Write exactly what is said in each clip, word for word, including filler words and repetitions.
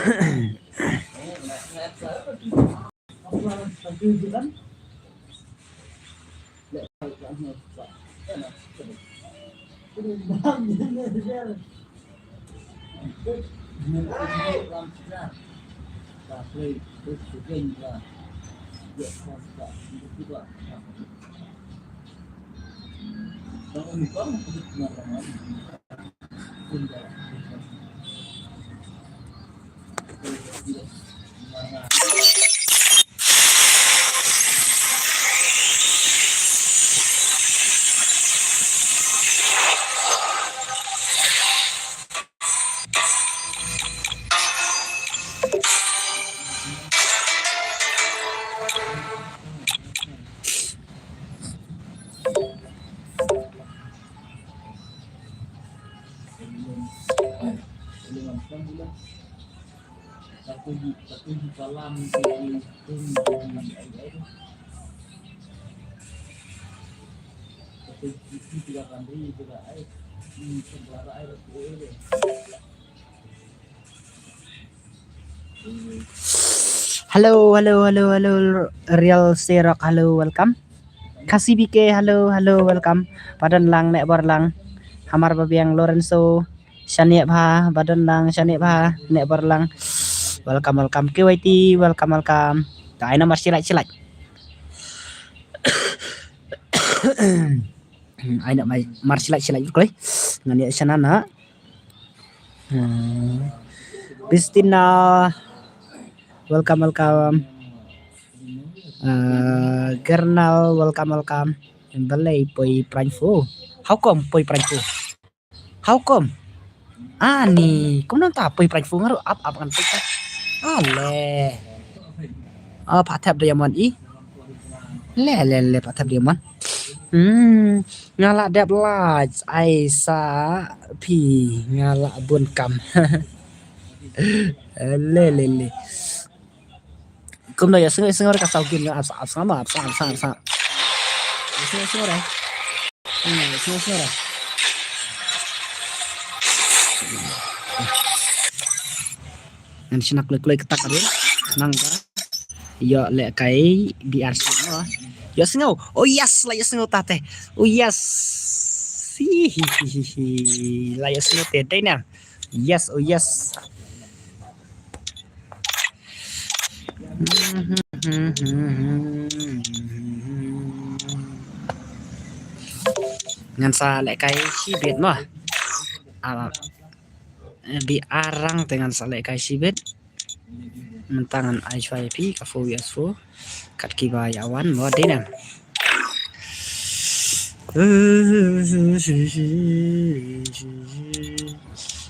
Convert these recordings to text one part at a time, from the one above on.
Hello, hello, hello, hello, Real Serok, hello, welcome. Khasi B K, hello, hello, welcome. Ba don lang, Nehbor lang. Hamar Babiang, Lorenzo, Shaniah Bha, ba don lang, Shaniah Bha, Nehbor lang. Welcome, welcome. K Y T, welcome, welcome. Ta ai na mar silai, silai. Ai na mai mar silai, silai, kloi. Ngan ïa shana na. Hmm. Christina, welcome, welcome. Uh, Gernal, welcome, welcome. Balei poi prank fu? How come poi prank fu? How come? Ani, kumno ta poi prank fu ngaru ap ap ngan poi ta. Ale. Ah, pha thep diamond i. Le le le, pha thep diamond. Hmm, nga la dep like ai sa phi nga la bun kam. Le le le. Kumno ïa sngew, ïa sngew re ka saw kin ap ap sngew ma ap ap ap. Ïa sngew, ïa sngew re. Hmm, ïa sngew, ïa sngew re. Ngan shna kloi kloi kata ka ri. Nang ka. Ïa lehkai B R C no. Ïa sngew. Oh yes, la ïa sngew tate. Oh yes. Hi hi hi hi hi. La ïa sngew te dei na. Yes, oh yes. Ngan sa lehkai shibit mo. Ah, bi arang te ngan sa lehkai shibit. Mynta ngan ai shuwa ïa phi ka four V S four. Kat kiba ïa wan mo dei na.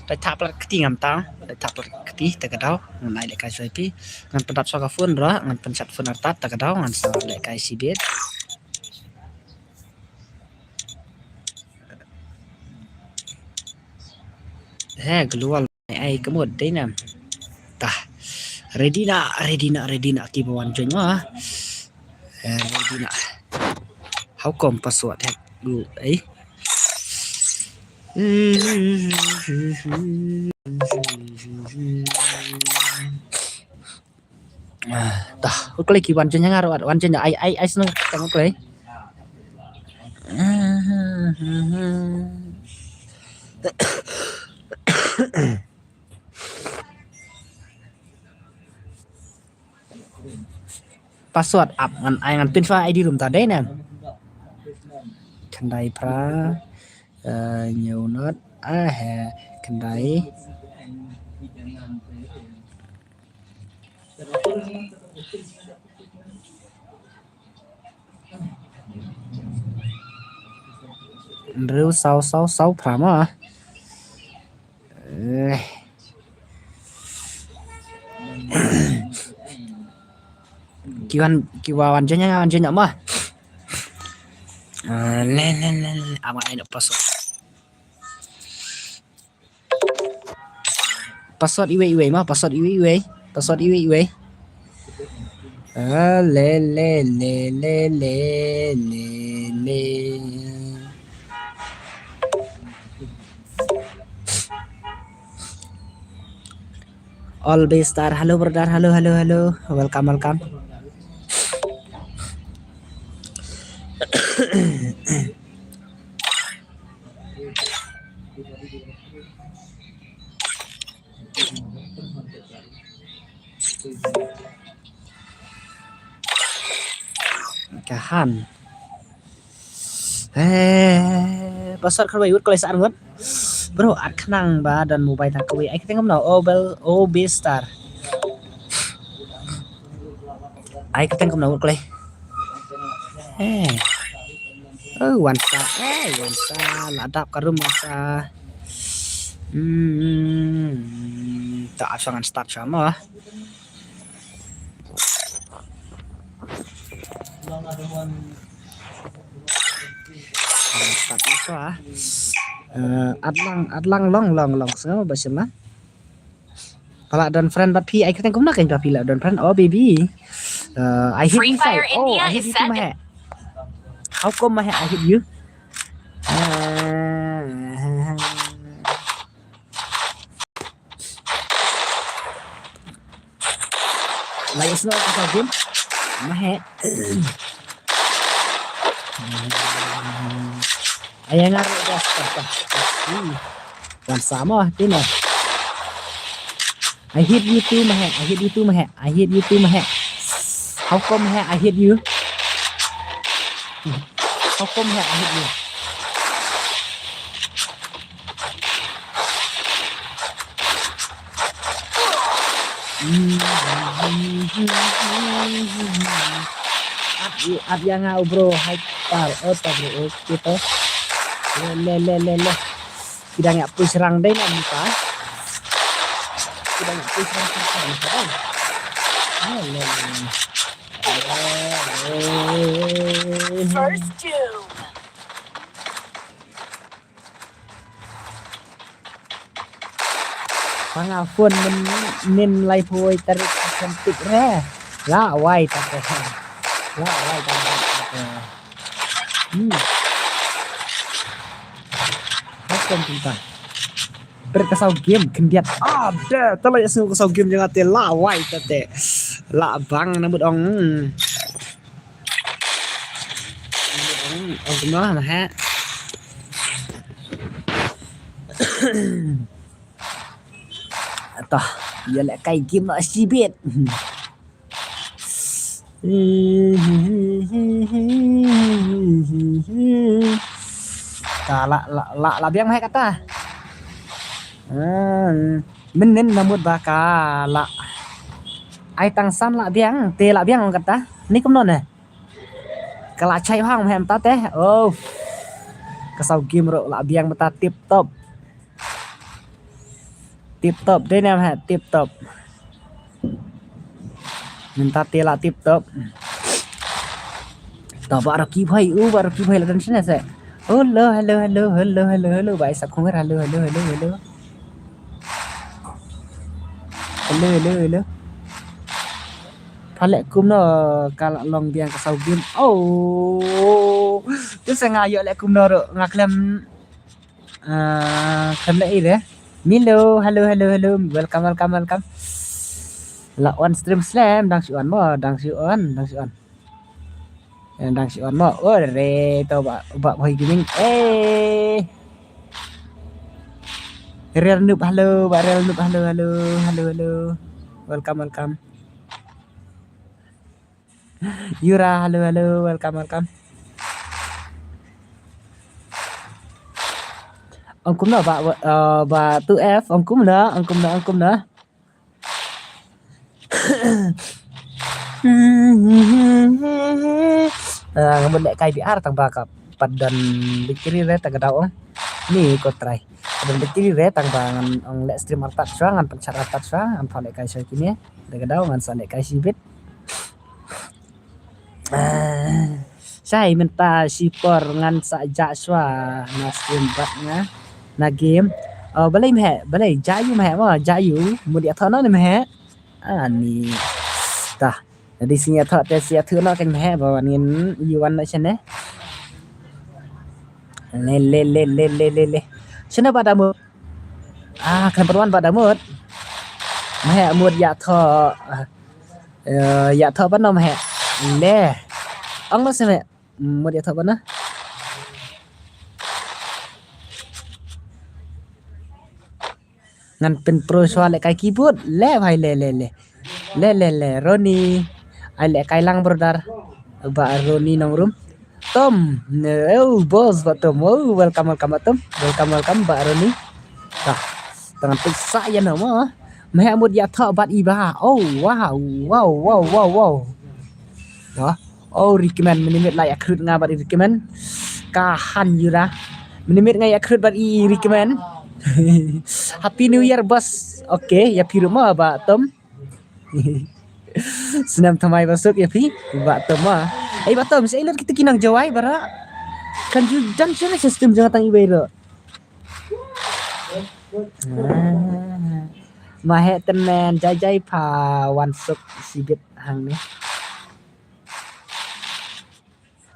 Dei thap lat kti ngam ta, dei thap lat kti te ka daw ngan ai lehkai shuwa ïa phi. Ngan pyndap shuwa ka phone ra, ngan pynshat phone artat te ka daw ngan sa lehkai shibit. He global. Ai, ai, ka mut dei na. Tah. Ready na, ready na, ready na kiba wan join ma. Eh, ready na. How come password hack gu ai? Ah, tah, u klei ki wan join nga wan join ai ai ai snu tang u klei. Password ap ngan ai ngan pin fa I D room ta dei na. Khyndai phra, eh, hynñiew not, ah, he, khyndai. Hynriew saw saw saw phra ma. Eh. Ki wan, ki wa wan janya, wan janya ma. Eh, le, le, le, le. Ama ai na password. Password iwei iwei ma, password iwei iwei. Password iwei iwei. Ah, le, le, le, le, le, le. All B Star. Hello, brother. Hello, hello, hello. Welcome, welcome. Ka han. Eh, password kawei, wut kawei sa ar ngut. Bro, ar khnang ba don mobile tang kawei. Ai kata kumno, O B, O B Star. Ai kata kumno, wut kawei. Eh. Oh, wan sa. Eh, wan sa. La dap ka room wan sa. Hmm. Ta asang start sama. Start na sa. Eh, adlang, adlang long, long, long. Sngewbha ba sima. Pala don friend bad phi, ai kata kumno kan ba phi la don friend. Oh, baby. Eh, I hit Free you, Fire oh, India I hit is you too, set. Mahe. How come, Mahe, I hit you? Eh, Like it's not a game. Mahe. Ayang ngar das. Wan sama, tino. I hit you too, Mahe. I hit you too, Mahe. I hit you too, Mahe. How come, Mahe, I hit you? How come, Mahe, I hit you? At, at ïa nga u bro, hai par, oh ta bro, oh, kita. Le, le, le, le, le. Kita ngi push rang dei na muka. Kita ngi push rang, push rang, push rang. Le, le, le. First kill. Panga phone min, min lai phuh tarik kan tik re. La wai ta te. La wai ta te. Hmm. Hakan tinta. Ber ka saw game khyndiat. Ah, de, ta la ïa sngew ka saw game jong nga te la wai ta te. La bang na mut ong. Ong kumno, Mahe. Toh, ïa lehkai game noh shibit. Ka la, la, la, la biang, Mahe, kata. Hmm, mynnin na mut ba ka la. Ai tang san la biang, te la biang kata. Ni kumno ne? Ka la chai hang, Mahe, mynta te. Oh. Ka saw game ruh la biang mynta, tip top. Tip top dei ne, Mahe, tip top. Mynta te la tip top. To ba Rocky Bhai, u ba Rocky Bhai la dang sene se. Hello, hello, hello, hello, hello, hello. Ba Isa Khunger, hello, hello, hello, hello. Hello, hello, hello. Pha leh kumno ka la long biang ka saw game. Oh. Tu se nga ïoh leh kumno ruh nga khlem, ah, khlem leh i re. Milo, hello, hello, hello. Welcome, welcome, welcome. La on stream slem, dang shu on mo, dang shu on, dang shu on. Dang shu on mo. Oh, re to ba, ba hoi gaming. Eh. Real Noob, hello, ba Real Noob, hello, hello, hello, hello. Welcome, welcome. Yura, hello, hello, welcome, welcome. Ong kumno ba, uh, ba two F, ong kumno, ong kumno, ong kumno. Ah, nga mut lehkai B R tang ba ka pat don victory re tang ka daw ong. Ni ko try. Pat don victory re tang ba ngan ong leh stream artat shwa, ngan pynshar artat shwa, ngan pynlehkai shwa kine. Tang ka daw ngan sa lehkai shibit. Ah, shai mynta shipor ngan sa jah shwa na stream bad nga na game. Oh, balei Mahe, balei jah ïu Mahe mo, jah ïu. Mut ïa thoh noh ne Mahe. Ani. Tah. Jadi sini ïa thoh te sini ïa thoh noh kan Mahe ba wan ngin ïu wan noh shane. Le le le le le le le. Shane ba da mut. Ah, kan perwan ba da mut. Heh mut ïa tho. Eh, ïa tho ban ym heh. Le. Ong lo se me. Mut ïa tho ban na. Ngan pynpro shuwa lehkai keyboard. Le bhai le le le. Le le le Ronnie. Ai lehkai lang brother. Bah Ronnie Nongrum. Tom. Ne, oh, boss Bah Tom. Oh, welcome welcome Bah Tom. Welcome welcome Bah Ronnie. Tah. Tang pisa ïa no mo. Meh mut ïa tho bad i ba. Oh, wow. Wow wow wow wow. Tah. Oh, recommend minimit la ïa khrut nga bad recommend. Ka han yura. Minimit nga ïa khrut bad i recommend. Happy New Year boss. Okay, ïa phi ruh mo Bah Tom. Snem thymmai basuk ïa phi Bah Tom ah. Ei Bah Tom, sa ilat kita ki nang Jowai bara. Kan ju dan shuh system jong tang iwei ruh. Ah. Ma heh tymmen jai jai pha wan suk sibit hangne.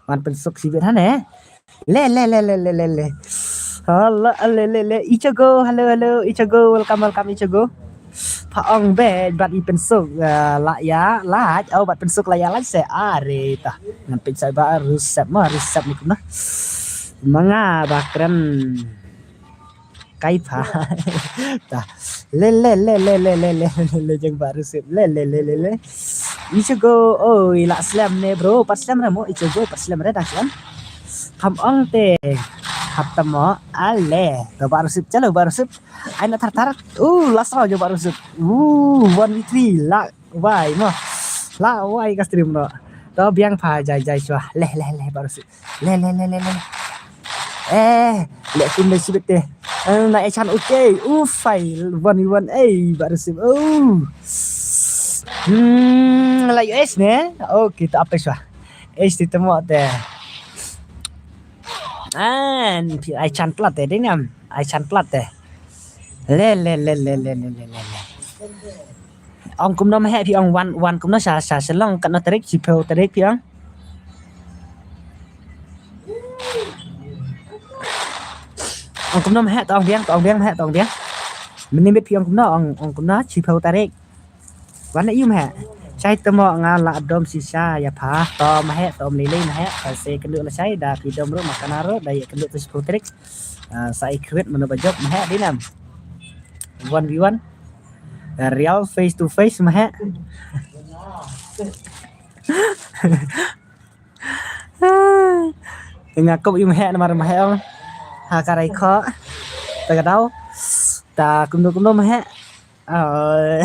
Wan pynsuk sibit hangne. Le le le le le le le. Hello le le le Ichigo, hello hello Ichigo, welcome welcome Ichigo. Pha ong be bad i pynsuk, eh, la ïa lait, oh bad pynsuk la ïa lait se are ta. Ngan pynsa ba rusep ma rusep ni kumna. Manga ba kren. Kai pha. Ta. Le le le le le le le le le jeng ba rusip. Le le le le le. Ichigo, oh, i la slem ne bro. Pat slem re mo Ichigo, pat slem re dah slem. Kam ong te. Hap tamo. Ale. To ba rusip chalo ba rusip. Ai na thar thar. Uh, la sa jo ba rusip. Uh, one v three la. Wai mo. La wai ka stream no. To biang pha jai jai shuwa. Le le le ba rusip. Le le le le le. Eh, le kum le sibit te. Eh, na echan okay. U fai one v one eh ba rusip. Oh. Hmm, la U S ne. Okay, to apa shuwa. Eh, sti temo te. An, ai chan plat te ding am. Ai chan plat te. Le le le le le le le le. Ong kumno meh phi ong wan wan kumno sha sha Shillong katno tarik, shiphew tarik phi ong. Ong kumno meh to ong biang to ong biang meh to ong biang. Minimit phi ong kumno ong ong kumno shiphew tarik. Wan ïa u meh. Shai temo nga la dom shisha ïa pha to meh to mlili meh to se kynduh la shai da phi dom ruh ma kana ruh da ïa kynduh tu shiphew tarik. Ah, sa i kwit mano ba jop meh dinam. One v one. Real face to face meh. Nga kop i meh namar meh ong. Ha ka rai kho. Ta ka dau. Ta kumno kumno meh. Oh.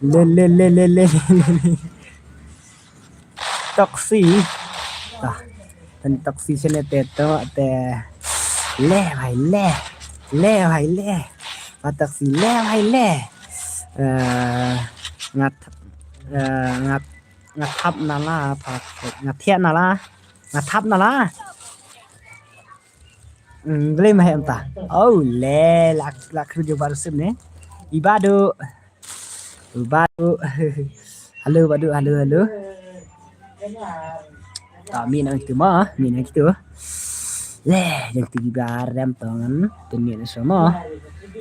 Le le le le le. Toxi. Tah. Tan toxi sene te to te. Le bhai le. Le bhai le. Pa toxi le bhai le. Eh, ngat eh, ngat ngat hap na la pa ngat thiah na la. Ngat hap na la. Hmm, beli mah em ta. Oh, le la la kru jo baru sim ne. Ibadu. Badu. Halo badu, halo halo. Ta mi nang kitu ma, mi nang kitu. Le, yang tu barem tongan, tu mi na sama.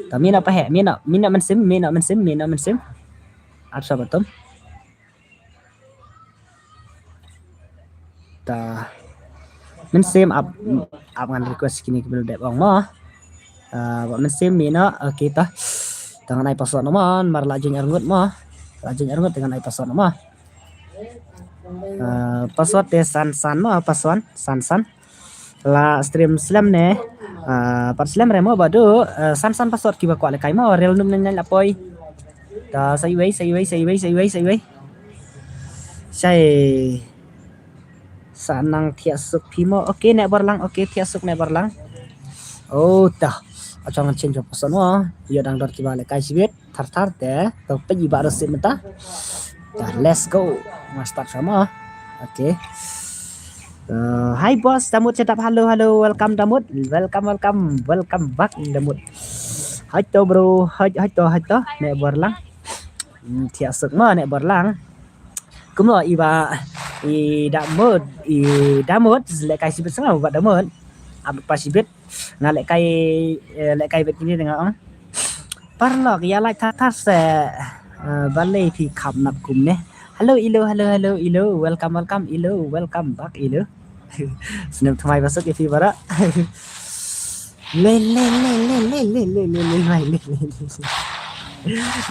Ta mi na pa he, mi na, mi na mensim, mi na mensim, mi na mensim. Apa sahabat tom? Ta. Mensim ap ap ngan request kini kebel dep ong ma. Ah, ba mensim mi na, okay ta. Tangan ai password no man, mar la jing arngut ma. La jing arngut tangan ai password no ma. Ah, password te san san ma, password san san. La stream slem ne. Ah, pat slem re mo badu, ah, san san password kiba kwah le kai mo, real num ne la poi. Ta sa iwei, sa iwei, sa iwei, sa iwei, sa iwei. Sai. Sa nang thiah suk phi mo. Okay, ne bor lang. Okay, thiah suk ne bor lang. Oh, ta. Achong ngan change password mo. Yo dang dor kiba le kai sibit. Thar thar te. To pe iba rosip menta. Ta, let's go. Nga start sama. Okay. Uh, hi boss, Damut chetap, halo halo, welcome Damut, welcome welcome, welcome back Damut. Hai to bro, hai hai to hai to, ne bor lang. Hmm, thiah suk ma ne bor lang. Kumno iba i Damut, i Damut le kai sibit sanga ba Damut. Apa sibit nga le kai, eh, le kai bet kini dengan ong. Paralok, ïa like thar thar seh. Balei phi kham nap kumne? Hello Ilo, hello, hello Ilo. Welcome, welcome Ilo. Welcome back Ilo. Snem thymmai ba suk ïa phi baroh. Le le le le le le le le le le le le.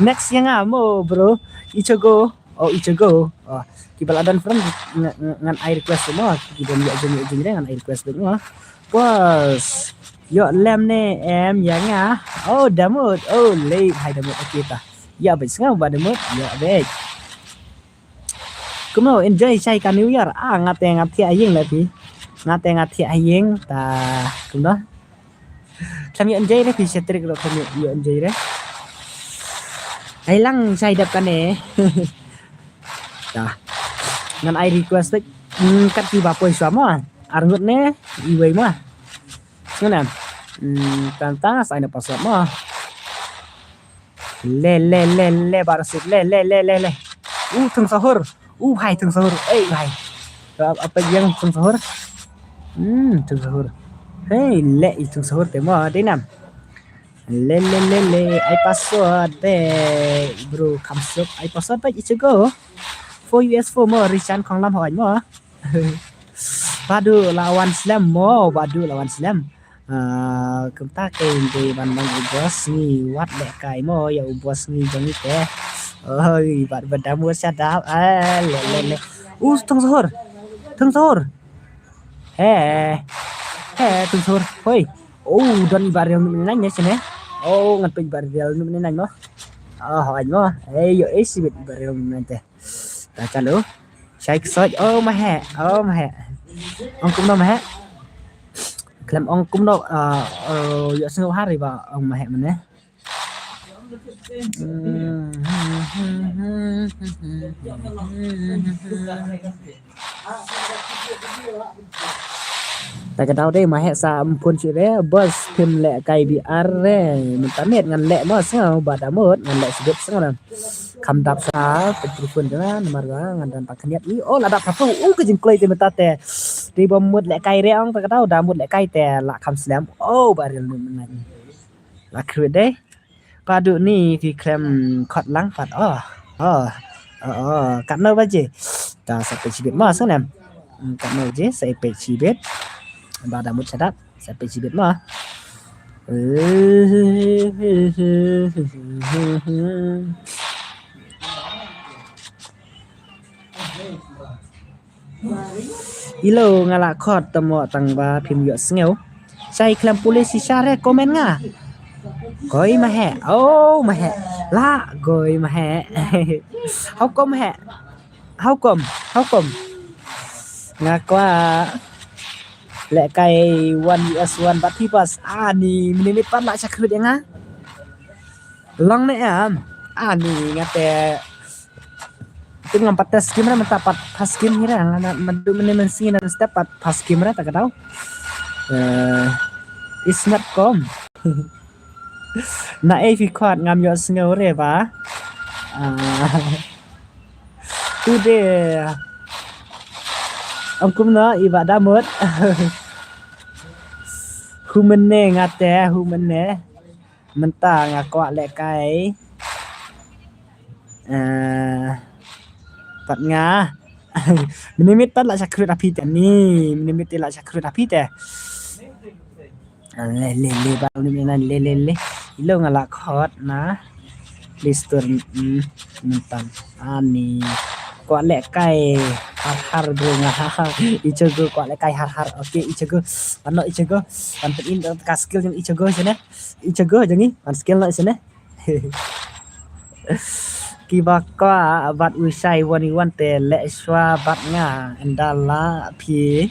Next ïa nga mo bro. Ichigo. Oh, Ichigo. Oh, kiba la don friend ngan ai request mo. Kiba ïa jong ïa jong ngan ai request mo. Bos. Ïoh lem ne em ïa nga. Oh, Damut. Oh, lei hai Damut. Okay ta. Ïa bej sngew ba Damut. Ïa bej. Kumno enjoy shai ka New Year? Ah, nga te nga thiah ha ïing la phi. Nga te nga thiah ha ïing ta kumno. Khlem ïoh enjoy re phi shatrik ro khlem ïoh enjoy re. Ai lang shai dep kane. Ta. Ngan ai request bek. Hmm, kat ki ba poi shuwa mo. Arngut ne iwei mo. Ngana. Hmm, tang tang sa ina password mo. Le le le le barasut le le le le le. U thung sahur. U bhai thung sahur. Ei bhai. Apa yang thung sahur? Hmm, thung sahur. Hei, le i thung sahur te mo dei nam. Le le le le ai password be. Bro, kham suk ai password be Ichigo. Four U S four mo, Richan Khonglam hoi mo. Badu la wan slem mo, badu la wan slem. Ah, kumta ke inde ban mang u bos ngi wat le kai mo, ïa u bos ngi jong ite. Oi, bad badam wa sadap. Ah, le le le. U thung sahur. Thung sahur. He. He, thung sahur. Hoi. Oh, don i baril ni nang ne sene. Oh, ngan pe i baril ni nang no. Oh, hoi mo. Hey, yo, eh, sibit i baril ni nang te. Ta chalo. Shai ksoj. Oh, mahe. Oh, mahe. Ong kumno mahe. Klem ong kumno, uh, uh, yo sngew hari ba ong mahe mane. Ta ka dau dei ma heh sa ym phone shuh re, bos phim leh kai bi ar re. Mynta miet ngan leh mo sngew ba da mut ngan leh sibit sngew na. Kham dap sa pynpru phone jong nga namar ba ngan don ba khyndiat i. Oh la dap pynpru u ka jingkloi te mynta te. Dei ba mut leh kai re ong ta ka dau da mut leh kai te la kham slem. Oh ba ril ni mynta. La khrui dei. Padu ni phi khlem khot lang pat. Oh. Oh. Oh, oh. Katno baje? Ta sa peit shibit ma sa nem. Hmm, katno baje? Sa peit shibit. Ba da mut shadat. Sa peit shibit ma. Ilo nga la khot tamo tang ba phim ïoh sngew. Shai khlem pule shisha re comment nga. Koi ma heh. Oh ma heh. La koi ma heh. How come heh? How come? How come? Nga kwah leh kai one U S one bad phi bas. Ani minimit pat la shakrit ïa nga. Long ne em. Ani nga te Tin ngam pat test game re mynta pat first game hi re nga na madu mane men sing na step pat first game re ta ka dau. Eh, is not com. Na ei phi khot ngam ïoh sngew re ba. Ah. Tu de. Ong kumno i ba da mut. Hu mane nga te hu mane. Mynta nga kwah leh kai. Eh, pat nga. Minimit pat la shakrit ha phi te ni. Minimit te la shakrit ha phi te. Le le le ba le le le le. Ilo nga la khot na Play Store, mm, mynta. Ani kwah leh kai har har bro nga. Ichigo kwah leh kai har har. Okay Ichigo. Ano Ichigo. Pan pyn in ka skill jong Ichigo sene. Ichigo jong i, pan skill na sene. Kiba kwah bad u shai one v one te leh shwa bad nga ynda la phi.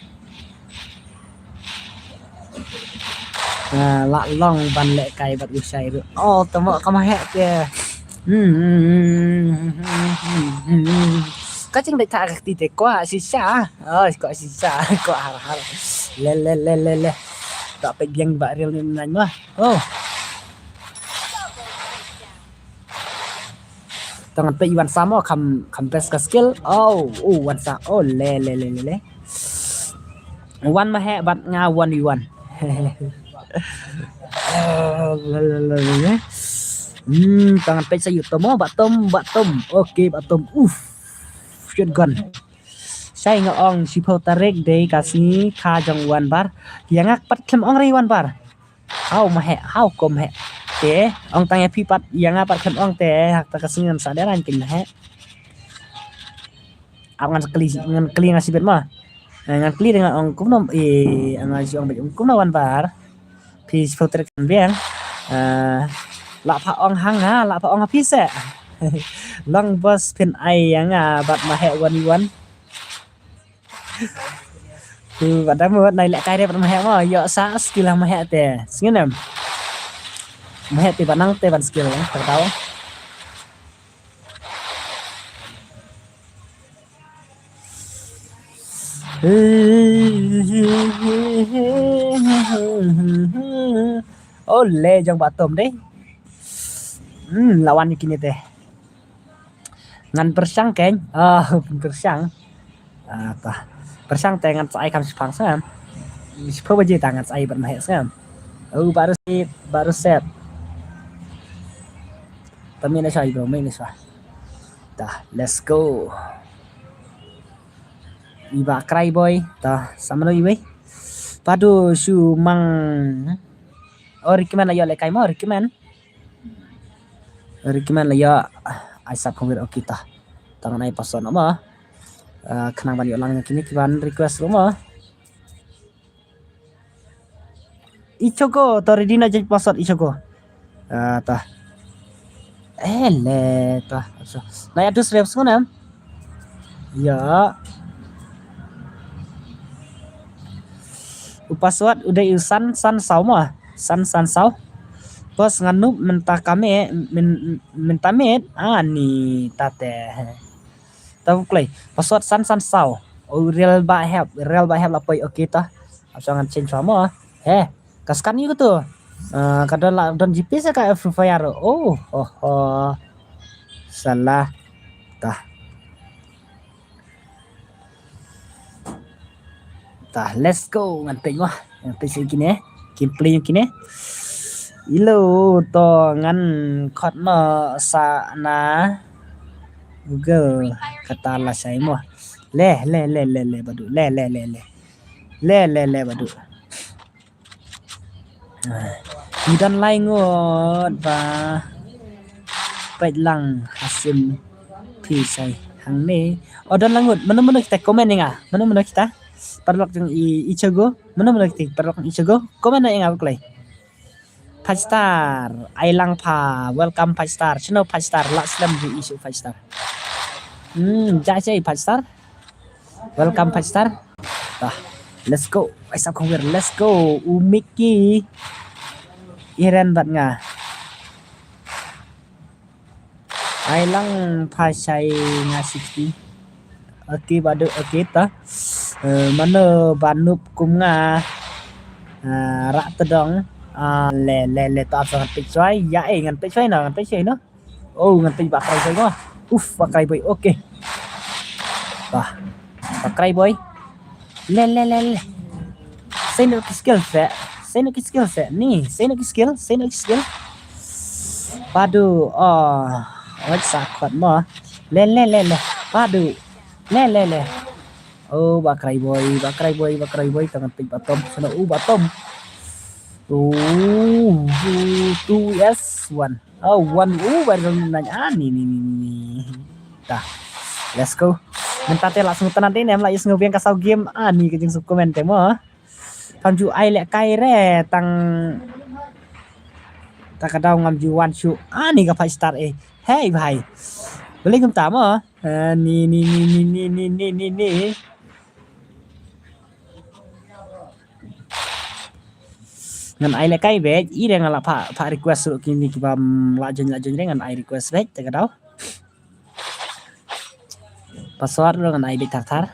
Ah, la long ban leh kai bad u shai ruh. Oh, tamo ka ma heh te. Hmm. Ka jingdei ta ka ti te kwah shisha. Oh, kwah shisha, kwah har har. Le le le le le. Ta peit biang ba ril ni nang ma. Oh. Tang peit wan samo kham kham best ka skill. Oh, oh wan sa. Oh le le le le le. Wan ma heh bad nga one v one. Le le le le le. Hmm, tang peit sa ïa u Tom, oh, Bah Tom, Bah Tom. Okay, Bah Tom. Uff. Shotgun. Shai nga ong shiphew tarik dei ka sngi kha jong u Anbar. Ïa nga pat khlem ong re u Anbar. Haw ma heh, haw kum heh. Te, ong tang ïa phi pat, ïa nga pat khlem ong te, hak ta ka sngi ngan sa dei ran kin heh. Ap ngan kli, ngan kli nga sibit ma. Eh, ngan kli dengan ong kumno, eh, nga shu ong bit kumno u Anbar. Phi shu trek kan biang. Eh, la pha ong hang ha, la pha ong ha phi se. Long boss phin ai ïa nga bad ma heh wan wan. Tu bad da mut nai leh kai re bad ma heh ma, ïoh sa skill ha ma heh te. Sngen em. Ma heh te ban nang te ban skill, eh, ka tau. Ole jong Bah Tom dei. Hmm, la wan ïa kine te. Ngan pyrshang keiñ. Ah, pyrshang. Ah, ta. Pyrshang te ngan sa ai kam shipang sa. Shiphew baje ta ngan sa ai bad ma heh sa. Oh, baru set, baru set. Ta mih na shwa, bro, mih na shwa. Ta, let's go. Iba Cry Boy, ta, sa mano iwei. Padu shu mang. Oh, recommend la ïoh leh kai mo, recommend. Recommend la ïoh, ai sap khongwir, okay ta. Tang nai pason mo. Ah, khnang ban ïoh lang kine ki ban request ruh mo. Ichoko, to ready na jait password Ichoko. Ah, ta. Eh, le, ta. So, na ya dus reps ko nam? Ya. U password u dei u san san saw mo. San san saw. Pos nga nup mynta kame, myn-, mynta met, ani tate. Ta u klei. Password san san saw. U real ba hep, real ba hep la poi, okay ta. Ap sa ngan change mo. He, ka scan ïa katu. Ah, ka don la, don G P sa ka Free Fire. Oh, oh, oh. Salah. Ta. Ta, let's go. Ngan peit mo. Ngan peit sa kine. Kin play kine. Ilo to ngan khot mo sa na Google kata la sai mo. Le, le, le, le, le, badu. Le, le, le, le. Le, le, le, badu. Ah, ngi don lai ngut ba peit lang ha sim phi sai hangne. O don lang ngut, mano mano kita comment ïa nga. Mano mano kita. Paralok jong i, Ichoko. Mano mano kita paralok jong Ichoko. Comment ïa nga ba klei. Five star, ai lang pha, welcome five star. Shano five star, lah slem ju issue five star. Hmm, ja ja five star. Welcome five star. Tah, let's go. Ai sa khongwer, let's go. U Mickey. Iren bat nga. Ai lang pha shai nga sixty. Okay, badu, okay ta. Eh, mano ba nup kum nga. Ah, rak tedong. Ah, le, le, le, ta sa ngan peit shwai. Ya, eh, ngan peit shwai na, ngan peit shwai na. Oh, ngan peit ba krai boy ko. Uf, ba krai boy. Okay. Bah. Ba krai boy. Le, le, le, le. Sai no ki skill set. Sai no ki skill set. Ni, sai no ki skill, sai no ki skill. Padu, oh. Oi, sa khot mo. Le, le, le, le. Padu. Le, le, le. Oh, ba krai boy, ba krai boy, ba krai boy. Tangan pik bottom. Sana, oh, bottom. Oh, two S one. Oh, one, oh, ba ron nai. Ah, ni, ni, ni, ni. Tah. Let's go. Mynta te lah sngewtynnat dei ne em lah ïa sngew biang ka saw game. Ah, ni ka jingsngewkmen te mo. Pham ju ai leh kai re tang. Ta ka daw ngam ju wan shu. Ah, ni ka five star eh. Hey bhai. Boleh kumta mo. Ah, ni, ni, ni. Ngan ai leh kai beit, i re nga la pha, pha request ruh kini ki bam la join, la join re ngan ai request beit, te ka daw. Password ruh ngan ai beit thar thar.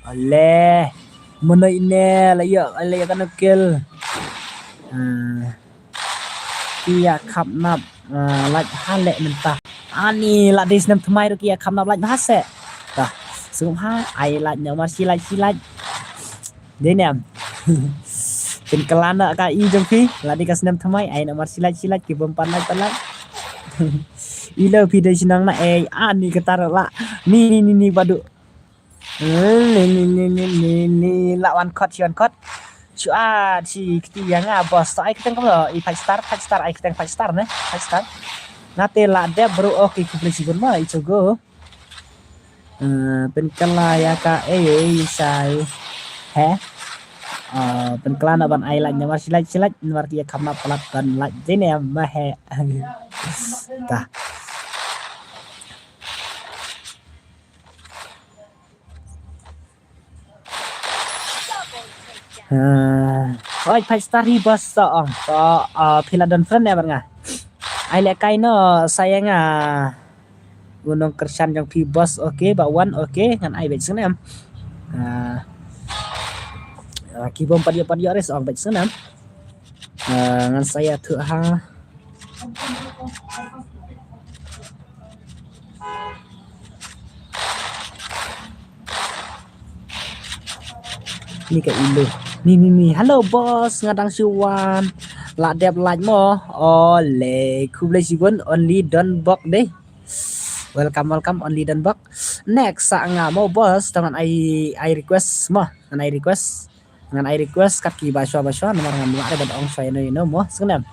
Ale, mano ine la ïa, la ïa kano kill. Ah. Ki ïa khap nap, ah, lait ha leh mynta. Ani la dei snem thymmai ruh ki ïa khap nap lait ha se. Tah, sngewbha ai lait ne mar shi lait shi lait. Dei ne em. Pynkylla noh ka i jong phi, la dei ka snem thymmai, ai noh mar shi like shi like, ki bym pat like pat like. Ilo phi dei shnong na ei, ani kata la. Ni ni ni ni Bah Duh. Ni ni ni ni ni ni la wan kot shi wan kot. Shu at shi kti ïa nga boss, to ai kyrteng kumno, i five star, five star, ai kyrteng five star ne, five star. Nga te la dep bro, okay, khublei shibun ma, i chogo. Eh, pynkylla ïa ka ei ei shai. He? Eh, pynkylla na ban ai like namar shi like shi like namar ki ïa kham na palat ban like dei ne ma he. Ta. Eh, oi five star hi boss to ong. To, eh, phi la don friend ne bad nga. Ai leh kai no sa ïa nga. U nongkyrshan jong phi boss, okay, ba wan, okay, ngan ai beit snem. Ah, ah, ki bym pat ïoh pat ïoh res ong beit snem. Ah, ngan sa ïathuh ha. Ni ka Indo. Ni ni ni. Hello boss, nga dang shu wan. La dep like mo. Ole, khublei shibun, only Don Bok dei. Welcome, welcome, only Don Bok. Next sa nga mo boss, to ngan ai, ai request mo. Ngan ai request. Ngan ai request kat kiba shwa ba shwa, namar ngam lah re ban ong shwa ïano ïano mo. Sngewnem.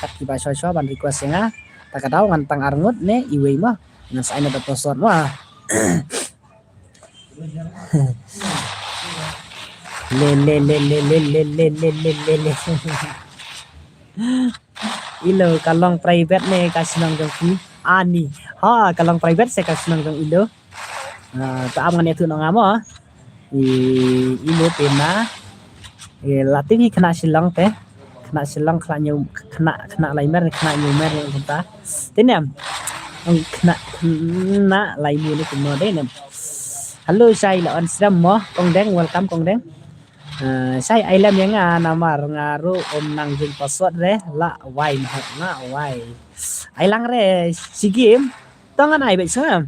Kat kiba shwa shwa ban request ïa nga. Ta ka daw ngan tang arngut ne iwei mo. Ngan sa ai na da password mo. Le le le le le le le le le le le. Ilo ka long private ne ka shnong jong ki? Ani. Ha, ka long private se ka shnong jong ilo. Ah, ta am ngan ïathuh noh nga mo. I, ilo te na. I, la te ngi khynnah Shillong te. Khynnah Shillong, khynnah New, khynnah, khynnah Laimer, khynnah Newmer ne kumta. Te ne em. Ong khynnah, khynnah Laimu ne kumno dei ne em. Hello, shai la on srem mo. Kong Deng, welcome Kong Deng. Eh, shai ai lem ïa nga namar nga ruh um nang jing password re la wai mah la wai. Ai lang re shi game. To ngan ai beit sngewnem.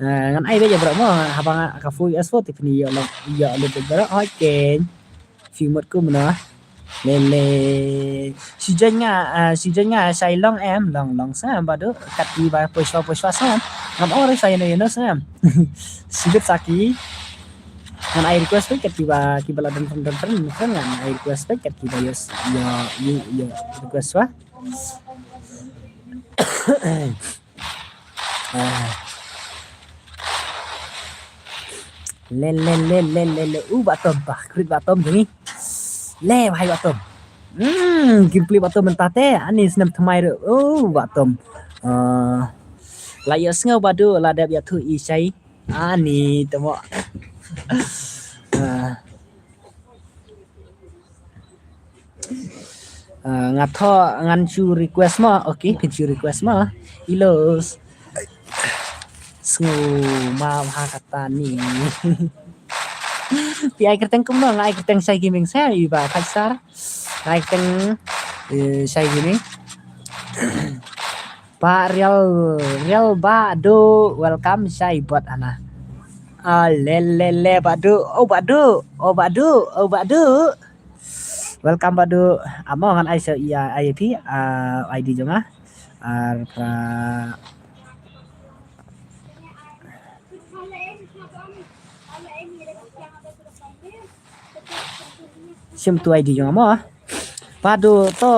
Eh, ngan ai beit ïa bro mo haba nga ka full S four te phi ïoh long ïoh lut beit bro. Okay. Phi mut kumno. Lele. Shi jong nga, eh, shi jong nga shai long em, long long sngewnem Bah Duh. Kat kiba poi shwa poi shwa sngewnem. Ngam ong re shai ïano ïano sngewnem. Shi bit sa ki. Ngan ai request beit kat kiba, kiba la don friend, don friend, don friend ngan ai request beit kat kiba ïoh, ïoh, ïoh, ïoh request ba. Ah. Le, le, le, le, le, le. U Bah Tom, bah, great Bah Tom jong ngi. Le, bha Bah Tom. Hmm, gameplay Bah Tom mynta te, ani snem thymmai ruh. U Bah Tom. Ah. La ïohsngew Bah Duh, la dep ïathuh i shai. Ani te mo. Ah. Ah, nga thoh ngan shu request mo. Okay, phin shu request mo. Ilos. Sngew ma bha kata ni. Phi ai kyrteng kumno, nga ai kyrteng Shai Gaming sa i ba five star. Nga ai kyrteng, eh, Shai Gaming. Bah Real, Real Bah Duh, welcome shai bot ana. Ah, le le le Bah Duh, oh Bah Duh, oh Bah Duh, oh Bah Duh. Welcome Bah Duh. Amo ngan ai sa ïa I P, ah, I D jong nga. Ar pra Shim tu I D jong nga mo. Bah Duh to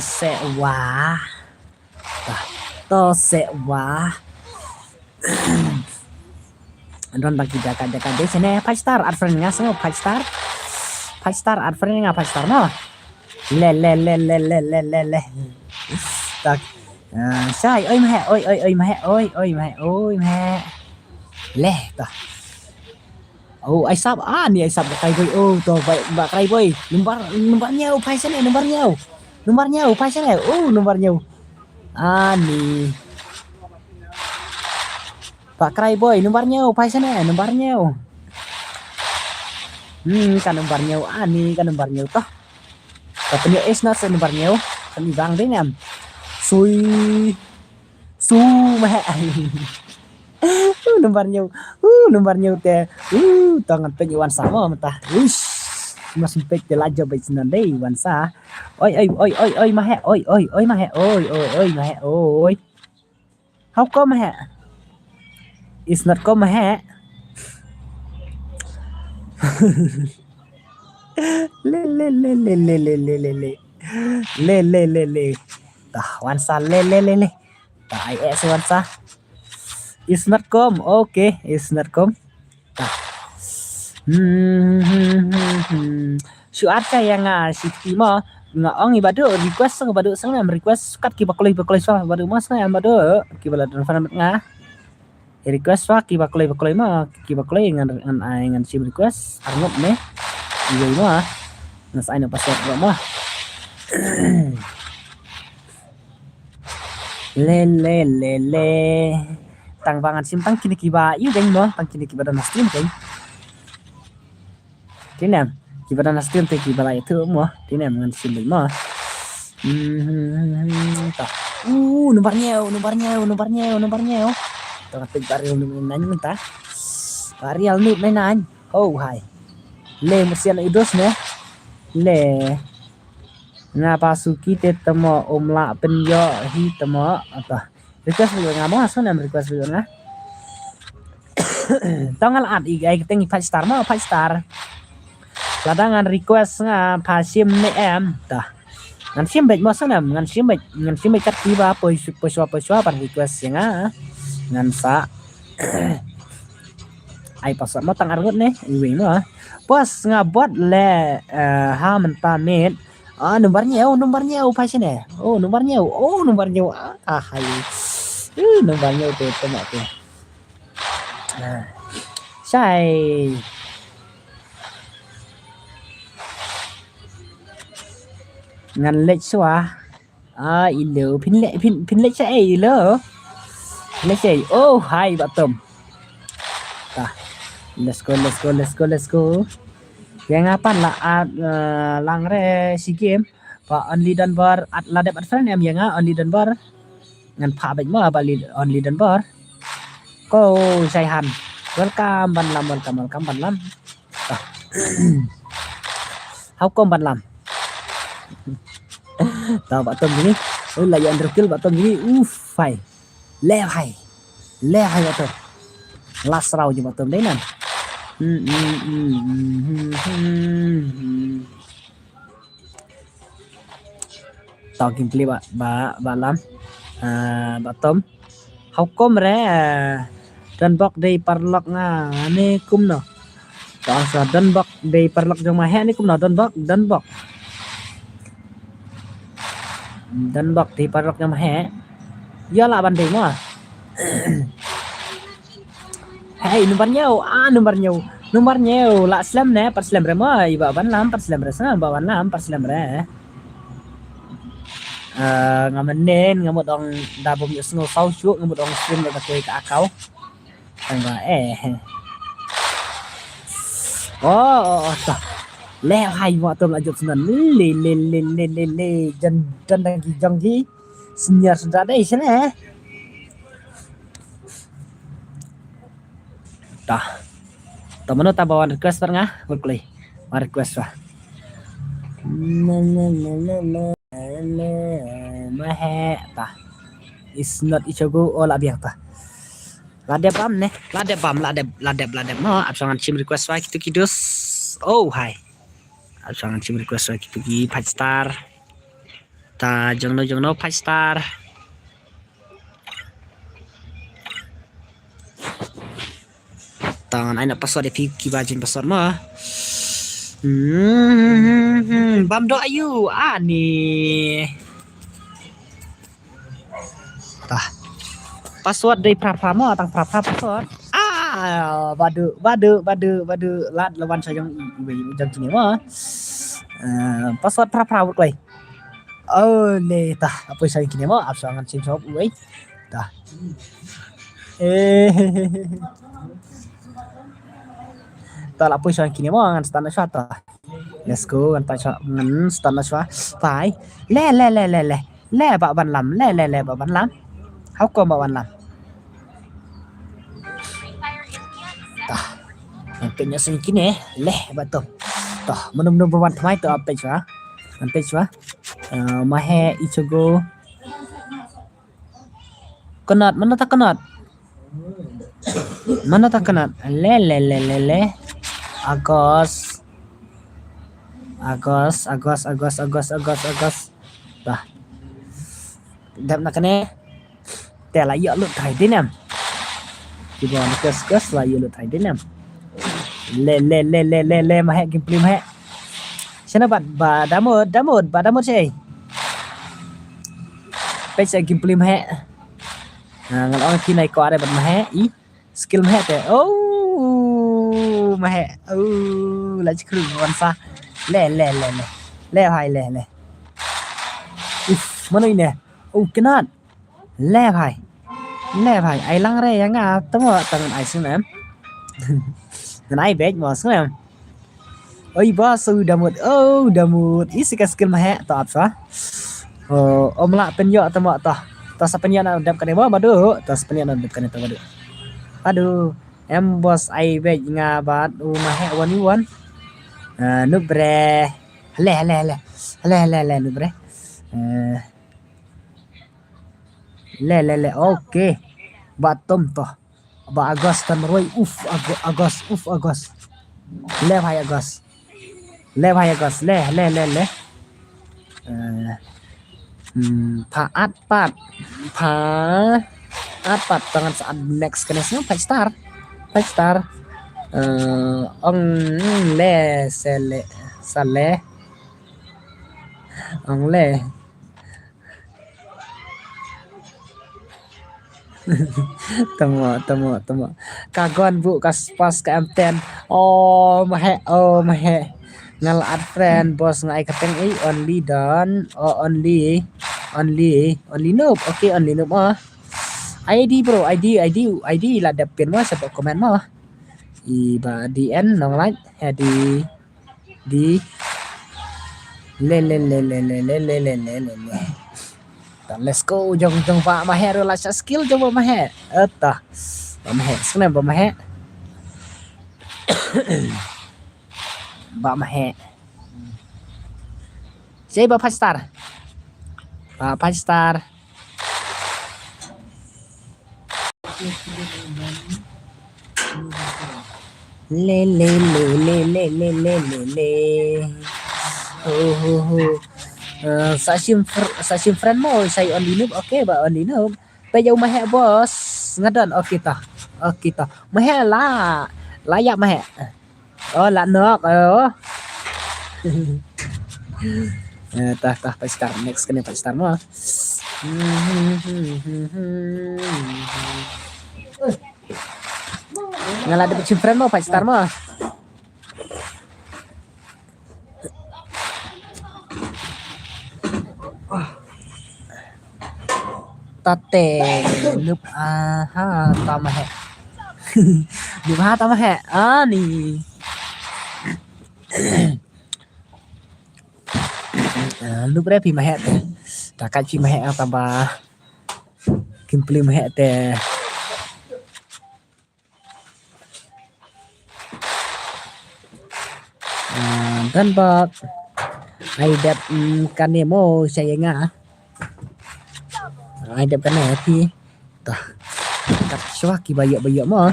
se wa. To se wa. Don baki jaka jaka de sene five star ad friend nga so five star. Five star ad friend nga five star mo. Le le le le le le le le. Tak. Ah, shai oi mah oi oi oi mah oi oi mah oi mah. Le ta. Oh, ai sap, ah, ni ai sap ba kai boy. Oh, to ba, ba kai boy. Number, number ñiew, phai sene, number ñiew. Number ñiew, phai sene. Oh, number ñiew. Ah, ni. Ba kai boy, number ñiew, phai sene, number ñiew. Hmm, ka number ñiew, ah, ni ka number ñiew to. Ka pynïoh ace na sa number ñiew. Kan i bang dei nem. Sui. Su mah. Uh, number ñiew. Uh, number ñiew te. Uh, tang ngan pynïoh wan sama mata. Uish. Mas pek te la jop beit snan dei wan sa. Oi, oi, oi, oi, oi, ma he. Oi, oi, oi, ma he. Oi, oi, oi, ma he. Oi. How come he? It's not come he. Le, le, le, le. Le, le, le, le. Tah, wan sa, le, le, le, le. Tah, ai, eh, si wan sa. It's not come. Okay, it's not come. Tah. Hmm, hmm, hmm, hmm. Shu ar ka ïa nga shi kti mo. Nga ong i Badu, request ka Badu sngewbha em, request kat kiba kloi, ba kloi shuwa Badu mo sngewbha em Badu. Kiba la don fan nga. Request shuwa kiba kloi, ba kloi mo, kiba kloi ngan, ngan ai, ngan shim request. Arngut ne. Iwei mo. Ngan sa ai na password mo. Le, le, le, le. Tang ba ngan shim tang kine kiba ïu deng mo, tang kine kiba don ha stream keiñ. Tinem, kiba don ha stream te kiba la ïathuh mo. Tinem ngan shim beit mo. Hmm, ta. Uh, number ñiew, number ñiew, number ñiew, number ñiew. Ta, ngan peit ba rial number nine mynta. Ba rial number nine. Oh, hai. Le, mut sian i dos ne. Le. Nga ba suki te temo um lah pynïoh hi temo. Ata. Request video nga mo, sngewbha em request video nga. Tang nga la at i, ai, teng i five star mo, five star. Lada ngan request nga pha shim ne em. Ta. Ngan shim beit mo sngewbha em, ngan shim beit, ngan shim beit kat kiba poi shu-, poi shuwa, poi shuwa ban request ïa nga. Ngan sa ai password mo tang arngut ne, iwei mo. Bos nga bot le, eh, ha mynta miet. Ah, number ñiew, number ñiew, pha shane. Oh, number ñiew. Oh, number ñiew. Ah, ah, hai. Uh, number ñiew te, te mo te. Ah. Shai. Ngan leit shuwa. Ah, ilo. Phin le, phin, phin leit sha ei, ilo. Phin leit sha ei. Oh, hai, Bah Tom. Ta. Let's go, let's go, let's go, let's go. Ïa nga pan la at, uh, lang re shi game. Ba only Dunbar at la dep at friend em ïa nga, only Dunbar. Ngan pha beit mo ba li-, only Dunbar. Ko Shaihan. Welcome ban lam, welcome, welcome ban lam. Ta. How come ban lam? Ta Bah Tom jingïa. Oh, la ïa Andrew kill Bah Tom jingïa. Uf, hai. Le hai. Le hai Bah Tom. Last round ji Bah Tom dei nan. Hmm, hmm, hmm, hmm, hmm, hmm, hmm. Tau kim pli ba, ba, ba lam. Ah, Bah Tom. How come re, ah, Donbok dei paralok nga ne kumno? Tau sa Donbok dei paralok jong ma he ne kumno? Donbok, Donbok. Donbok dei paralok jong ma he. Ïa la ban dei mo. Hei, number ñiew, ah, number ñiew. Number ñiew, la slem ne, pat slem re mo, i ba ban lam, pat slem re sa, ba ban lam, pat slem re. Eh, nga menen, nga mut ong da bum ïoh sngew saw shuh, nga mut ong stream da koi ka akau. Tang ba, eh. Oh, oh, oh, ta. Le hai mo Tom la jop snan. Le, le, le, le, le, le. Jan, jan dang ki, jang ki. Senior suda dei sene. Tah. Tah mano ta ba wan request bar nga, bad klei. Wan request ba. No, no, no, no, no. No, ma he, tah. It's not ichogo, oh, la biang tah. La dep bam ne, la dep bam, la dep, la dep, la dep. No, ap song an chim request ba kitu kidus. Oh, hai. Ap song an chim request ba kitu ki five star. Ta jong no, jong no, five star. Tang ai na password ïa phi kiba jin password ma. Hmm, bam do ayu ani. Tah. Password dei phra phra ma, tang phra phra password. Ah, badu, badu, badu, badu. Lad lawan sa jong, jong kine ma. Eh, password phra phra wut klei. Oh, le tah, apoi sa kine mo, ap sa ngan sim sop, wei. Tah. Eh. Tah, la apoi sa kine mo, ngan start na shuwa tah. Let's go, ngan pat shuwa, ngan start na shuwa. Pai. Le, le, le, le, le. Le, ba ban lam, le, le, le, ba ban lam. How come ba ban lam? Tah. Ngan pynïaseng kine, le, ba to. Toh, mano mano ba wan thymmai to ap peit shuwa. Ap peit shuwa. Eh, Maheh, Ichigo. Knot, mano ta Knot? Mano ta Knot? Le le le le le. Agos. Agos, Agos, Agos, Agos, Agos, Agos. Bah. Dep na kane. Te la ïoh lut trai dinem. Kiba na kes kes la ïoh lut trai dinem. Le le le le le le Maheh gameplay Maheh. Shana bat ba Damut, Damut, ba Damut sei. Peit sa gameplay Maheh. Ha, ngan ong ki nai ko are bat Maheh i. Skill Maheh te. Oh, Maheh. Oh, la chikru wan sa. Le le le le. Le bhai le le. Uf, mano ine. Oh, Knot. Le bhai. Le bhai. Ai lang re ïa nga tamo tangan ai sngem. Ngan ai bej mo sngem. Oi ba su Damut. Oh, Damut. Isi ka skill Maheh to ap sa. Oh, om la pynïoh tamo to. To sa pynïoh na dep kane ba badu. To sa pynïoh na dep kane to badu. Aduh. Em bos ai bej nga bat u Maheh one one. Ah, nup bre. Le le le. Le le le nup bre. Eh, le le le. Okay. Ba tom to. Ba Agos tan roi. Uf Ago-, Agos. Uf Agos. Le bhai Agos. Le bhai Agos. Le le le le. Eh, hmm, pha at pat. Pha at pat tangan sa at next kane sngem five star. Five star. Eh, ong le se le sa le. Ong le. Tamo, tamo, tamo. Ka gon bu ka spas ka M ten. Oh, Maheh, oh, Maheh. Nga la add friend, bos nga ai ka teng i, only don, oh, only, only, only noob. Okay, only noob, oh. I D, bro, I D, I D, I D la dep pin mo, sa comment mo. I ba D N, nong like, ha di. Di. Le le le le le le le le le le le. Ta, let's go. Jong jong ba Maheh ru la sha skill jong ba Maheh. Eta. Ba Maheh. Sngem ba Maheh. Ba Maheh. Sei ba five star. Ba five star. Le le le le le le le le le. Ho ho ho. Eh, sa shim fr-, sa shim friend mo, sa only noob. Okay ba only noob. Pe jauh Maheh bos. Ngadon. Okay ta. Okay ta. Maheh la. Layak Maheh. Oh, la nok, oh. Eh, tah, tah, five star. Next kane five star mo. Nga la dep shim friend mo, five star mo. Tate, nup aha ta Maheh. Nup aha ta Maheh. Ani. Ah, nup re phi Maheh te. Ta ka chi Maheh ta ba. Kim pli Maheh te. Ah, dan bak. Ai dep, mm, kane mo sa ïa nga. Ai dep kane phi. Tah. Kat shwa ki ba ïoh ba ïoh mo.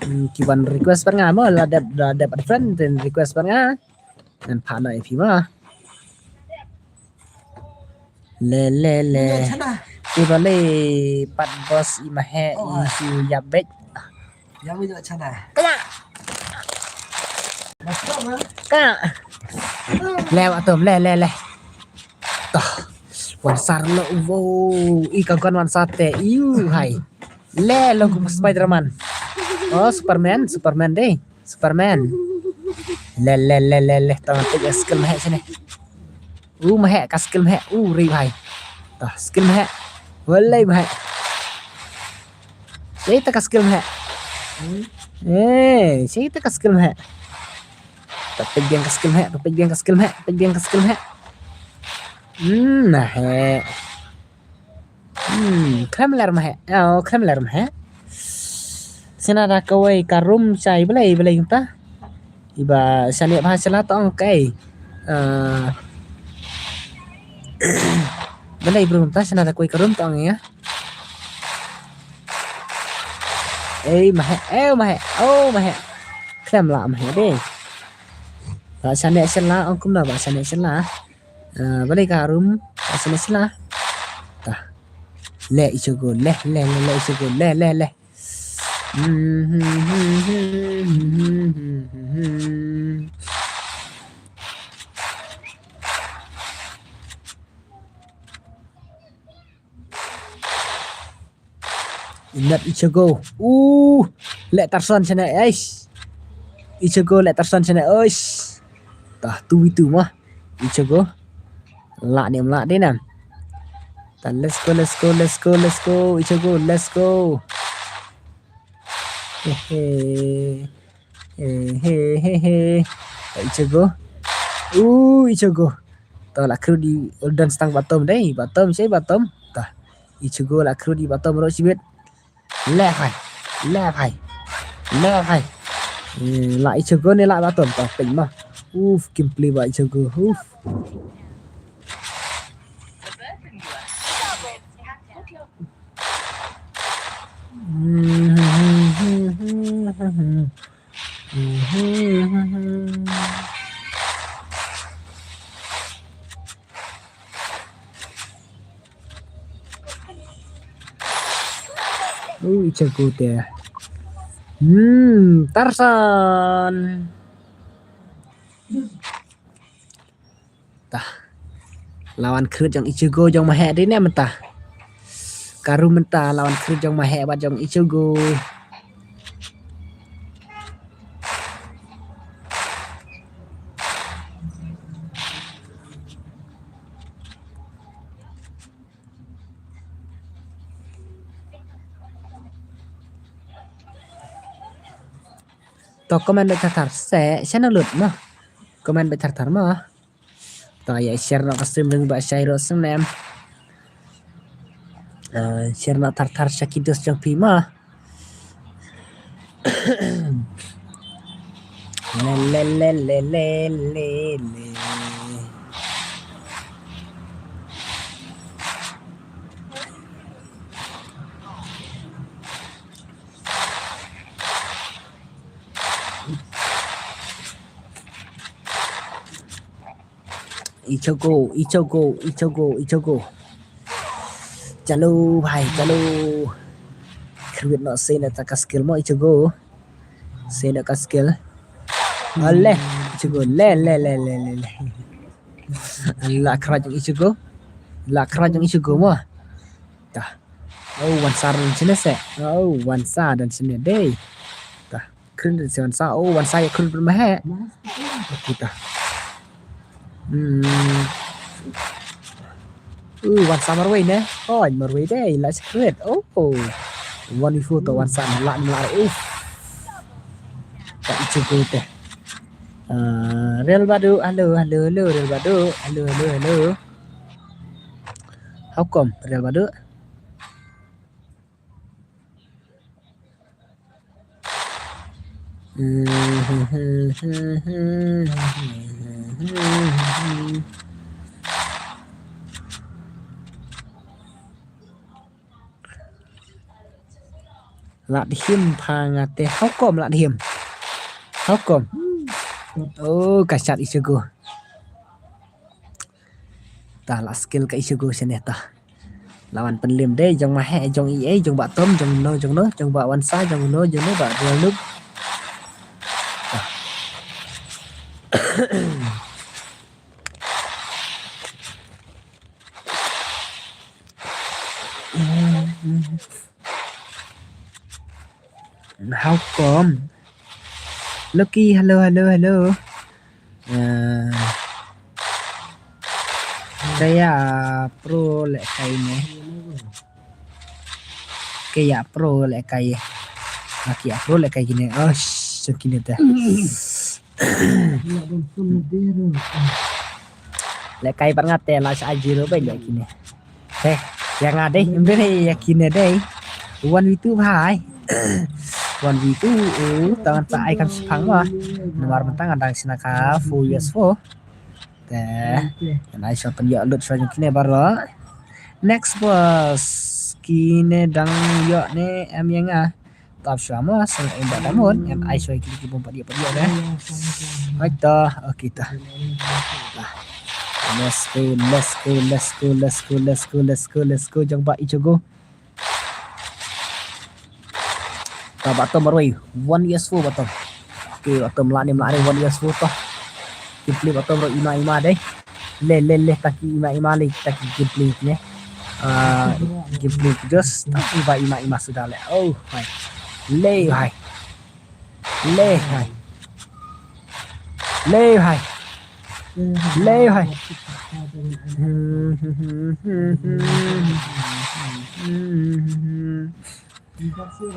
Mm, ki ban request ban nga mo la dep, la dep friend then request ban nga. Ngan phah noh ïa phi mo. Le le le. Ïa chana. Ïa ba le pat bos i Maheh. Oh, i ah. Su ïap bej. Ïa mi ïa chana. Kaya. Ka. Le wa tom le le le. Tah. Wan sar lo wow. I ka gon wan sar te. Iu hai. Le lo ku Spider-Man. Oh, Superman, Superman deh. Superman. Le le le le le. Tang te skill Maheh sini. U Maheh ka skill Maheh. U ri bhai. Tah skill Maheh. Walai Maheh. Sei ta ka skill Maheh. Eh, sei ta ka skill Maheh. Ta peit biang ka skill Maheh, ta peit biang ka skill Maheh, ta peit biang ka skill Maheh. Hmm, Maheh. Hmm, khlem ler Maheh. Oh, khlem ler Maheh. Sina da kawei ka room chai balei balei ta. Iba shane bha shala tong kai. Ah. Balei bro mynta shane da koi ka room tong ya. Ei mahe, ei mahe, oh mahe. Klem la mahe de. Ba shane shala ong kumno ba shane shala. Ah, balei ka room ba shane shala. Tah. Le ichugo le le le le ichugo le le le. Inap ichugo. Uh, le tarson shane, eish. Ichugo le tarson shane, eish. Tah, tu itu mah. Ichugo. La ni la de nam. Tah, let's go, let's go, let's go, let's go. Ichugo, let's go. Hehe. Hehehe. Tah, ichugo. Uh, ichugo. Tah, la kru di uldan stang batom dei. Batom, sei batom. Tah. Ichugo la kru di batom ro sibit. Left hai. Left hai. Left hai. Eh, la ichugo ni la batom. Tah, ping mah. Uf, kim pli ba ichugo. Uf. Ui, jago te. Hmm, Tarzan. Tah. Lawan khrut jong Ichigo jong Mahek dei ne mynta. Karu mynta lawan khrut jong Mahek bad jong Ichigo. To comment bad thar thar se, channel lut mo. Comment bad thar thar mo. To ïa share noh ka stream jong ba shai ruh sngewnem. Eh, share noh thar thar sha ki dos jong phi mo. Le, le, le. Ichigo, Ichigo, Ichigo, Ichigo. Chalo bhai, chalo. Khrwit noh sien ta ka skill mo Ichigo. Sien ka skill. Ale, Ichigo, le, le, le. La khrwit jong Ichigo. La khrwit jong Ichigo mo. Tah. Oh, wan sa don sene se. Oh, wan sa don sene dei. Tah. Kren don se wan sa. Oh, wan sa ïa kren don Mahek. Kita. Hmm. Uh, wan sa marwei ne. Oh, marwei dei. La secret. Oh. Wan ifu to wan sa la la. Uf. Tak cukup deh. Ah, Real Badu, halo, halo, halo, Real Badu, halo, halo, halo. How come, Real Badu? Lat him pha nga te, how come lat him? How come? Oh, ka chat Ichigo. Ta la skill ka Ichigo sene ta. Lawan pynlim dei jong Mahek, jong E A, jong Batom, jong no, jong no, jong Ba Wansa, jong no, jong no, Ba Real Noob. Ta. How come? Lucky, hello, hello, hello. Ah. Kaya pro le kai ne. Kaya pro le kai. Kaya pro le kai kine. Oh, so kine te. Le kai pat nga te la sa ajiro ba le kine. He, ïa nga dei, em dei ïa kine dei. One v two bhai. One v two, oh, tang ta ai kam shipang ma. Namar mynta nga dang shna ka four vs four. Te, ngan ai shuwa pynïoh lut shuwa jong kine baroh. Next boss, kine dang ïoh ne em ïa nga. Tap shuwa mo, sa nga im ba da mut, ngan ai shuwa kine ki bom pat ïoh pat ïoh de. Hoi to, okay to. Let's go, let's go, let's go, let's go, let's go, let's go, let's go, jong ba Ichigo. Ta Batom marwei, one vs four Batom. Okay, Batom la ni mla re one vs four to. Ki play Batom ro ima ima dei. Le le le ta ki ima ima le ta ki game play ne. Ah, game play just ta ki ba ima ima suda le. Oh, hai. Le hai. Le hai. Le hai. Le hai.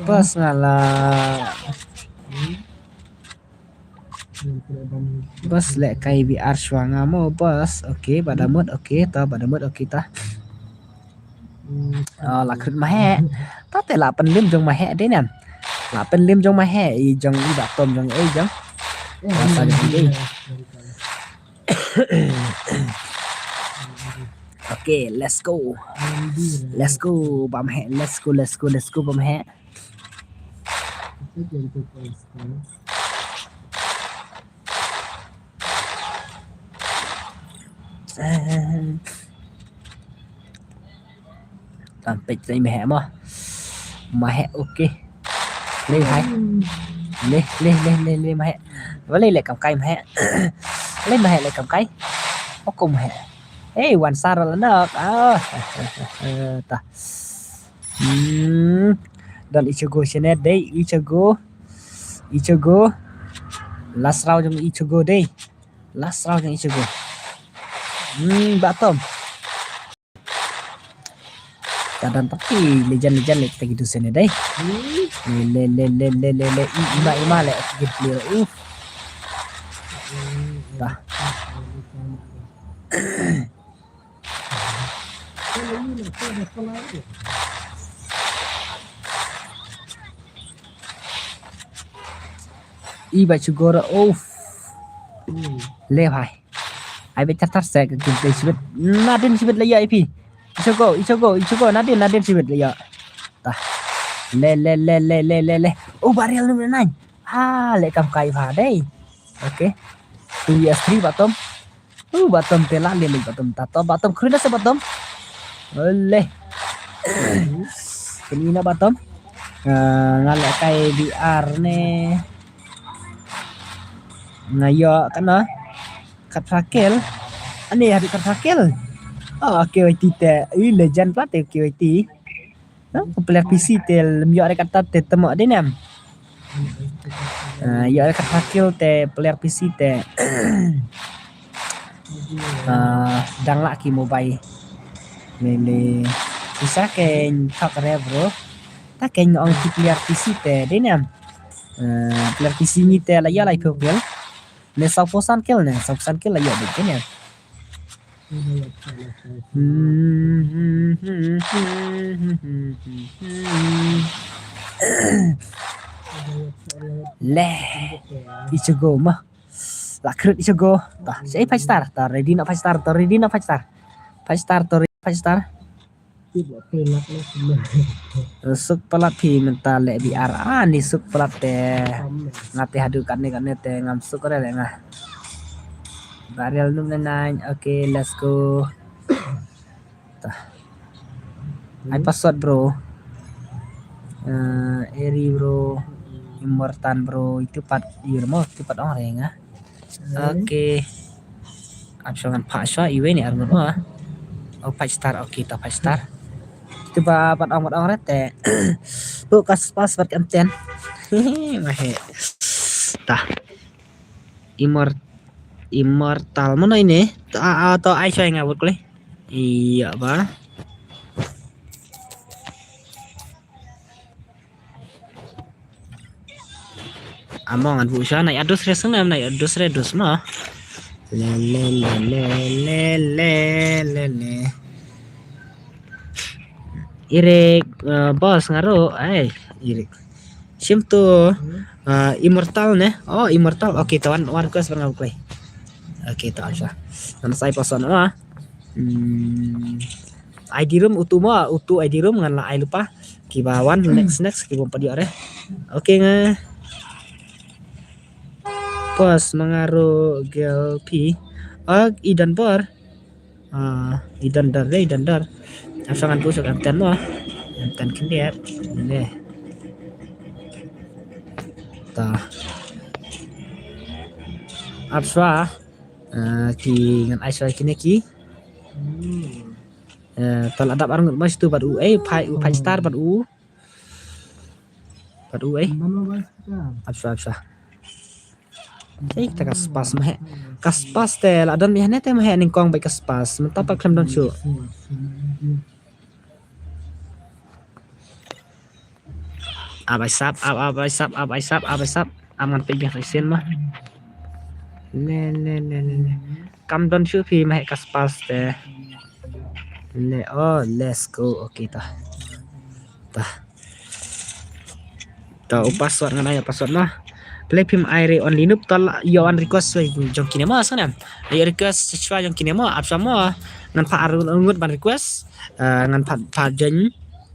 Pas ngala. Bas leh kai B R shuwa nga mo bas. Okay, ba da mut, okay, ta ba da mut, okay, ta. Oh, la khut ma he. Ta te la pynlim jong ma he de nan. La pynlim jong ma he, i jong i Batom jong i jong. Rasa jong i. Okay, let's go. Let's go, bam he. Let's go, let's go, let's go, bam he. Tam peit trai ma he mo. Ma he, okay. Le hai. Le, le, le, le, le ma he. Wa le le kam kai ma he. Le ma he le kam kai. Okum he. Hey, wan sar la nok. Ah. Ta. Hmm. Dan Ichigo sene dei Ichigo. Ichigo. Last round jong Ichigo dei. Last round jong Ichigo. Hmm, Batom. Kadan pati legend legend le kita gitu sene dei. Le le le le le le le i ima ima le gitu le. Uf. Dah. I ba chugora of. Le bhai. Ai ba chatar se ka gameplay shibit. Nadin shibit la ya ipi. Ichogo, ichogo, ichogo. Nadin, nadin shibit la ya. Tah. Le, le, le. Oh, barrel number nine. Ah, le kam kai bha dei. Okay. Two vs three Batom. Uh, Batom te la le le Batom tato. Batom khrina se Batom. Ole. Kini na Batom. Ah, nga le kai B R ne. Nga yo kana. Kat Rakel. Ani hari Kat Rakel. Oh, K Y T te. Ih, legend pla te K Y T. Huh? Player P C te lem yo re kata te temo de nem. Ah, yo re kata kill te player P C te. Ah, dang la ki mobile. Lele. Isa ken thak re bro. Ta ken ong ki player P C te de nem. Ah, player P C ni te la yo la ipok kill. Ne saw phew san kill ne, saw phew san kill la yo de nem. Le. Ichigo ma. La krit Ichigo. Tah, si five star. Tah, ready na five star. Tah, ready na five star. Five star, tah, ready five star. Suk palat phi mynta le B R. Ah, ni suk palat te. Nga te haduh katne katne te ngam suk re le nga. Barrel num le nine. Okay, let's go. Tah. Ai password bro. Eh, Eri bro. Immortan bro. Itu pat, itu mo, itu pat ong re nga. Okay. Ap shong ngan phah shwa iwei ni arngut ma. Oh, five star. Okay, ta five star. Itu ba pat ong, pat ong re te. Bu kas pas pat kan ten. Ma he. Tah. Immor-, Immortal mana ini? Ta, a, to ai shwa nga bot kule. Iya ba. Among an bu sha nai adus re sung nam nai adus re dus ma. Le le le le le le le. Irik, eh, bos ngaro ai irik. Shim tu, ah, Immortal ne? Oh, Immortal. Okay, to wan, wan request ban nga u klei. Okay, to ap sha. Ngan sa ai password noh. Hmm. I D room utu mo, utu I D room ngan la ai lypa. Kiba wan next, next, kiba pat ïoh re. Okay nga. Pos ma nga ruh girl phi. Ah, i don bor. Ah, i don dor, i don dor. Ap sha ngan pus kan ten mo. Kan ten khyndiat. Ne. Ta. Ap sha. Ah, ki ngan ai sha kine ki. Eh, ta la dap arngut mas tu bad u, eh, phai, u phai star bad u. Bad u, eh. Ap sha, ap sha. Ei, ta ka spas ma heh. Ka spas te la don mi hane te ma heh nyngkong bad ka spas. Mynta pat khlem don shuh. Ap ai sap, ap, ap ai sap, ap ai sap, ap ai sap. Ap ngan peit biang sa shisien ma. Le, le, le, le, le. Kam don shuh phi ma heh ka spas te. Le, oh, let's go. Okay, ta. Ta. Ta, u password ngan ai password ma. Play phim ai re only noob, ta la ïoh wan request jong kine ma, sngewbha. Ïoh request shuwa jong kine ma, ap sha ma. Ngan phah arngut ban request. Ah, ngan phah, phah join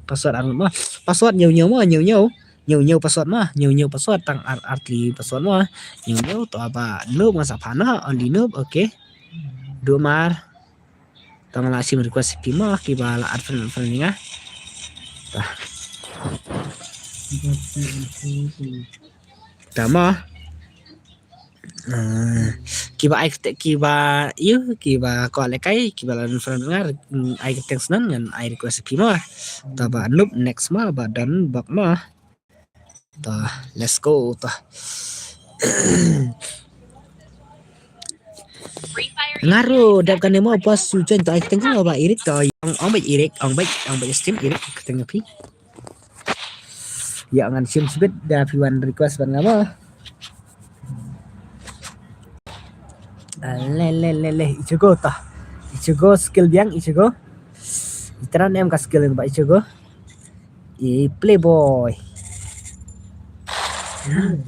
password arngut ma. Password ñiew ñiew ma, ñiew ñiew. Ñiew ñiew password ma, ñiew ñiew password tang ar, ar tylli password ma. Ñiew ñiew to ba noob ngan sa phah noh, only noob, okay. Duh mar. Tang la shim request phi ma, kiba la add friend, friend nga. Ta. Ta ma. Ah, kiba ai kyrteng, kiba, ïa, kiba kwah lehkai, kiba la don friend nga, mm, ai kyrteng snan ngan ai request phi ma. Ta ba noob next ma, ba don bok ma. Ta, let's go ta. Nga ruh dap kane mo, pas su join ta, ai kyrteng ba Irik ta, ong, ong beit Irik, ong beit, ong beit stream Irik, kyrteng phi. Ïa ngan shim shibit da phi wan request ban nga mo. Ah, le, le, le, le, Ichigo ta. Ichigo skill biang, Ichigo. Itran em ka skill ba Ichigo. I playboy.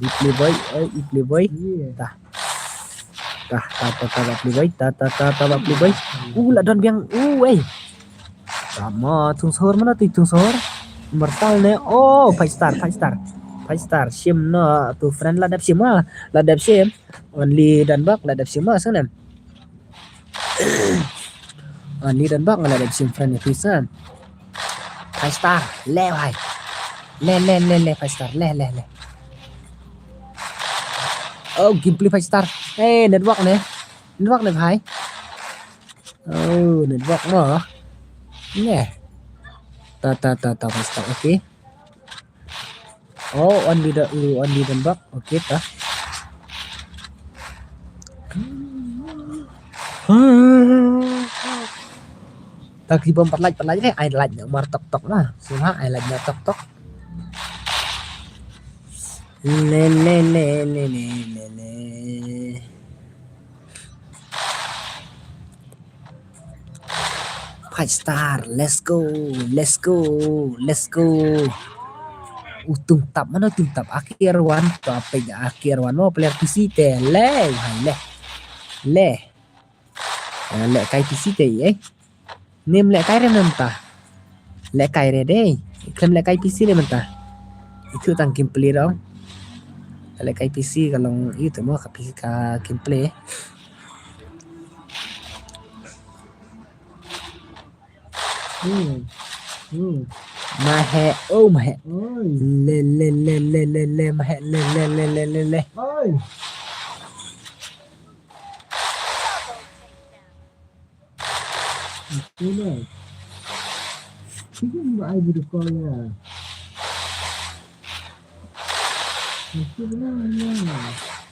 I playboy, eh, i playboy. Ta. Ta, ta, ta, ta, ba playboy. Ta, ta, ta, ta, ba playboy. Uh, la don biang. Uh, eh. Sama thung sahur mana tu thung sahur. Mertal ne. Oh, five star, five star. Five star. Shim no tu friend la dap shim ah. La dap shim. Only dan bak la dap shim ah sana. Only dan bak la dap shim friend ni sana. Five star. Le bhai. Le, le, le, le, five star. Le, le, le. Oh, gameplay five star. Eh, network ne. Network ne bhai. Oh, network mo. Ne. Ta, ta, ta, ta, five star. Okay. Oh, only the, uh, only the bak. Okay, ta. Ta ki bom pat like, pat like le, ai like na mar tok tok na. Sima ai like na tok tok. Le, le, le, le, le, le, le. Five star, let's go, let's go, let's go. Utung tap mana utung tap aki arwan to apik aki arwan mo player P C te le hai le le. Eh, le kai P C te eh. Nim le kai re mynta. Le kai re dei. Klem le kai P C le mynta. Itu tang gameplay dong. Le kai P C ka long itu mo ka P C ka gameplay. Hmm. Hmm. Mahe, oh mahe. Oi. Le le le le le le mahe le le le le le le. Oi. Itu lah. Itu buat ai video call ya.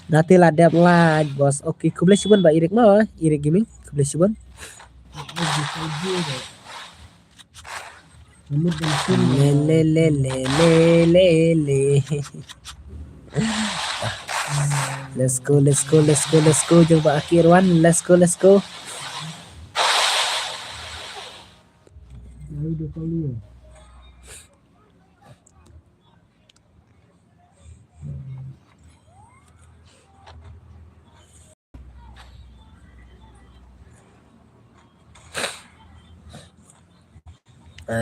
Dati la dep like bos. Okay, khublei shibun ba Irik mo, Irik Gaming. Khublei shibun. Le le le le le le le. Let's go, let's go, let's go, let's go. Jumpa akhir one. Let's go, let's go. Ayo dua kali. Khrip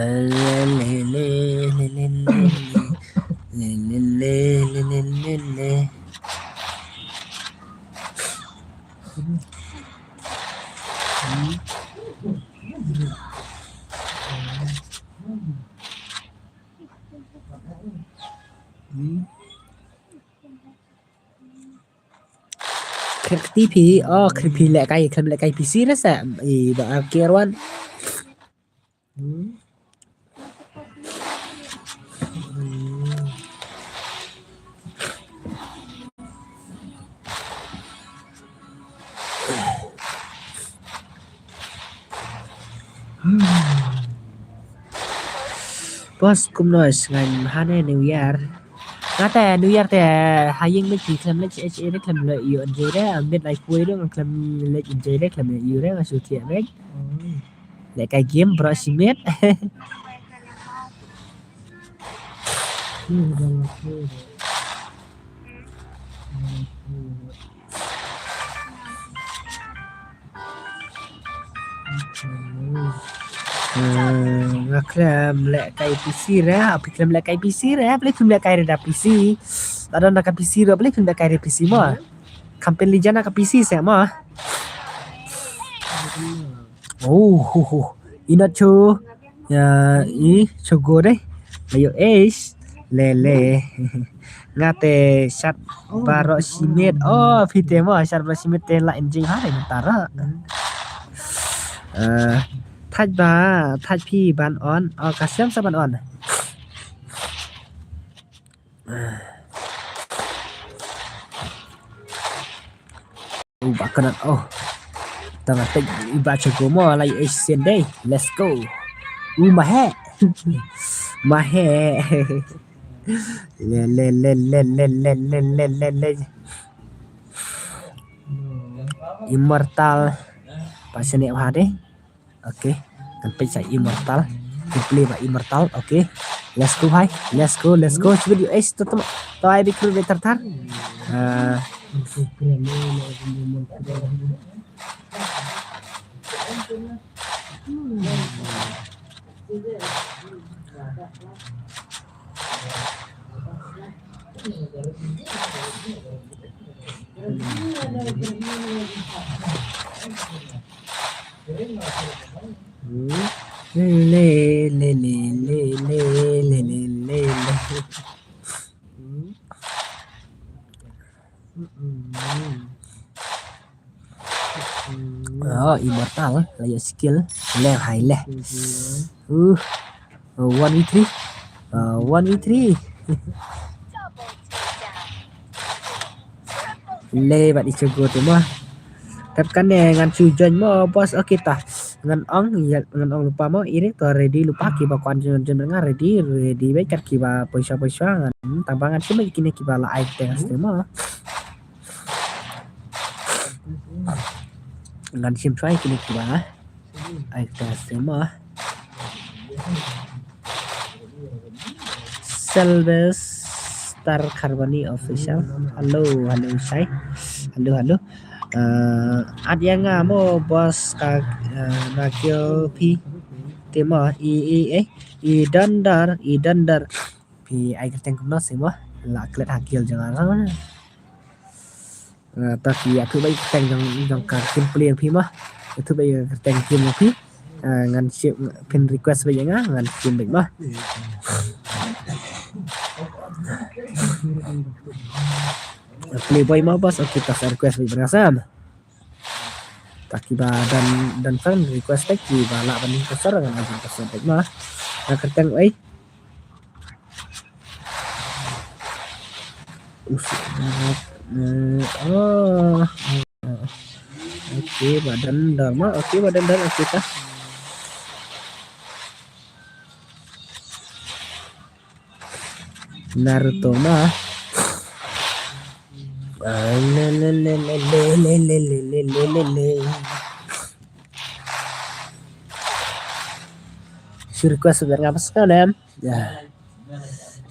kti phi, oh, khrip phi lehkai, khlem lehkai P C re sa, i ba ar kiar wan. Hmm. Hmm. Boss, kumno sngewbha ne New Year? Nga te New Year te ha ïing beit, khlem leit H A re, khlem leit ïoh enjoy re, miet lai poi re, khlem leit enjoy re, khlem leit ïoh re, nga shu thiah beit. Lehkai game baroh shi miet. Hmm, nga khlem lehkai P C re, phi khlem lehkai P C re, balei phim lehkai re da P C? Lada na ka P C re, balei phim lehkai re P C mo? Kham pynleit ïa na ka P C se mo. Oh, hu, hu. Ina chu. Ya, i, chugo dei. Ayo, eish. Lele. Nga te shot baroh shi miet. Oh, phi te mo, shot baroh shi miet te la enjoy ha re mynta ra. Eh, thait ba, thait phi ban on. Oh, ka sem sa ban on. U ba khnang, oh. Tang attack i ba chugo mo la ïa sien dei. Let's go. U ma he. Ma he. Le, le, le. Immortal. Pasal ni apa deh? Okay. Kan peit sa Immortal. Kan play ba Immortal. Okay. Let's go, hai. Let's go, let's go. Cuba di, eh, tu, tu. Tu ai di kru di tar tar. Ah. Le, le, le. Oh, Immortal, la ïa skill, le hai le. Uh, oh, one v three. Uh, one v three. Le bad i chugo tu mo. Tep kane ngan shu join mo, boss. Okay ta. Ngan ong, ïa, ngan ong lypa mo, iri to ready lypa kiba kwah join, join nga ready, ready bad kat kiba pisa pisa ngan, hmm, tang ba ngan shim bad kine kiba la ai teng stem mo. Ngan shim try kine kiba ai teng stem mo. Sylvester Carboni Official. Hello, hello, Shai. Hello, hello. Uh, at ïa nga mo, boss, ka, uh, na kiel phi. Te mo, i, i, eh, i dandar, i dandar. Phi ai kyrteng kumno se mo? La klet ha kiel jong nga. Ah, ta ki ïathuh bad kyrteng jong, jong ka game play jong phi mo. Ïathuh bad kyrteng game jong phi. Ah, ngan shim, phin request bad ïa nga, ngan shim bad mo. Playboy mo, boss, okay, ta sa request bad nga sam. Ta kiba don, don friend request bad kiba lah ban request ngan ai request bad mo. Nga kyrteng ai. Us-, eh, oh. Okay, ba don dor mo. Okay, ba don dor, okay ta. Naruto mo. Ah, le, le, le. Shu request biar ngapa sekalian. Ya.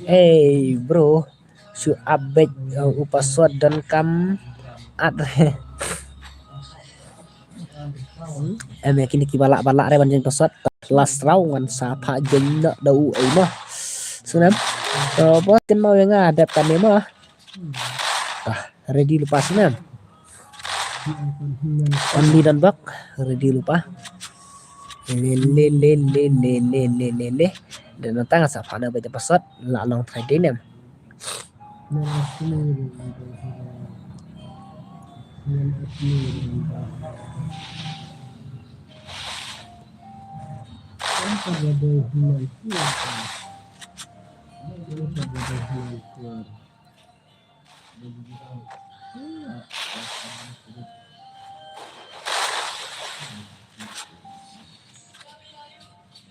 Hey, bro. Shu update, uh, u password don kam at. Em, ïa kine kiba lah, ba lah re ban jeng password. Last round ngan sa phah jeng noh da u ei mo. Sngewbha. To, bos, kynmaw ïa nga dep kane mo. Ah, ready lypa sngewbha. Only don bok, ready lypa. Le, le, le, le. Dan nangta ngan sa phah noh ba jeng password, lah long try dei ne em.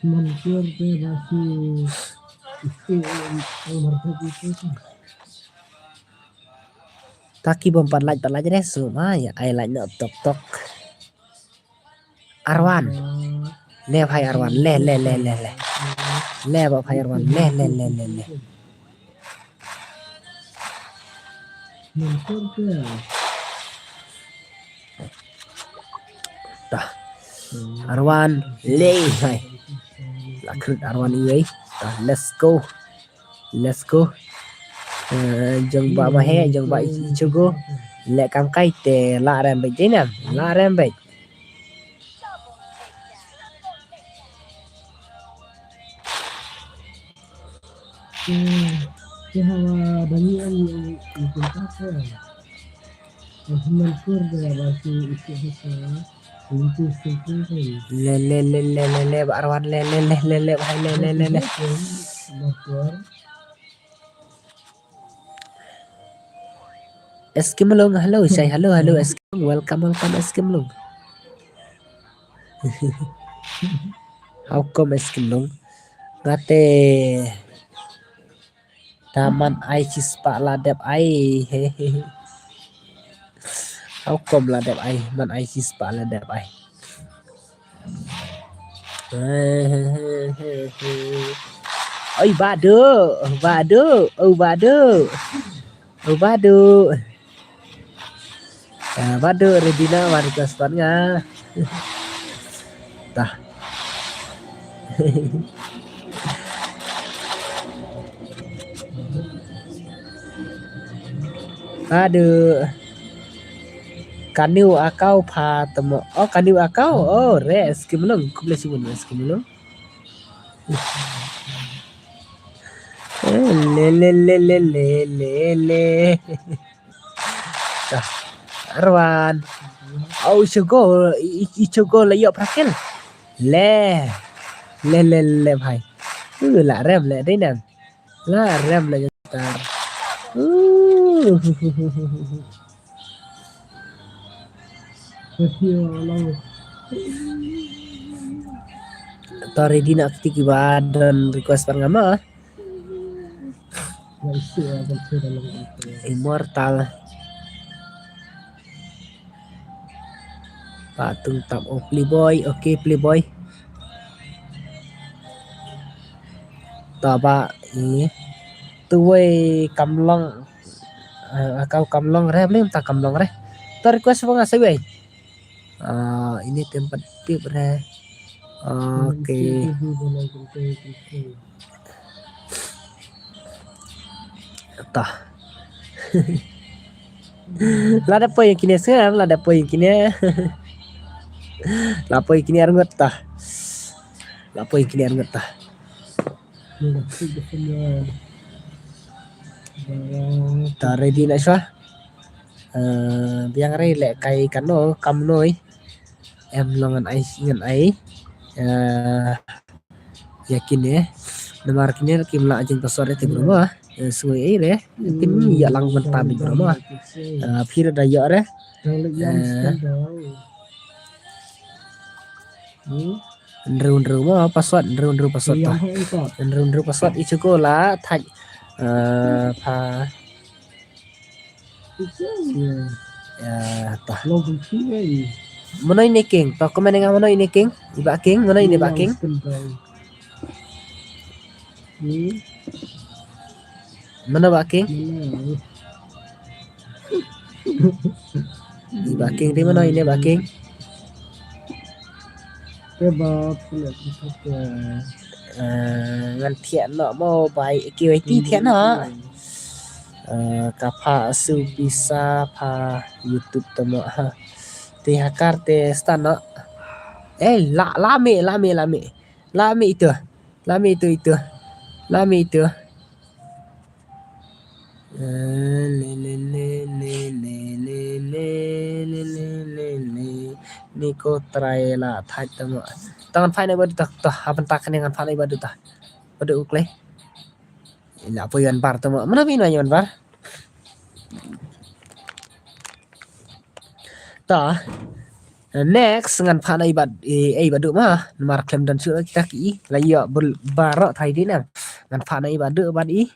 Mantur te basi isti ang marthak itu kan. Ta ki bym pat lait, pat lait re su ma ïa ai lait noh tok tok. Arwan. Le bhai Arwan, le, le, le, le, le. Le ba bhai Arwan, le, le, le, le, le. Mantur te. Tah. Arwan, le, hai. La krit Arwan iwei. Tah, let's go. Let's go. Eh, jong ba ma he, jong ba i, i chugo. Le kam kai te la rem bej dei ne em. La rem bej. Hmm, ya, hawa, dani ang, ang, ang pinta ko. Ang mantur da ba si isi hasa. Pintu singkung ko. Le, le, le, le, le, le, ba Arwan, le, le, le, le, le, bhai, le, le, le, le. Mantur. S K Mlung, hello, say hello, hello, S K Mlung, welcome, welcome, S K Mlung. How come S K Mlung? Ngate. Ta man ai shispah la dep ai, he, he, he. How come la dep ai, man ai shispah la dep ai. Oi, Badu, Badu, oh, Badu. Oh, Badu. Ah, Badu, ready na, mari ka span nga. Tah. Aduh. Kaniw akau pha temo. Oh, kaniw akau. Oh, re, S K Mlung. Khublei shibun, S K Mlung. Eh, le, le, le. Tah. Arwan. Oh, i chugo, i, i chugo la ïoh prakel. Le. Le, le, le, bhai. Uh, la rem, le dei nang. La rem la jong tar. Uh. Tori dina kti kiba don request par ngama. Immortal. Patung tap, oh, Playboy, okay, Playboy. Taba, eh, tuwei kamlong, eh, kau kamlong re, blim ta kamlong re. Ta request ba nga sawei. Ah, ini tempat tip re. Okay. Tah. Lada poi ïa kine sngewbha, lada poi ïa kine. La poi ïa kine arngut tah. La poi ïa kine arngut tah. Ta ready na shwa. Eh, biang rei leh kai kano, kam noi. Em long ngan ai, ngan ai. Eh, ïa kine. Namar kine kim lah jing password te bro ma. Eh, sngewbha ei re. Kin ïa lang ban tam bro ma. Eh, phi da ïa re. Eh, hynriew hynriew ma password, hynriew hynriew password ta. Hynriew hynriew password i chuko la thaj. Eh, pha. Ya, tah. Mano ine king? To comment nga mano ine king? Iba king, mano ine ba king? Mano ba king? Iba king, di mano ine ba king? Ba pule pule. Eh, ngan thiah noh mo bai K Y T thiah noh. Eh, ka pha su pisa pha YouTube tamo ha. Te ha kar te stan noh. Eh, la la me la me la me. La me itu. La me itu itu. La me itu. Eh, le le le. Ni ko trai la thait tamo. Tangan phai na badu ta. Toh, hapan tak ni ngan phai na badu ta. Badu uklei. Ila po yan bar tamo. Mana pino yan bar? Ta. Next ngan phah na i bad i, i badu ma. Namar khlem don shuh kita ki i. La ïoh bul baroh thai di nang. Ngan phah na i badu bad i.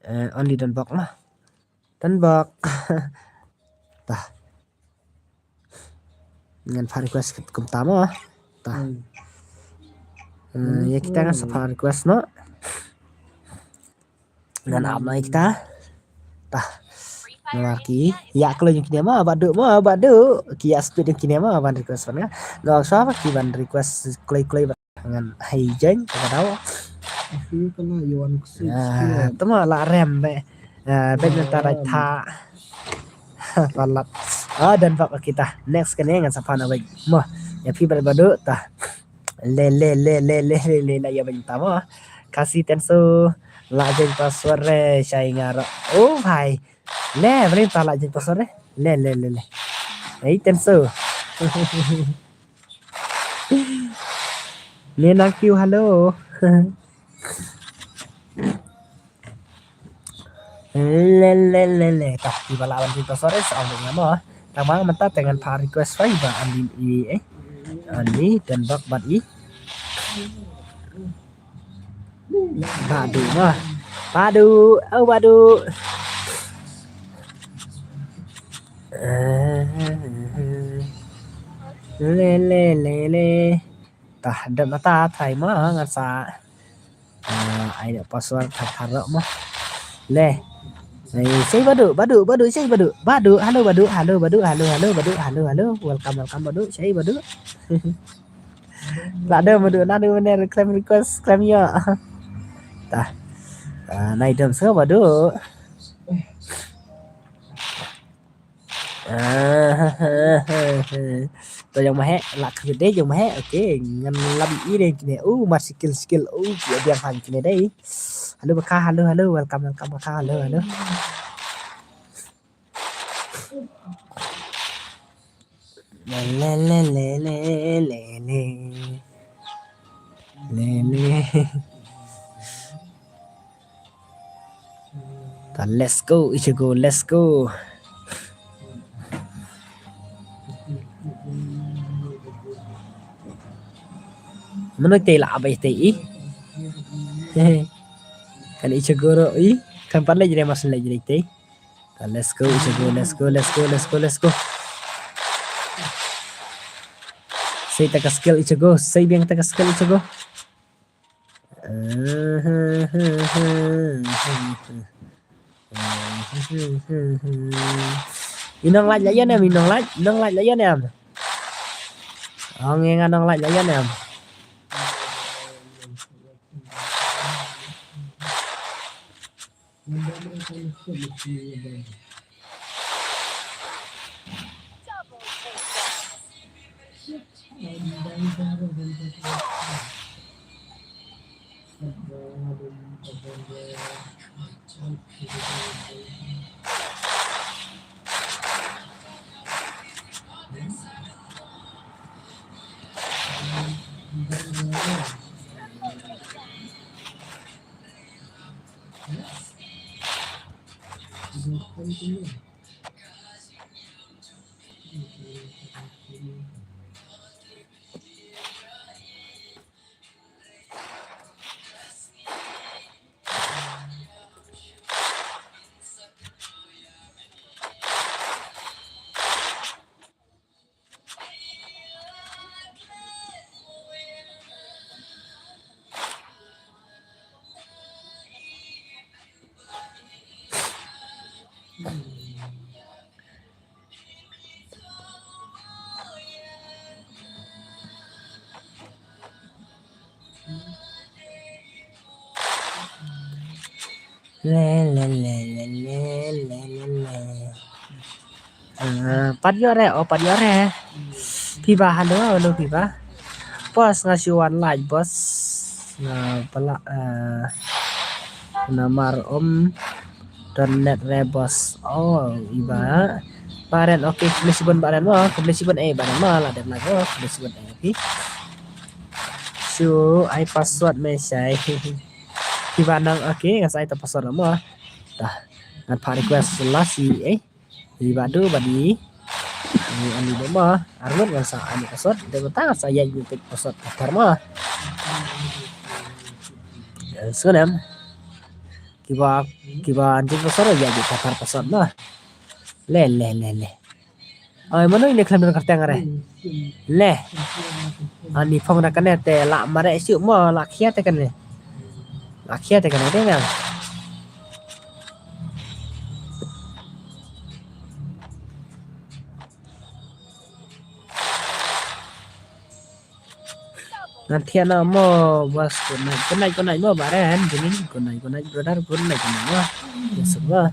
Eh, only don bok ma. Don bok. Ta. Ngan phah request kumta ma. Ta. Hmm. Eh, ïa kita ngan sa phah request ma. Ngan ap na ïa kita. Ta. Namar ki ïa kloi jong kine ma badu ma badu. Ki ïa speed jong kine ma ban request ban nga. Nga sa ba ki ban request kloi kloi ba ngan hai jeng ka daw. Aku kena yawan kusik. Ah, tama la rem be. Ah, be nang ta rai tha. Palat. Ah, don bok kita. Next kane ngan sa phah na wei. Mo. Ïa phi bad badu ta. Le le le le le le le la ïa bynta mo. Khasi Tenso la jeng password re shai nga ro. Oh bhai. Le bynta la jeng password re. Le le le le. Ei Tenso. Ni nang kiu hello. Le le le le. Tah, ki ba la ban request sorry sa ong nga mo. Tang ma mynta te ngan phah request sorry ba andi i eh. Andi don bok bad i. Badu ma. Badu, oh badu. Le le le le. Tah, dep na ta thai ma ngan sa. Ah, ai da password thar thar ma. Le. Ai, sei badu, badu, badu, sei badu. Badu, halo badu, halo badu, halo, halo badu, halo, halo. Welcome, welcome badu, sei badu. La da badu, na da badu, claim request, claim ya. Tah. Ah, nai dam sa badu. Ah, to jong ma he la khmih dei jong ma he. Okay, ngan lam i dei kine. Uh, mar skill skill. Uh, ki biang han kine dei. Halo baka, halo halo, welcome welcome baka, halo halo. Le le le le le le. Le le. Ta, let's go, Ichigo, let's go. Mano te la abai te i. Kan Ichigo ro i. Kan pan le jre mas le jre te. Ta, let's go, Ichigo, let's go, let's go, let's go, let's go. Sei ta ka skill Ichigo, sei biang ta ka skill Ichigo. I nong lait la ïa nem, i nong lait, nong lait la ïa nem. Ong ïa nga nong lait la ïa nem. Le, le, le, le, le, le, le, le. Ah, pat ïoh re, oh, pat ïoh re. Phi ba, hello, hello, phi ba. Boss, nga shu wan live, boss. Nga pala, ah, namar um internet re, boss. Oh, i ba. Baren, okay, khublei shibun Baren mo, khublei shibun eh Baren mo, la dep live mo, khublei shibun eh, okay. Shu ai password me shai. Phi ba nang, okay, nga sa ai ta password mo. Tah, ngan phah request la shi eh. Hi ba du ba di. Ni ani ba ma. Arngut ngan sa ani password. Dei ba ta ngan sa ïa ïa password Qatar ma. Sunem. Kiba kiba anjing password ïa ïa Qatar password ma. Le le le le. Ai mano ini khlem don kyrteng re. Le. Ani phong da kane te la mare shu mo la khia te kane. La khia te kane te nang. Ngan thiah na mo, boss, good night, good night, good night mo, Baren, good night, good night, good night, brother, good night, good night mo. Yes, mo.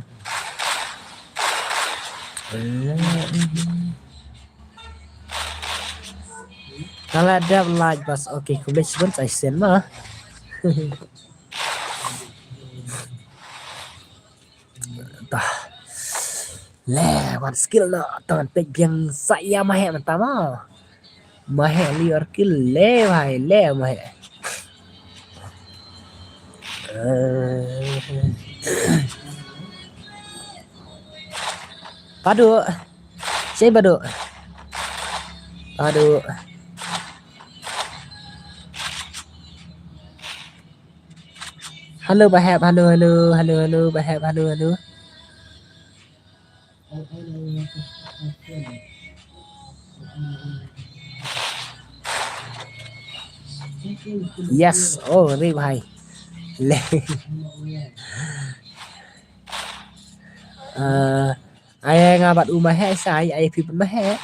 Kala dap live, boss. Okay, khublei shibun sa isen mo. Tah. Le, wan skill na, tang pek biang sa ïa Mahek mynta mo. Mahek liur kill le bhai, le Mahek. Eh. Padu. Shay Padu. Padu. Hello, Bahep. Hello, hello, hello, hello, Bahep. Hello, hello. Yes, oh, ri bhai. Le. Eh, ai nga bad u Mahek sai, ai phi bad Mahek.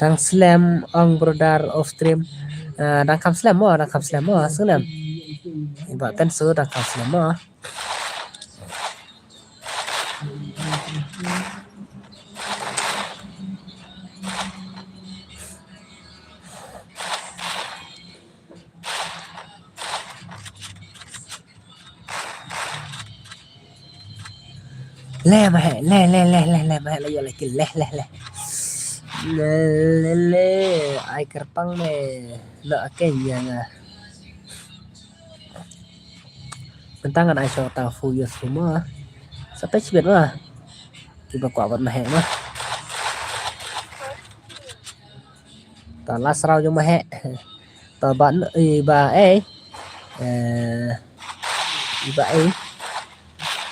Dang slem ong brother of stream. Eh, dang kham slem mo, dang kham slem mo, slem. Iba ten su dang kham slem mo. Le Mahek, le, le, le, le, le, Mahek, le, ïa, le, le, le, le. Le, le, le, ai kyrpang me. Lo, okay, ïa nga. Mynta ngan ai shuwa ta full use full mo. Sa peit shibit mo. Kiba kwah bad Mahek mo. Ta last round jong Mahek. Ta ba n-, i ba eh. Eh, i ba eh.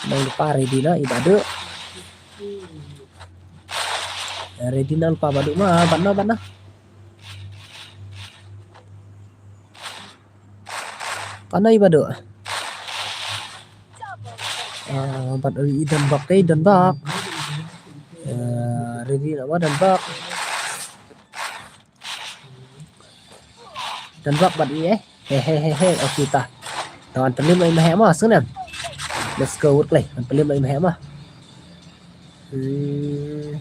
Nang lupa ready na i ba du. Ready na lupa ba du ma, ba na, ba na. Panai ba dok. Ah, bad i Don Bok te, Don Bok. Ah, ready na ba Don Bok. Don Bok bad i eh. He he he he. Okay ta. Tawan pelim ai Mahek ma, sngewnem. Let's go work leh. Tawan pelim ai Mahek ma. Hmm.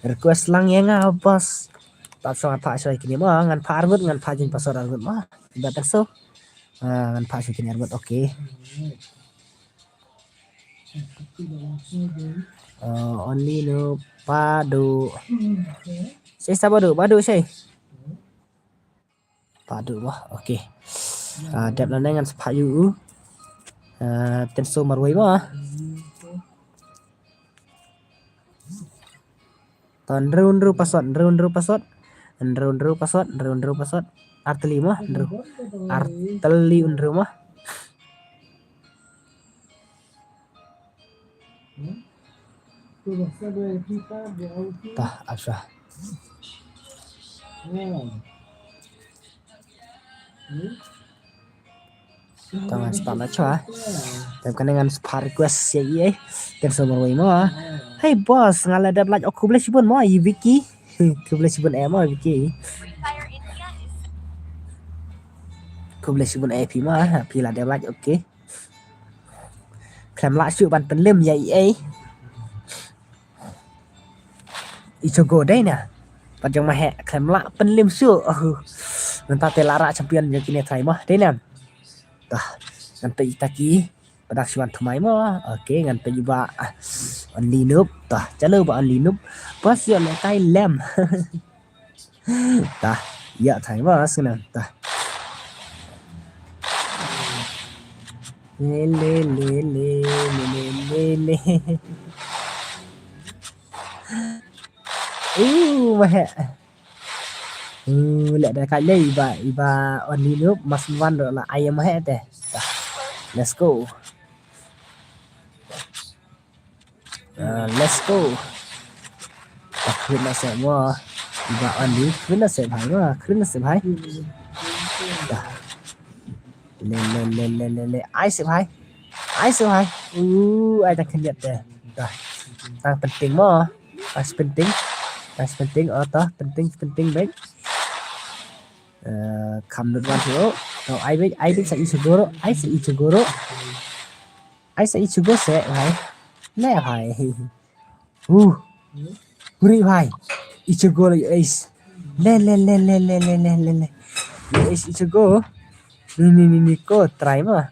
Request lang ïa nga, boss. Tap song ngan phah shuwa kine ma, ngan phah arngut, ngan phah jingpasal arngut ma. Ba tak so. Ah, ngan phah shuwa kine arngut, okay. Uh, only no Padu. Sei sa Padu, Padu sei. Padu bah, okay. Ah, dep lane ngan sa phah ïa u. Ah, ten so marwei bah. Ton hynriew hynriew pasot, hynriew hynriew pasot. Hynriew hynriew pasot, hynriew hynriew pasot. Artylli mah, hynriew. Artylli hynriew mah. Tah, ap shuwa. Tang ngan start na chwa. Tang kane ngan spar request ïa i ei. Tang so marwei mo. Hey boss, nga la dep like, oh, khublei shibun mo i Vicky. Khublei shibun eh mo Vicky. Khublei shibun eh phi mo, phi la dep like, okay. Khlem lah shuh ban pynlim ïa i ei. I Chogo dei na. Pat jong Maheh khlem lah pynlim shuh. Ngan ta te la rah champion jong kine trai mo dei na. Tah, ngan peit ita ki. Padak shuan tmai mo. Okay, ngan peit ba, ah, Only Noob. Tah, chalo ba Only Noob. Pas ïa le kai lem. Tah, ïa thai mo sngna. Tah. Le le le le le le le le. Uh, Maheh. Uh, leh da ka leh iba iba Only Noob mas wan do la ai Maheh te. Let's go. Uh, let's go. Khwin na se mo. Iba Only khwin na se bhai mo. Khwin na se bhai. Le le le le le le. Ai se bhai. Ai se bhai. Uh, ai ta khyndiat te. Tang pynting mo. Tang pynting. Tang pynting. Oh, tah pynting pynting bek. Eh, kham lut wan tu. Tau ai bek, ai bek sa i Chogo. Ai sa i Chogo. Ai sa i Chogo se bhai. Le bhai. Uh. Huri bhai. I Chogo le ace. Le le le le le le le le le. Le ace i Chogo. Ni ni ni ni ko try ma.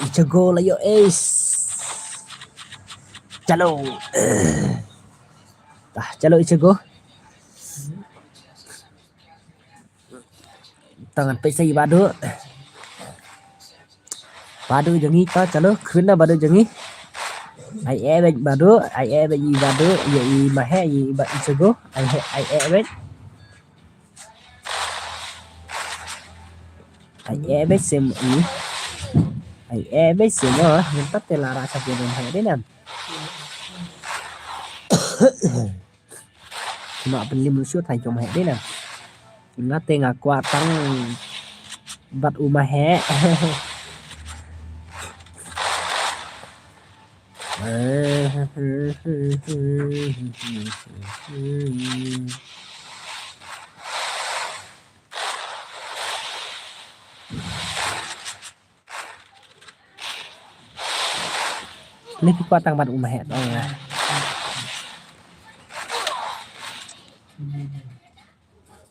I Chogo la ïoh ace. Chalo. Tah, chalo i Chogo. Tang ngan peit sa i Badu. Badu jong ngi ta chalo khwin na Badu jong ngi. Ai e bek Badu, ai e bek i Badu, ïa i Maheh, i Ba i Chogo. Ai e, ai e bek. Ai e bek sim i. Ai e bek sim o, ngan tat te la ra sa pun hai de nam. Kima pynlim lut shuh thai jong Maheh dei na. Nga te nga kwah tang bad u Maheh. Ni phi kwah tang bad u Maheh tang.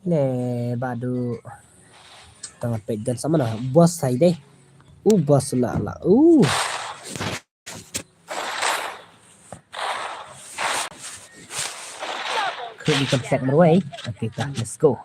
Le Badu. Tang peit dan sama na. Boss sai deh. U boss la la. U. Klik ikan flag marwei. Okay, ta, let's go.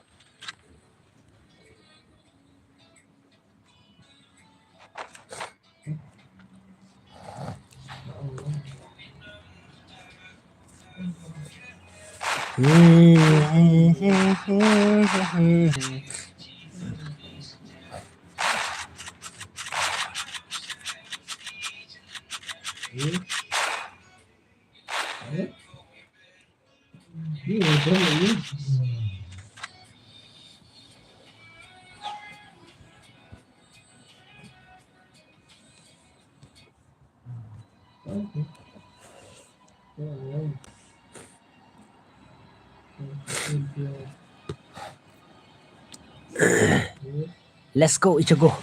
Let's go, Ichigo.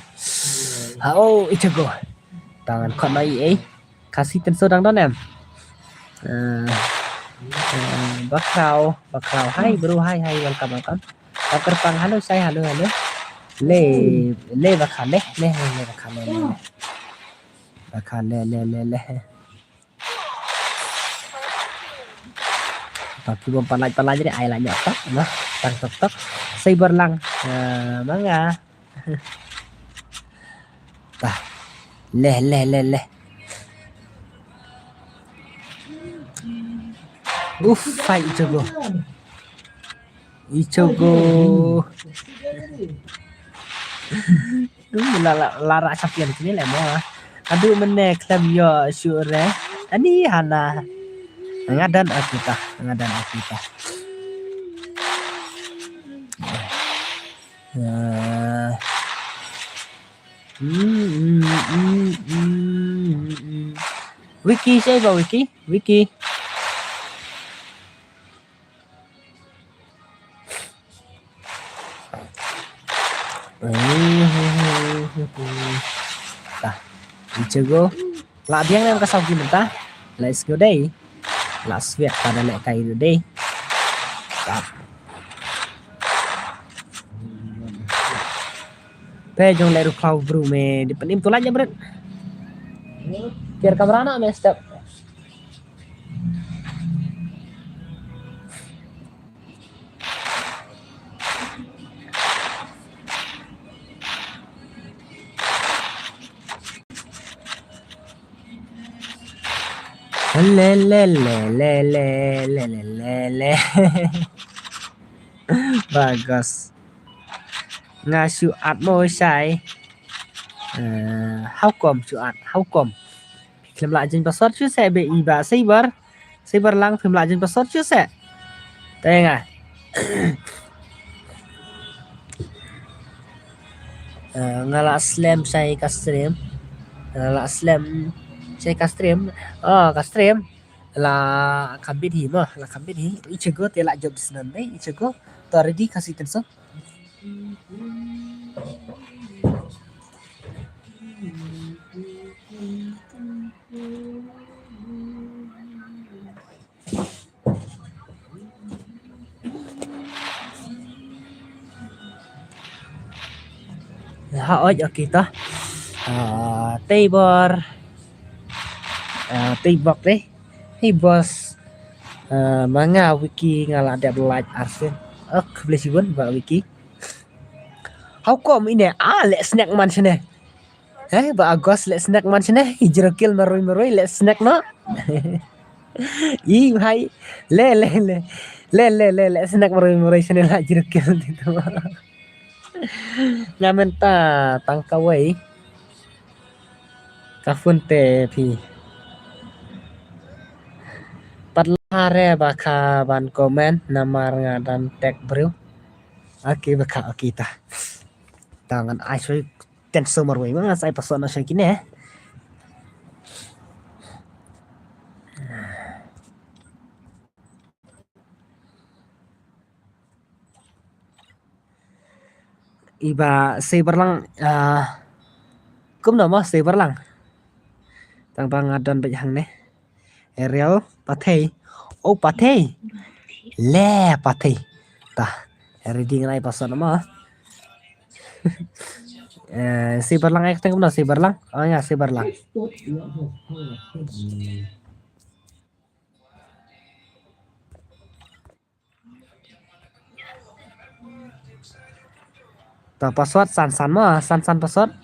Hao, Ichigo. Tang ngan khot ma i ei. Khasi Tynso dang don em? Eh, eh, Bakhraw, Bakhraw. Hi bro, hi, hi, welcome, welcome. Bakhraw pang, hello, say hello, hello. Le, le Bakhraw, le, le, le, le Bakhraw, le, le, le. Bakhraw, le, le, le, le. Tang ki bom palai palai jadi ai la nyok tok, noh. Tang tok tok. Cyber lang. Ah, manga. Tah. Leh, leh, leh, leh. Uff, fight Ichigo. Ichigo. Hmm, la la la ra champion kini le mo. Adu mene klem yo sure. Ani hana. Ngadan aku ta, ngadan aku ta. Eh. Hmm, hmm, hmm, hmm, hmm. Wiki, siapa Wiki? Wiki. Tah. Ichigo. La biang nem ka sauki mynta. Let's go dei. La swiat pada lek kai dei. Tah. Pe jong le ru klau bru me di penim tu lanya bret. Kiar kamera na me step. Le le le le le le le le le. Bagus. Nga shu at mo shai. Eh, how come shu at? How come? Khlem lah jin password shu se be i ba saber. Saber lang phim lah jin password shu se. Te nga. Eh, nga la slem shai ka stream. Nga la slem shai ka stream. Oh, ka stream. La ka bit hi mo, la ka bit hi. Ichigo te la job snan dei, ichigo. To ready ka si tenso. Ha oj, okay to. Ah, tei bor. Ah, tei bok dei. Hey boss. Ah, ma nga Wiki nga la dep like arsen. Ok, bless you ba Wiki. How come ine? Ah, le snack man shane. Eh, ba Agos le snack man shane. Ijrokil maroi maroi le snack no. I hai. Le le le. Le le le le snack maroi maroi shane la ijrokil tu. Nga mynta tang kawei. Ka phone te phi. Pat la re ba kha ban comment namar nga dang tag briew. Okay ba kha, okay ta. Ta ngan ai soi tenso marwei ma ngan sa ai password na soi kine. Iba sei barlang, ah, kumno mo sei barlang. Tang ba nga don bad hangne. Ariel Pathei. Oh, Pathei. Le Pathei. Tah. Ready ngan ai password mo. Eh, sei barlang, ai kata kumno sei barlang. Oh ya, sei barlang. Ta password san san mo, san san password.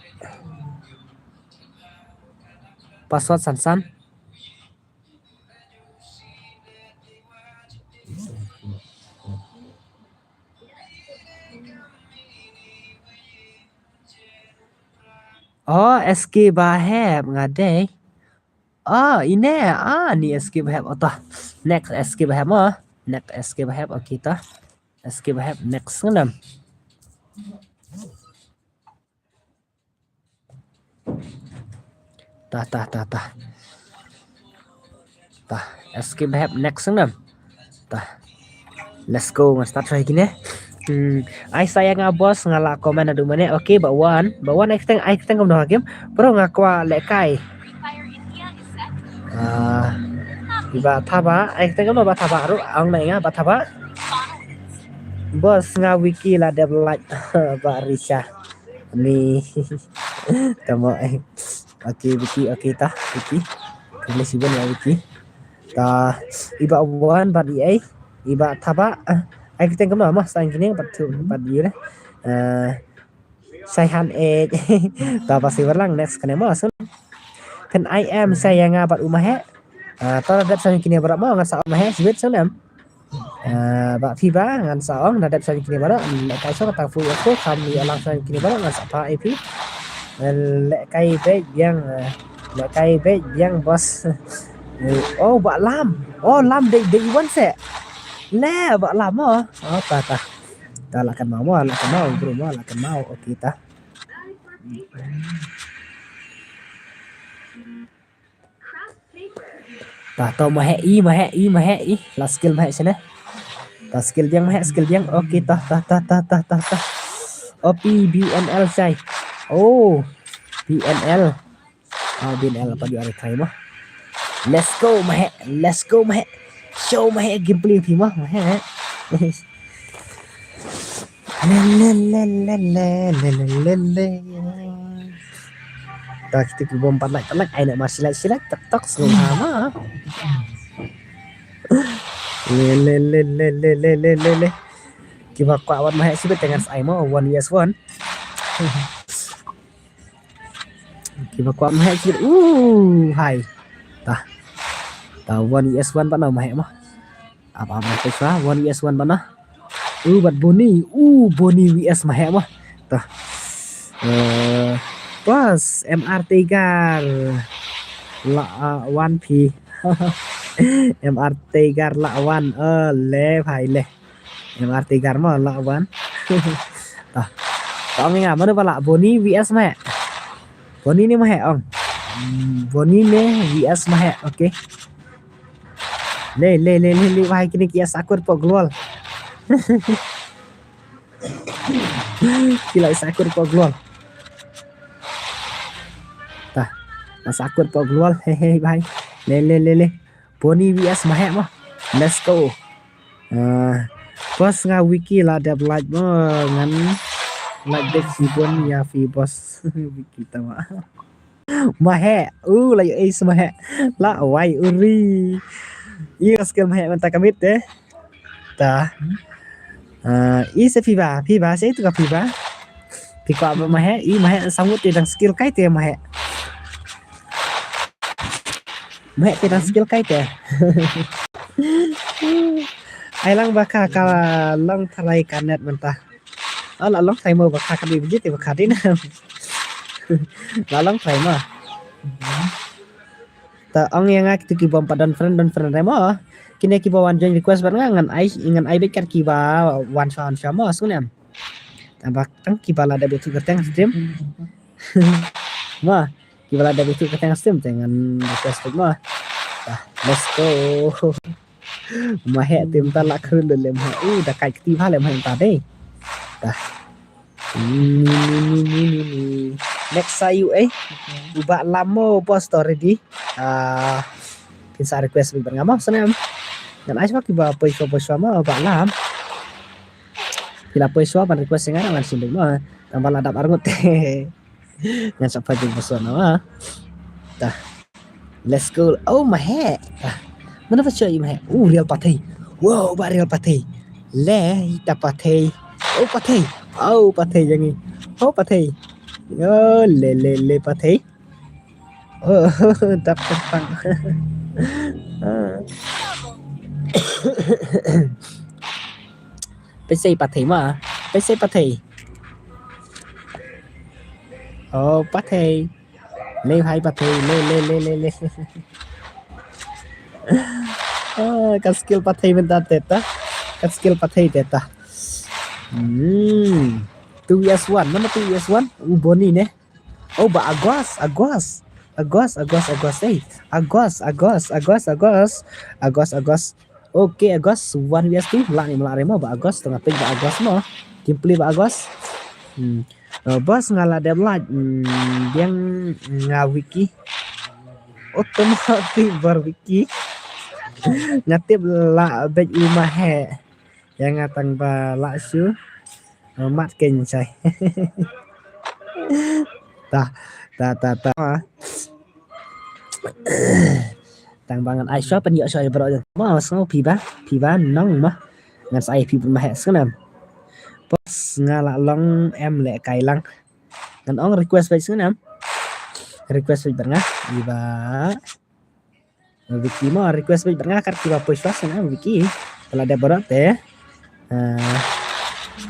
Password san san. Oh, S K Bahep nga dei. Ah, ine, ah, ni S K Bahep, oh, ta. Next S K Bahep mo. Next S K Bahep, okay, ta. S K Bahep, next ngam. Ta, ta, ta, ta. Ta, S K Bahep, next ngam. Ta. Let's go, ngan start try kine. Hmm, ai saya nga boss nga la comment adu mane. Okay, ba wan, ba wan ai kteng, ai kteng kumno hakim. Bro nga kwa le kai. Ah, iba thaba, ai kteng kumno ba thaba ru, ang na nga ba thaba. Boss nga Wiki la dep like ba Risha. Ni. Tama ai. Okay, Wiki, okay ta, Wiki. Kemle siban ya Wiki. Ta, iba wan bad i ai, iba thaba, ah, ai kteng kumno mo, sang kine bad tu, bad yu le. Eh, sai han eh. Ta ba sei barlang next kane mo, sun. Kan I am sai ya nga bad u Mahe. Ah, ta la dep sang kine bad mo, nga sa u Mahe, sibit sun em. Ah, ba phi ba ngan sa ong da dep sa kine baroh, lehkai sa ka ta fu ya ko kam ni alang sa kine baroh ngan sa pa A P. Lehkai bek biang, eh, lehkai bek biang bos. Oh, ba lam. Oh, lam dei dei wan se. Le ba lam mo. Oh, ta ta. Ta la kan mau mo, la kan mau, bro mo, la kan mau. Okay ta. Ta to ma he i ma he i ma he i la skill ma he sene. Ta skill biang ma he skill biang. Okay ta ta ta ta ta ta ta. O P B N L sai. Oh, B N L. Ah, B N L apa juga ada try mah. Let's go ma he. Let's go ma he. Show ma he gameplay phi mah ma he. Le le le le le le le le le. Tak tik bom panak panak ai nak masih lagi silat tek tok semua ma. Le le le le le le le le le. Kiba kwah wan ma he sibet dengan sai mo one V S one. Kiba kwah ma he sibet. Uh, hai. Ta. Ta one V S one ba na ma he mo. Apa apa tu sa one V S one ba na. Uh, bat Boni. Uh, Boni V S ma he mo. Ta. Eh, pas M R Tiger. La uh, one P. M R Tiger la one. Eh, le hai le. M R Tiger ma la wan. Ta. Ta ong nga mano ba la Boni V S ma he. Boni ne ma he ong. Hmm, Boni ne V S ma he. Okay. Le le le le le wahai kine ki ya sakur po glol. Ki la sakur po glol. Ta. La sakur po glol. He he bhai. Le le le le. Boni V S ma he ma. Let's go. Ah, bos nga Wiki la dep like mo ngan like dek si Boni ya fi bos. Wiki ta ma. Ma he, u la yo ace ma he. La wai uri. I skill ma he man ta kamit de. Ta. Ah, i se phi ba, phi ba se itu ka phi ba. Phi kwah ba ma he, i ma he sangut te dang skill kai te ma he. Meh te dang skill kai te. Ai lang ba ka ka long tharai ka net mynta. Ah, la long tharai mo ba ka ka dei biji te ba ka dei na. La long tharai mo. Ta ong ïa nga kitu ki bym pat don friend don friend re mo. Kine ki ba wan join request bad nga ngan ai ngan ai beit kat ki ba wan sha wan sha mo sngewbha. Tang ba tang ki ba la dep ïathuh kyrteng stream. Mo. Ki ba la dep ïathuh kyrteng stream te ngan request beit mo. Ta, let's go. Ma heh te mynta la khlem da lem ha. Uh, da kait kti bha lem ha mynta dei. Ta. Ni ni ni ni ni ni. Next sa ïa u eh. U Bah Lam mo bos to ready. Ah, phin sa request beit bad nga mo snem. Ngan ai shuwa ki ba poi shuwa poi shuwa mo Bah Lam. Phi la poi shuwa ban request ïa nga ngan shim beit mo. Tang ba la dap arngut te. Ngan sa pha jingpynshoi na ma. Ta. Let's go. Oh, ma heh. Ta. Mano ba shu ïa ma heh? Uh, real pathei. Wow, ba real pathei. Le, ita pathei. Oh, pathei. Oh, pathei jong ngi. Oh, pathei. Oh, le, le, le pathei. Oh, dap tang. Ah. Pynshoi pathei ma. Pynshoi pathei. Oh, pathei. Le hai pathei. Le, le, le, le, le. Ah, ka skill pathei mynta te ta. Ka skill pathei te ta. Hmm. Two V S one. Mana two V S one? U Boni ne. Oh, ba Agos, Agos. Agos, Agos, Agos, eh. Agos, Agos, Agos, Agos. Agos, Agos. Okay, Agos, one V S two. Lah ni melak remo ba Agos, tengah pik ba Agos mo. Kimpli ba Agos. Hmm. Uh, bos nga la dep like. Hmm, biang nga Wiki. Automatic bar Wiki. Nga tip la bej lima he. Yang nga tang ba la shu. Mat kein shai. Ta, ta, ta, ta. Tang ba ngan ai shuwa pynïoh shuwa ïa baroh. Ma sngew phi ba, phi ba nong ma. Ngan sa ai phi ba ma heh sngew nam. Bos nga la long em leh kai lang. Ngan ong request beit sngew nam. Request beit bad nga. Ïa ba. Wiki mo request beit bad nga kat kiba poi shuwa sngewbha Wiki. Ka la dep baroh te. Ah,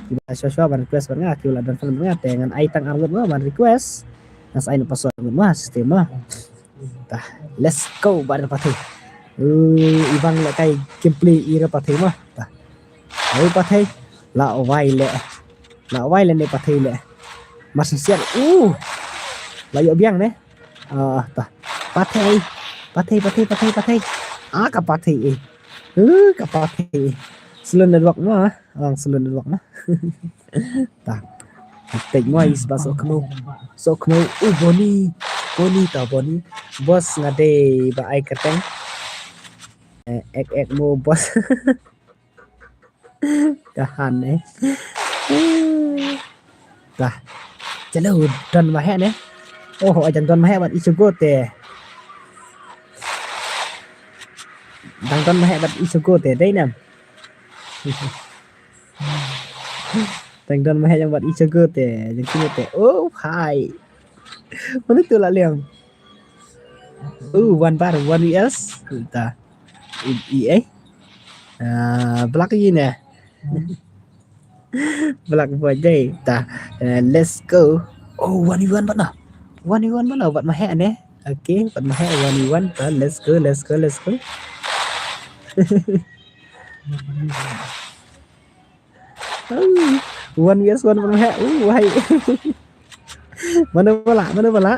kiba shuwa shuwa ban request bad nga, kiba la don fan bad nga te ngan ai tang ar ngut mo ban request. Ngan sa ai na password ar ngut mo ha system mo. Ta, let's go bad pathai. Uh, ibang la kai gameplay ira pathai mo. Ta. Ai pathai. La wai le. La wai le ne pathai le. Mas siap. Uh. La ïoh biang ne. Ah, ta. Pathai. Pathai, pathai, pathai, pathai. Ah, ka pathai eh. Uh, ka pathai eh. Slow network mo ah. Ang slow network mo. Ta. Tek mo is ba sok mo. Sok mo. Uh, Boni. Boni ta Boni. Boss nga dei ba ai kyrteng. Eh, ek ek mo boss. Ka han eh. Dah. Chalo don ma heh ne. Oh, ajan don ma heh bad Ichigo te. Dang don ma heh bad Ichigo te dei nam. Dang don ma heh jong bad Ichigo te, jong kine te. Oh, hai. Mano tu la liang. Uh, one bar, one V S. Ta. I, i eh. Ah, Black i ne. Black Boy dei. Ta. Eh, let's go. Oh, one v one bad na. One v one bad na, bad ma heh ne. Okay, bad ma heh one v one. Ta, let's go, let's go, let's go. Oh, one v one bad ma heh. Uh, wahai. Mano ba lah, mano ba lah.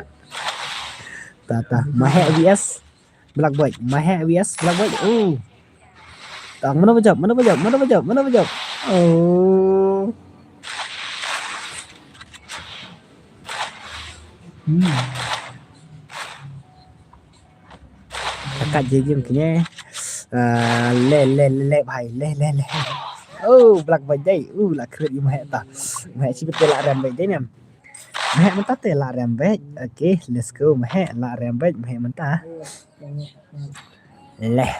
Ta, ta, ma heh V S Black Boy, ma heh V S Black Boy. Oh. Tang, mano ba jop, mano ba jop, mano ba jop, mano ba jop. Oh. Hmm. Akat je jing kene. Ah, le, le, le, le, bhai, le, le, le. Oh, Black Boy dei. Uh, la kret ïa ma heh ta. Ma heh sibit la rem beit dei nam. Ma heh mynta te la rem beit. Okay, let's go. Ma heh la rem beit, ma heh mynta. Leh.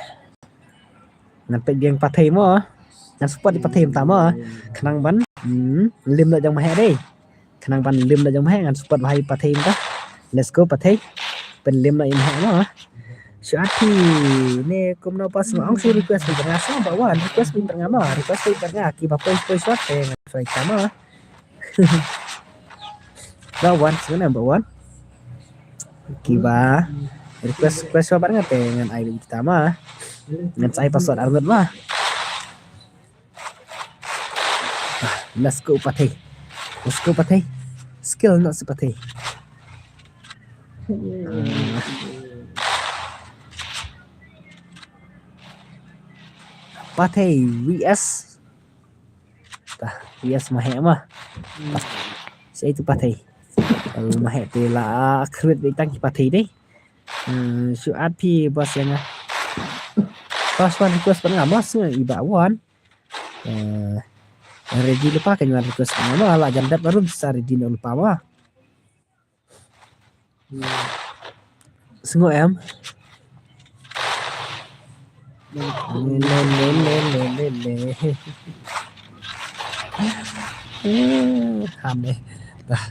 Ngan peit biang pathai mo. Ngan support ïa pathai mynta mo. Khnang ban. Hmm, lim noh jong ma heh dei. Khnang ban lim noh jong ma heh ngan support bha ïa pathai mynta. Let's go pathai. Pynlim noh ïa ma heh mo. Shu ati ne kumno pas ma ong shu request bad nga sa ba wan request bad nga mo. Request bad nga kiba poi poi shot te ngan sa ita mo. Ba wan sngewbha ba wan. Kiba request request bad nga te ngan ai bad kita mo. Ngan sa ai password ar ngut mo. Ah, let's go pathai. Let's go pathai. Skill not si pathai. Ah. Pathai V S. Ta, V S ma heh ma. Sa itu pathai. Kalau ma heh te la kret beit tang ki pathai dei. Hmm, shu at phi bos ïa nga. Bos wan request bad nga bos nga iba wan. Eh, ready lypa kan wan request bad nga ma la jan dep barum sa ready noh lypa ma. Sngew em. Le, le, le, le, le, le. Eh, hame. Dah.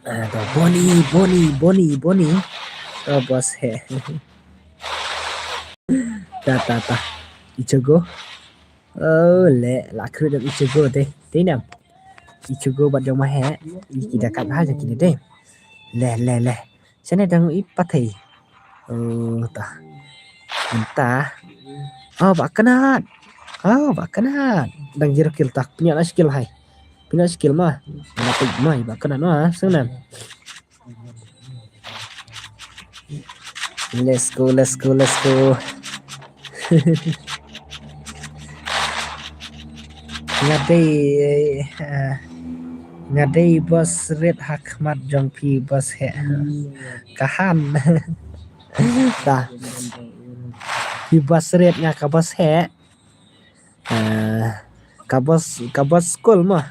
Ah, to Boni, Boni, Boni, Boni. To bos heh. Ta, ta, ta. Ichigo. Oh, le, la kru dam Ichigo te. Te nam. Ichigo bad jong ma heh. Iki da kat ha jong kine te. Le, le, le. Shane dang i pathai. Oh, ta. Mynta. Oh, ba kynat. Oh, ba kynat. Dang zero kill ta. Pynïoh na skill hai. Pynïoh skill ma. Ba kynat ma, ba kynat ma. Seng nam. Let's go, let's go, let's go. Nga dei, eh, nga dei bos rit ha khmat jong phi bos heh. Ka han. Ta. Phi bos rit nga ka bos heh. Ah, ka bos, ka bos skul mo.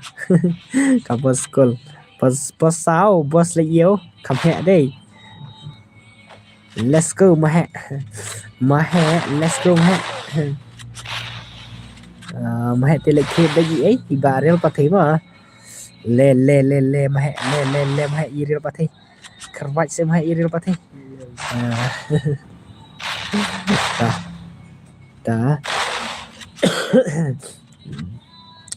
Ka bos skul. Bos, bos saw, bos leh ïew, kham heh dei. Let's go, ma heh. Ma heh, let's go, ma heh. Ah, ma heh te leh khie dei ei, i ba rel pathai mo. Le, le, le, le, ma heh, le, le, le, ma heh, i rel pathai. Kyrwat se ma heh, i rel pathai. Ah. Ta. Ta.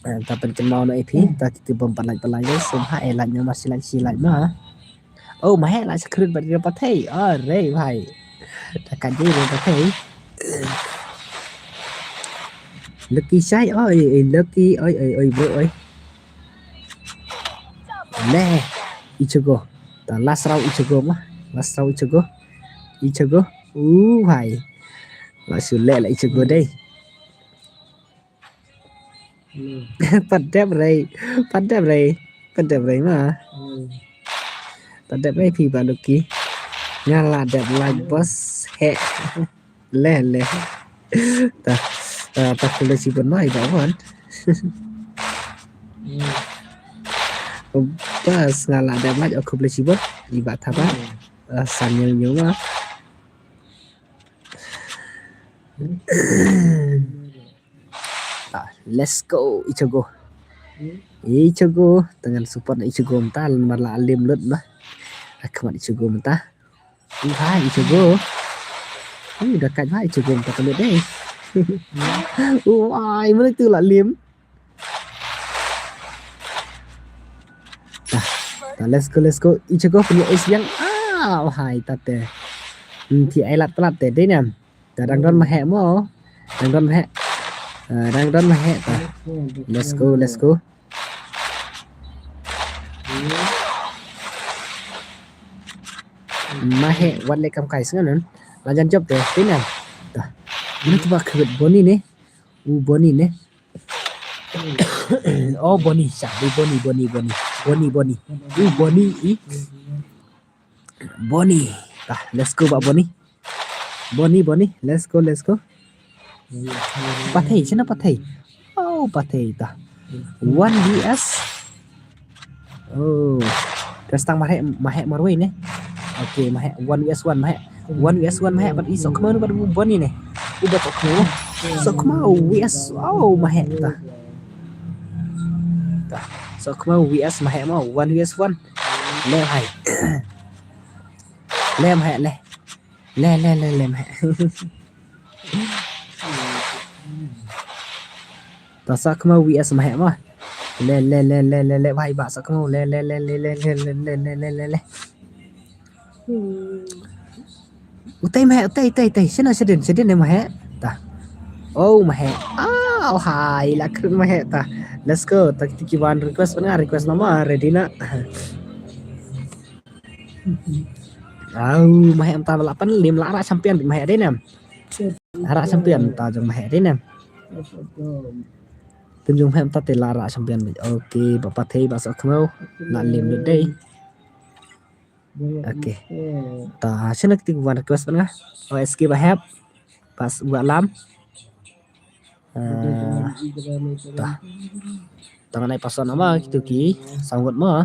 Ah, ta pynkynmaw noh ïa phi, ta kito bym pat like, pat like, sum ha, eh, like noh ma, shi like, shi like ma. Oh, ma heh, la sha khrut bad rel pathai. Oh, re bhai. Ta ka jai rel pathai. Lucky shai, oi, oi, lucky, oi, oi, oi, bro, oi. Le, Ichigo. Ta last round Ichigo ma. Last round Ichigo. Ichigo. Uh, bhai. La shu leh la Ichigo dei. Pat dep rei, pat dep rei, pat dep rei ma. Pat dep rei phi ba Lucky. Nga la dep like boss. He. Le, le. Ta, ta, ta khublei shibun ma i ba wan. Bas nga la dep like, oh, khublei shibun i ba Thaba. Ah, Samuel Nyuma. Ah, let's go, Ichigo. Ichigo, tang ngan support na Ichigo mynta, namar la lim lut ma. Ah, khmat Ichigo mynta. Ui, ha, Ichigo. Ui, da kat ha, Ichigo mynta ka lut dei. Ui, ai, mana tu la lim. Ta, ta, let's go, let's go. Ichigo punya ace yang. Ah, oh, hai, ta te. Hmm, ti ai lat palat te, dei nam. Ta dang don ma heh mo. Dang don ma heh. Ah, dang don ma heh ta. Let's go, let's go. Ma heh, wat le kam kai sngan nun. La jan jop te, te nan. Ta. Ini tu ba khwet Bonnie ne. U Bonnie ne. Oh, Bonnie, sha, di Bonnie, Bonnie, Bonnie. Bonnie, Bonnie. U Bonnie, i. Bonnie. Ta, let's go, ba Bonnie. Bonnie, Bonnie, let's go, let's go. Pathai, shano pathai? Oh, pathai ta. One V S. Oh. Terus tang ma heh, ma heh marwei ne. Okay, ma heh one V S one, ma heh. One V S one ma heh, but i Sokmo bad Bonnie ne. U ba Sokmo. Sokmo V S, oh, ma heh ta. Ta. Sokmo V S ma heh mo, one V S one. Le hai. Le ma heh, le. Le, le, le, le, meh. Ta Sokmo V S meh mo. Le, le, le, le, le, le, bhai, ba Sokmo. Le, le, le, le. Utai meh, utai, utai, utai. Shano, shadien, shadien ne meh. Ta. Oh, meh. Ah, oh, hai, la kren meh ta. Let's go. Ta kito ki wan request, na request nama, ready na. Au, meh em ta la pan lim la rak champion meh dei nem. Rak champion ta jong meh dei nem. Tun jong meh em ta te la rak champion. Okay, ba pathai ba Sokmo. La lim dei. Okay. Ta shano kito wan request nga. O S K ba hep. Pas wa lam. Ah, ta. Ta ngan ai password nama kito ki. Sangkut mo.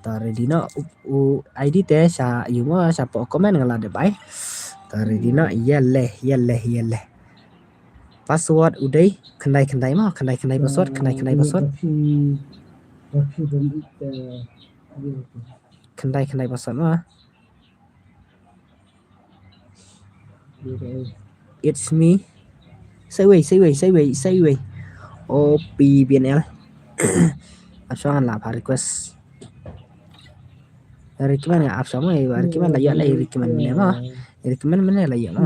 Ta ready na u, u I D te sha yu mo sha po comment nga la dep ai. Ta ready na, ïa leh, ïa leh, ïa leh. Password u dei khyndai khyndai mo, khyndai khyndai password, khyndai khyndai password. Khyndai khyndai password mo. It's me. Sai wei, sai wei, sai wei, sai wei. O P B N L. Ap shong la pha request. Recommend nga ap shong mo, recommend la ïa la recommend mene mo. Recommend mene la ïa mo.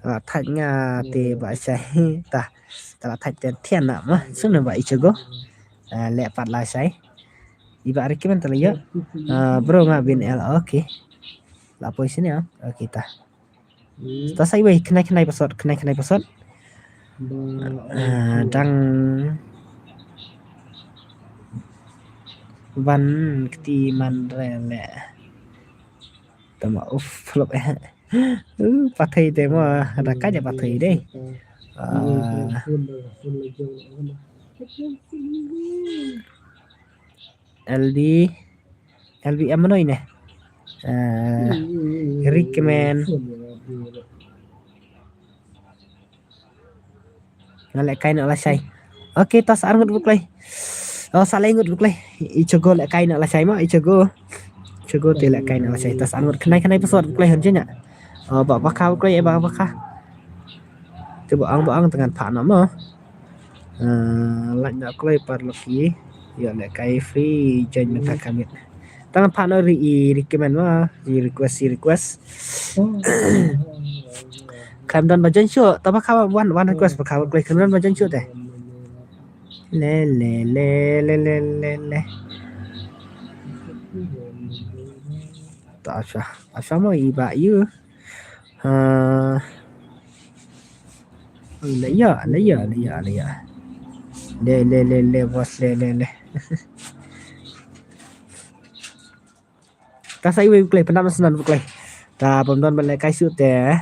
La thait nga te ba shai. Ta, ta la thait te thian na ma. Sunu ba Ichigo. Ah, leh pat la shai. I ba recommend ta la ïa. Ah, bro nga bin el, okay. La poi sini ah. Okay ta. Ta sai wei, khyndai khyndai password, khyndai khyndai password. Ah, dang wan kti man re le. Tama uf flop eh. Uh, pathai te mo, ada ka ja pathai dei. Ah. L B, L B M noi ne. Ah, recommend. Nga lehkai noh lashai. Okay, tas ar ngut buklei. Oh, sa lai ngut buklei. I chogo lehkai noh lashai ma, i chogo. Chogo te lehkai noh lashai. Tas ar ngut khnai khnai paswat buklei hon jenya. Oh, ba ba kha buklei, eh, ba ba kha. Te ba ang ba ang tengan pha noh ma. Ah, lait noh klei par laki. Ïa lehkai free join mynta ka miet. Tang pha noh ri i recommend ma, i request, i request. Khlem don ba join shuh, ta ba kha wan, wan request ba kha wan klei khlem don ba join shuh te. Le le le le le le le. Ta sha, ta sha mo i ba ïu. Ha. Oi, la ïa, la ïa, la ïa, la ïa. Le le le le boss le le le. Ka sa iwei buklei, pynam snan buklei. Ta pom don ban lehkai shuh te.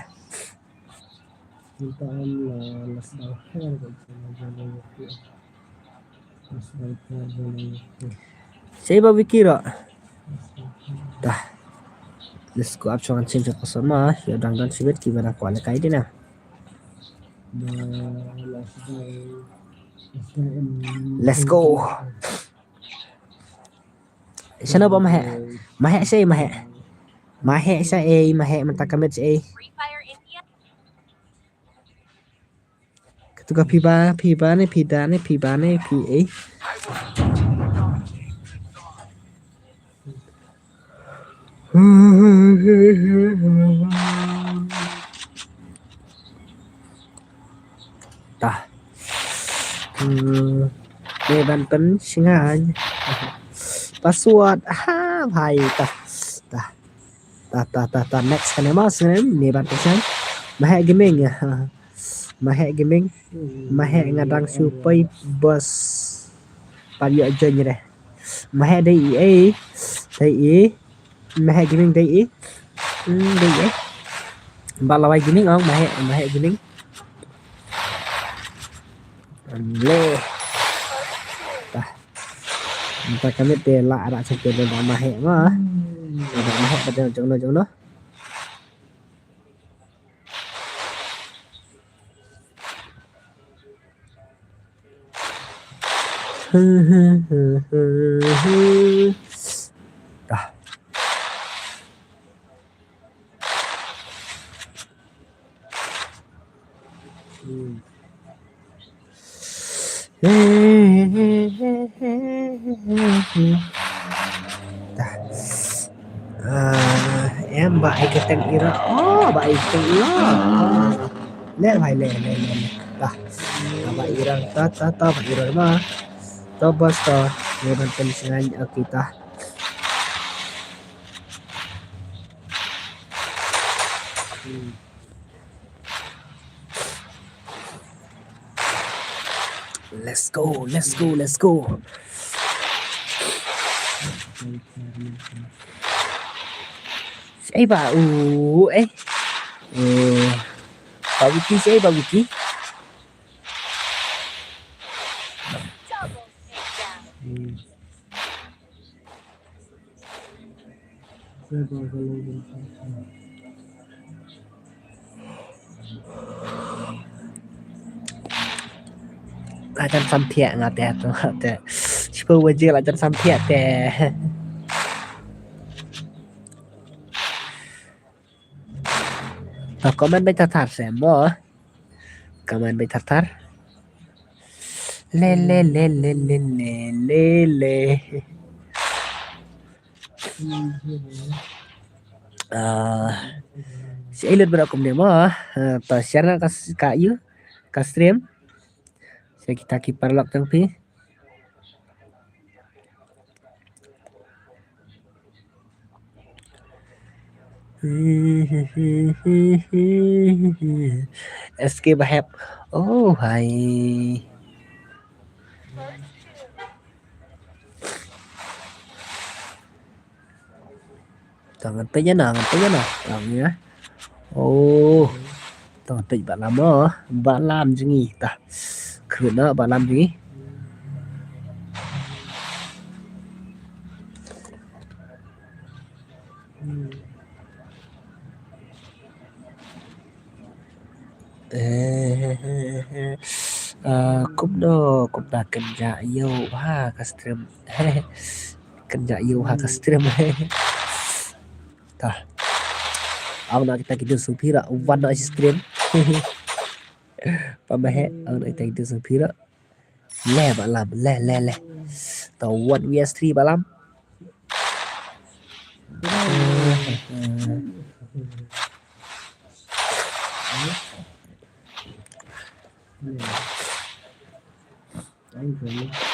Sei ba wiki ro. Ta. Let's go up shong change of customer. Ïa dang don sibet ki ba na kwah lehkai dei na. Let's go. Shano ba Maheh? Maheh sei Maheh. Maheh sa ei, Maheh mynta ka miet sei ei. Katu ka phi ba, phi ba ne, phi da ne, phi ba ne, phi ei. Ta. Hmm. Ne ban pynsngain. Password. Ha, bhai. Ta. Ta. Ta, ta, ta, ta. Next kane ma sngem. Ne ban pynsngain. Maheh Gaming. Maheh Gaming. Maheh nga dang shu poi bos. Pat ïoh join re. Maheh dei i ei. Dei i. Maheh Gaming dei i. Hmm, dei i. Ba lawai Gaming ong Maheh, Maheh Gaming. Le. Ta. Mynta ka miet te la ara chang te ba Maheh ma. Ba Maheh ba jong no jong no. Ta. Hmm. Ta. Ah, em ba ai ka teng ira. Oh, ba ai ka teng ira. Oh. Le bhai le le le. Ta. Ba ira ta ta ta ba ira ma. To bos to. Ye ban pen singan aku ta. Hmm. Let's go, let's go, let's go. Ei ba u eh. Eh, ba wiki ei ba wiki. Hmm. La jan samthiah nga te tu te. Shiphew baje la jan samthiah te. Ta comment beit thar thar se mo. Comment beit thar thar. Le le le le le le le le. Ah, si ilut bra kumne mo. Ah, ta share na ka s-, ka ïu, ka stream. Sa kita ki paralok tang phi. S K Bahep. Oh, hai. Tang ngan pynjana, ngan pynjana. Tang ya. Oh, to, peit Bah Lam, oh, Bah Lam jong ngi, ta. Khuid noh Bah Lam jong ngi. Eh, ah, kumno, kumno kynja ïoh ha ka stream. Kynja ïoh ha ka stream. Ta. Ong na kita ki dusung phi ruh, wan noh shi stream. Pamaheh, ong na kita ki dusung phi ruh. Le Bah Lam, le, le, le. Ta one vs three Bah Lam.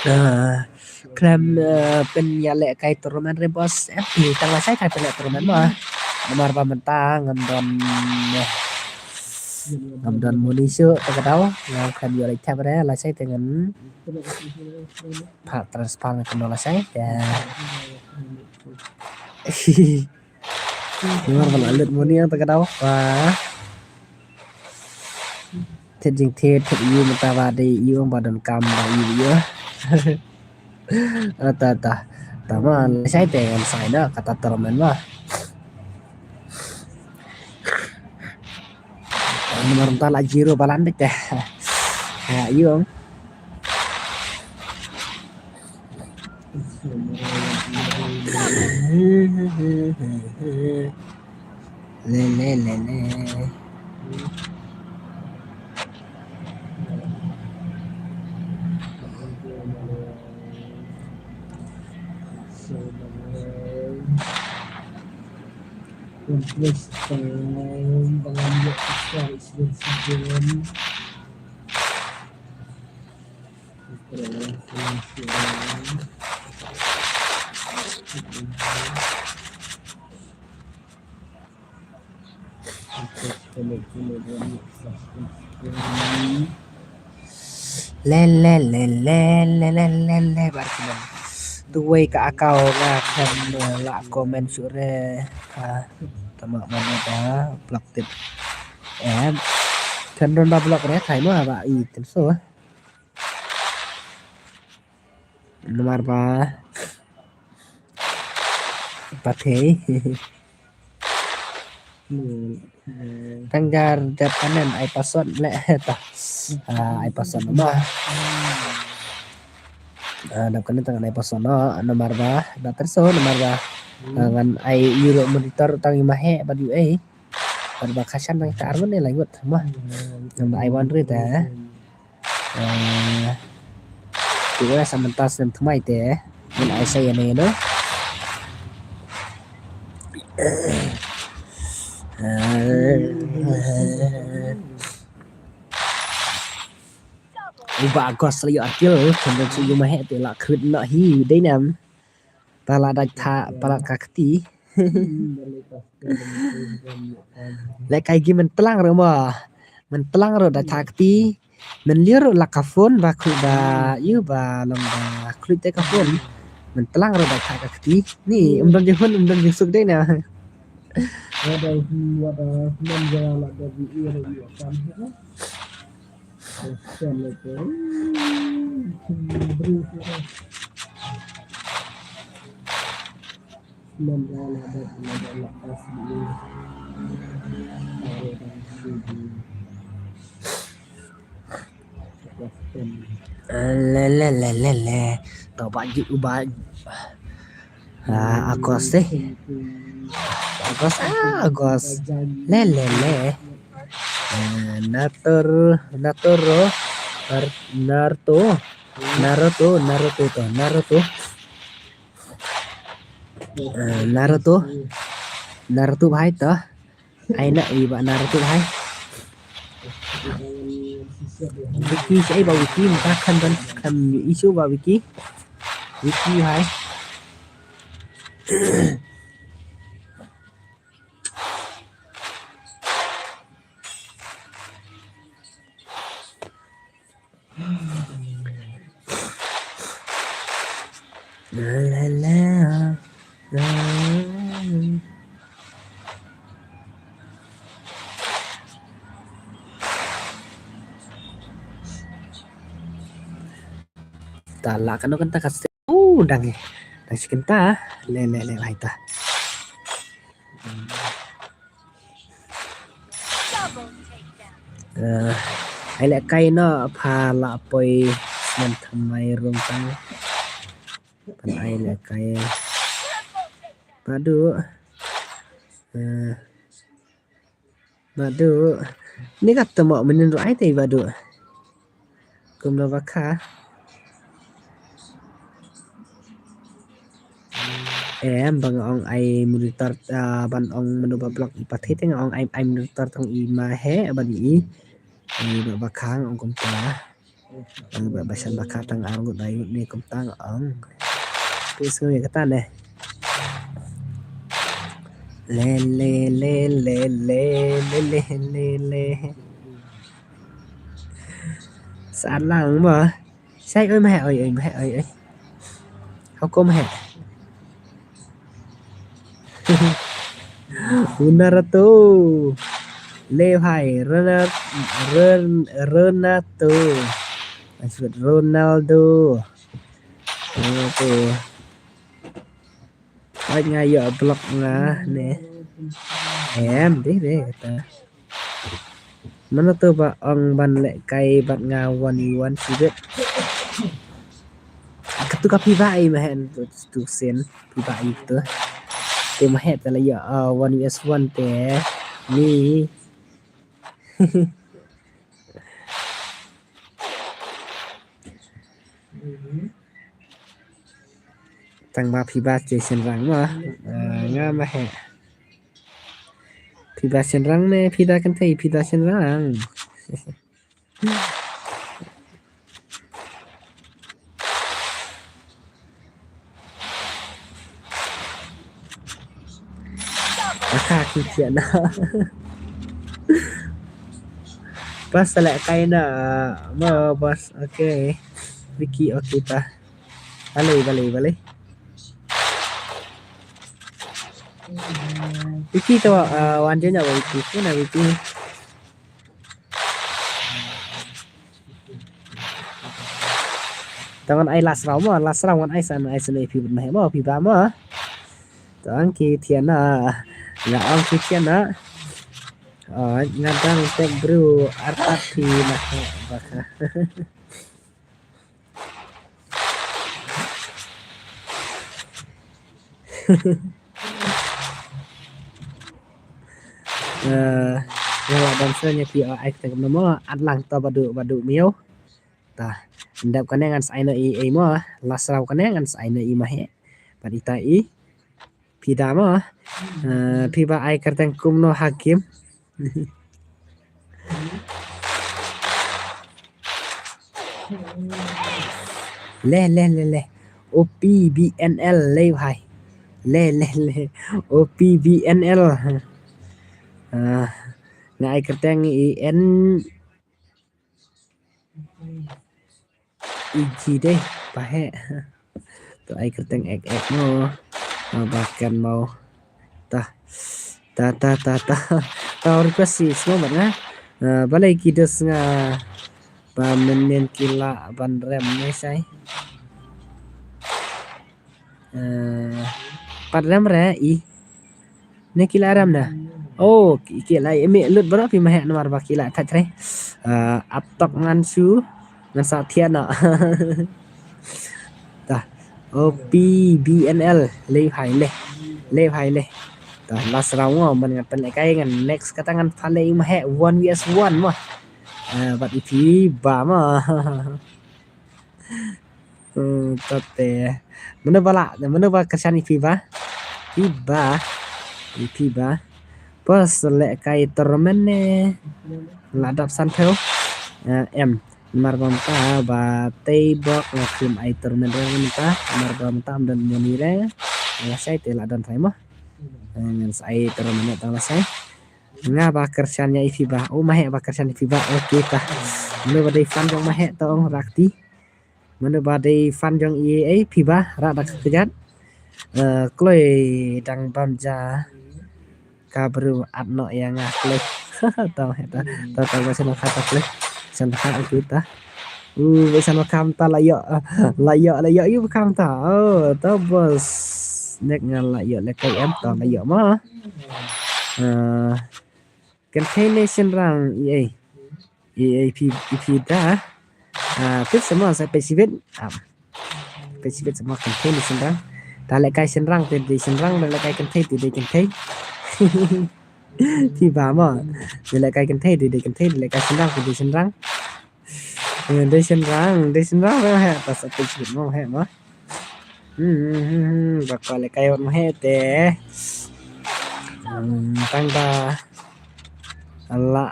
Ah, khlem, eh, pynïaleh kai tournament re boss. Eh, phi tang lashai kai pynleh tournament mo. Namar ba mynta ngam don, eh, ngam don money shuh, ta ka daw. Ngam khlem ïoh leh thep re, lashai te ngan phah transfer na kumno lashai. Ya. Namar ba la lut money ïa ta ka daw. Wah. Thied jingthied, thied ïa mynta ba dei ïa ba donkam ba ïa ïa. Ah, ta, ta. Ta ma, lashai te ngan sign na kata tournament ma. Namar mynta la zero balance beit te. Ha, ïa. Le, le, le, le. Compress time, dalam dia extra experience game. Le, le, le, le, le, le, le, le, Barcelona. Tuwei ka account nga khlem, eh, lah comment shuh re. Ha, tama mana ba block tip. Em, khlem don ba block re, thai ma ba i tip so. Namar ba pathei. Tang jar dep kanen ai password le ta. Ah, ai password ma. Ah, dep kanen tang ai password no, namar ba, ba terso, namar ba. Ah, ngan ai euro monitor tang i mahe, ba di ai. Ba ba kashan tang ta arman ne langut ma. Ngan ba ai one rate, eh. Eh, tu wala sa mynta snem thymmai te. Ngan ai sa ïa ne, no? Eh, u Bah Agos la ïoh arkil, kyndoh shu ïoh mahe te la khut noh hi, dei nam. Palat dait thah, palat ka kti. Lehkai ki myntlang ruh mo. Myntlang ruh dait thah kti. Mynlieh ruh la ka phone ba khluit ba ïu ba long ba khluit te ka phone. Myntlang ruh dait thah ka kti. Ni, ym don jingkhun, ym don jingsuk dei na. Le, le, le, le, le. To ba ju ba. Ah, Agos eh. Agos, ah, Agos. Le, le, le. Ah, Nator, Natoro, Nar-, Naruto. Naruto, Naruto to, Naruto. Ah, Naruto. Naruto bhai to. Ai na i ba Naruto bhai. Wiki, sa i ba Wiki, mynta khan ban, khan issue ba Wiki. Wiki bhai. La, la, la, la. Ta la kano kanta ka ste. Oh, dang eh. Dang shi kanta. Le, le, le, hai ta. Eh, ai lehkai noh pha la poi snem thymmai rung tang. Pan ai lehkai. Badu. Eh, Badu. Ni kata mo menin ru ai tai badu. Kumno ba kha. Em, ban ong ai monitor, ah, ban ong mano ba block i pathai teng ong ai, ai monitor tang i ma he, ban i, i ba, ba khang ong kumta. Ong ba, ba shan ba kha tang ar ngut ai ngut ni kumta ong. Pi sngew ïa kata ne. Le, le, le, le. Sa lang ma. Sai oi ma he, oi, oi, ma he, oi, oi. Hukum he. Ronaldo. Leo hai, Ronald-, Ron-, Ronaldo. Maksud Ronaldo. Ronaldo. Ai nga ïoh block nga ne. Em, dei, dei, kata. Mano to ba ong ban lehkai bad nga one v one sibit. Katu ka phi ba ai ma hen tu, tu sen, phi ba ai tu. Te ma het la ïoh, ah, one v one te. Ni. Tang ba phi ba che shen rang ma. Ah, nga ma he. Phi ba shen rang ne, phi da kan thei, phi da shen rang. Aka ki thiah na. Pas sa lehkai na, mo pas, okay. Vicky, okay ta. Balei, balei, balei. Vicky to, ah, wan je nya Vicky, tu na Vicky. Tang ngan ai last round mo, last round ngan ai san, ai san ai phi bad ma he mo, phi ba mo. Tang ki thiah na. Nga ong ki thiah na. Oh, nga dang tek bru artat phi ma he ba kha. Eh, nga la dang sngewthuh ïa phi, ai kata kumno mo, at lang to badu, badu miaw. Ta, ndap kane ngan sa ai noh i, i mo, last round kane ngan sa ai noh i ma he. Bad ita i, phi da mo, eh, phi ba ai kyrteng kumno ha game. Le, le, le, le. O P B N L, le, bhai. Le, le, le. O P B N L. Ah, nga ai kyrteng i N. Iji dei, ba heh. To ai kyrteng ek ek mo. Mo ba kan mo. Ta. Ta, ta, ta, ta. Ta request shi sngewbha nga. Eh, balei ki dos nga ba mynnin ki lah ban rem ne shai. Eh, pat rem re i. Ne ki la rem na. Oh, ki, ki la ïa mih lut baroh phi ma heh namar ba ki la touch re. Eh, ap tok ngan shu, ngan sa thiah noh. Ta. O P B N L, le bhai le. Le bhai le. Ta, last round mo, man ngan pynlehkai ngan next kata ngan pynlehkai ma heh one versus one mo. Eh, bad i phi ba mo. Hmm, to te. Mano ba lah, mano ba kyrshan i phi ba? Phi ba. I phi ba. Pos lehkai tournament ne. La dap san phew. Eh, em. Namar ba mynta ba tei bok nga khlem ai tournament re mynta. Namar ba mynta ym don money re. Nga shai te la don trai mo. Eh, ngan sa ai tournament tang la shai. Nga ba kyrshan ïa i phi ba. Oh, ma heh ba kyrshan i phi ba. Okay ta. Mano ba dei fan jong ma heh to ong rakti. Mano ba dei fan jong i, i phi ba, rah da ka kjat. Eh, kloi dang bam ja ka bru at noh ïa nga kloi. Tang heh ta, ta, ta ba shen kha ta kloi. Shen kha, okay ta. U, ba san ba kham ta la ïoh, la ïoh, la ïoh, ïoh ba kham ta. Oh, ta bos. Nek nga la ïoh lehkai em ta la ïoh ma. Ah, kynthei ne shynrang, i ei. I ei phi, i phi da. Ah, tip sa ma sa peit shibit. Ah. Peit shibit sa ma kynthei ne shynrang. Da lehkai shynrang te dei shynrang, da lehkai kynthei te dei kynthei. Phi ba ma. Da lehkai kynthei te dei kynthei, da lehkai shynrang te dei shynrang. Eh, dei shynrang, dei shynrang ba heh, pas ati shibit mo heh mo. Hmm, hmm, hmm, hmm, ba ko lehkai wat mo heh te. Hmm, tang ba la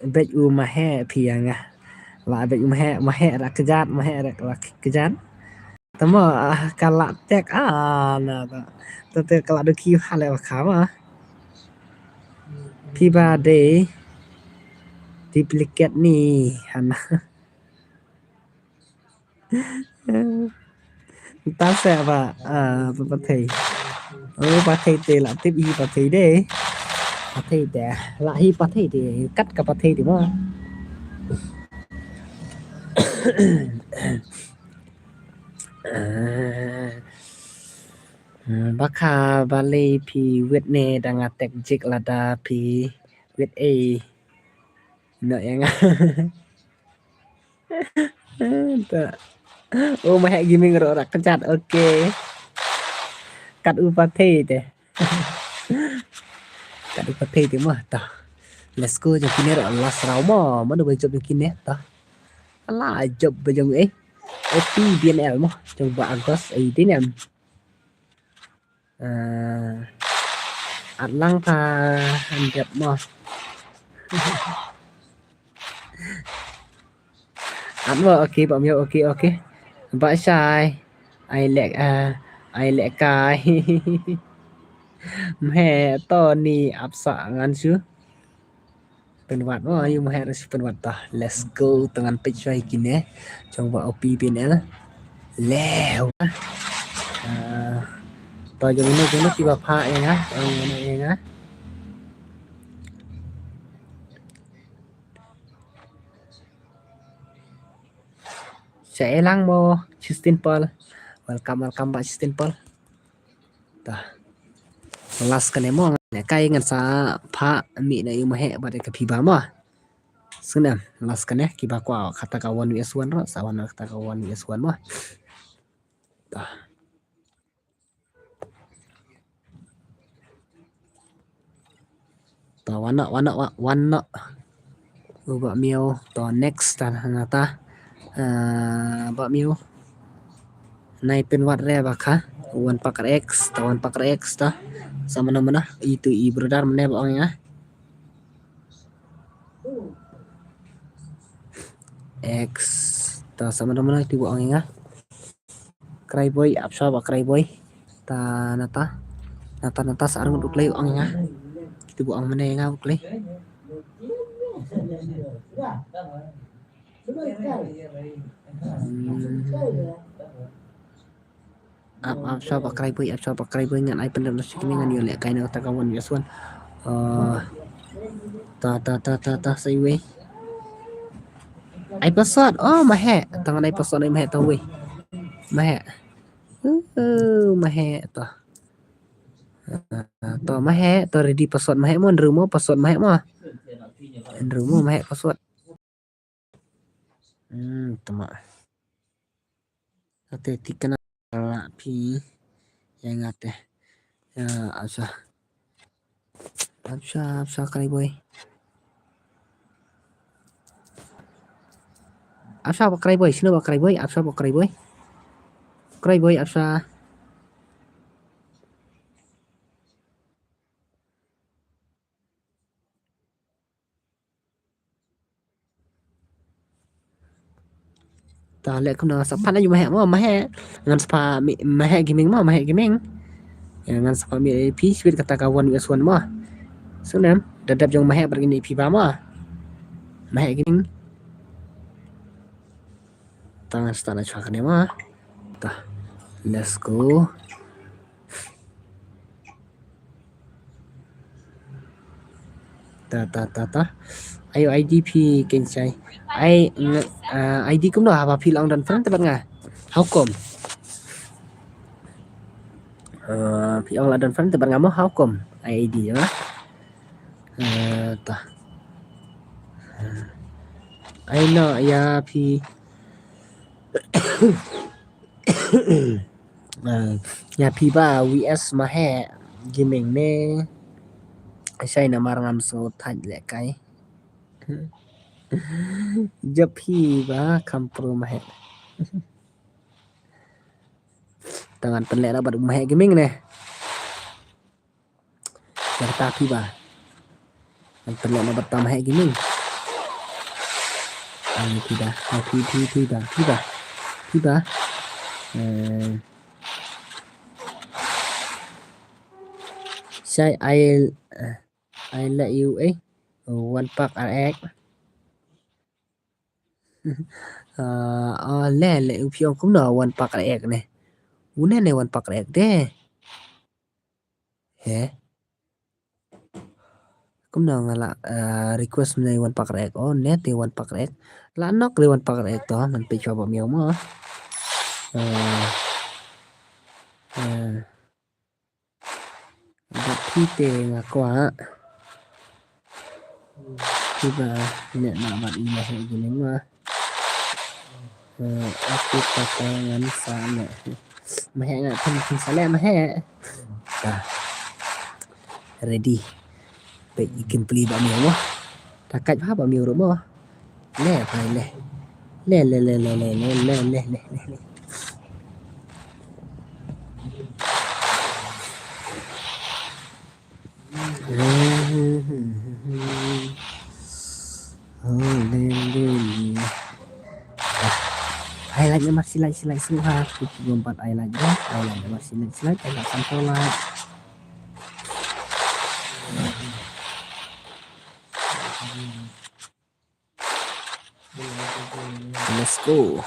beit u ma heh phi ïa nga. La beit u ma heh, ma heh ra kjat, ma heh ra kjat. Tamo, ah, ka la tek, ah, na ta. Ta te ka la du ki ha le ba kha ma. Phi ba dei duplicate ni hana. Ta se ba, ah, ba pathei. Oh, pathei te la tip i pathei dei. Pathei te la hi pathei te kat ka pathei te ma. Ah, ba kha ba lei phi wit ne da nga tek jik lada phi wit ei. No ïa nga. Ta. Oh, ma heh gaming ro ra kjat. Okay. Kat u pathei te. Kat u pathei te mo ta. Let's go jong kine ro last round mo. Mano ba jop jong kine ta. Ala jop ba jong eh. O P B N L mo. Jong ba August eh dinem. Ah, at lang pha han dep mo. At mo, okay, ba miaw, okay, okay. Ba shai. Ai leh, ah, ai lehkai. Mhe to ni ap sa ngan shu. Pynwat mo, ïa ma heh ruh pynwat ta. Let's go, to ngan peit shwa ïa kine. Jong ba O P B N L. Lew. Ah, to jong ino jong ino kiba phah ïa nga, jong ino ïa nga. Sha e lang mo, Justin Paul. Welcome, welcome back Justin Paul. Ta. Last kane mo, ngan lehkai ngan sa phah mih na ïa ma heh bad ka phi ba mo. Sngewbha last kane kiba kwah kata ka one versus one ruh, sa wan kata ka one versus one mo. Ta. Ta, wan noh, wan noh, wa-, wan noh. U Bah Miaw, to next, ta, na ta. Ah, Bah Miaw. Nai pynwat re ba kha. Wan pak X, ta wan pak X, ta. Sa mano mano, itu i brother mane ba ong ïa nga. X, ta sa mano mano, itu ba ong ïa nga. Cry boy, ap shwa ba cry boy. Ta nata. Nata nata sa arngut u klei ong nga. Te bu ong mane nga u klei. Hmm. Ap ap shwa ba cry boy, ap shwa ba cry boy ngan ai pyndep na sik ni ngan ïoh lehkai na kata ka one versus one. Eh, ta ta ta ta ta sa iwei. Ai password. Oh, ma heh. Tang ai password ai ma heh ta wei. Ma heh. Uh, ma heh to. Ah, to ma heh to ready password ma heh mo, nru mo password ma heh mo. Nru mo ma heh password. Hmm, tama. Ate tikna la phi. Yang ate. Ya, asa. Ap shwa, ap shwa, cry boy. Ap shwa ba cry boy, sino ba cry boy, ap shwa ba cry boy. Cry boy, ap shwa. Ta leh kumno sa phan ayu ma heh mo, ma heh. Ngan sa pha mi, ma heh gaming mo, ma heh gaming. Ya, ngan sa pha mi phi shibit kata ka one versus one mo. Sngewbha da dep jong ma heh bad kine phi ba mo. Ma heh gaming. Ta ngan start na chwa kane mo. Ta. Let's go. Ta, ta, ta, ta. Aïu ID phi kynshai. Ai, ng-, ah, ID kumno haba phi la ong don friend te bad nga. How come? Ah, phi ong la don friend te bad nga mo, how come? Ai ID ïa nga. Ah, ta. Ah. Ai no, ïa phi. Ah, ïa phi ba V S Maheh Gaming ne. Shai namar ngam sngewthuh lehkai. Jop phi ba kham pro Maheh. Te ngan pynleh na bad Maheh Gaming ne. Ïa kata phi ba. Ngan pynleh na bad Maheh Gaming. Ai phi ba, ai phi, phi, phi ba, phi ba. Phi ba. Eh. Shai ai, eh, ai let you, eh. One pack R X. Ah, ah, le, le, u phi ong kumno one pack R X ne. Une ne one pack R X de. He. Kumno nga la, ah, request ne one pack R X. Oh, ne te one pack R X. La nok le one pack R X to, ngan peit shuwa ba miaw mo. Ah. Ah. Bad phi te nga kwah. Phi ba ne na bad i Maheh Gaming ma. Eh, aku kata ngan sa ne. Maheh nga phin phin sa le Maheh. Ta. Ready. Peit i kin pli ba miaw mo. Ta kat ba ba miaw ruh mo. Le, pai le. Le, le, le. Hallelujah. Ai like namar shilait, shilait sngewbha. Ku ki gom pat ai like dah. Ai like namar shilait, shilait. Ai like sample like. Let's go.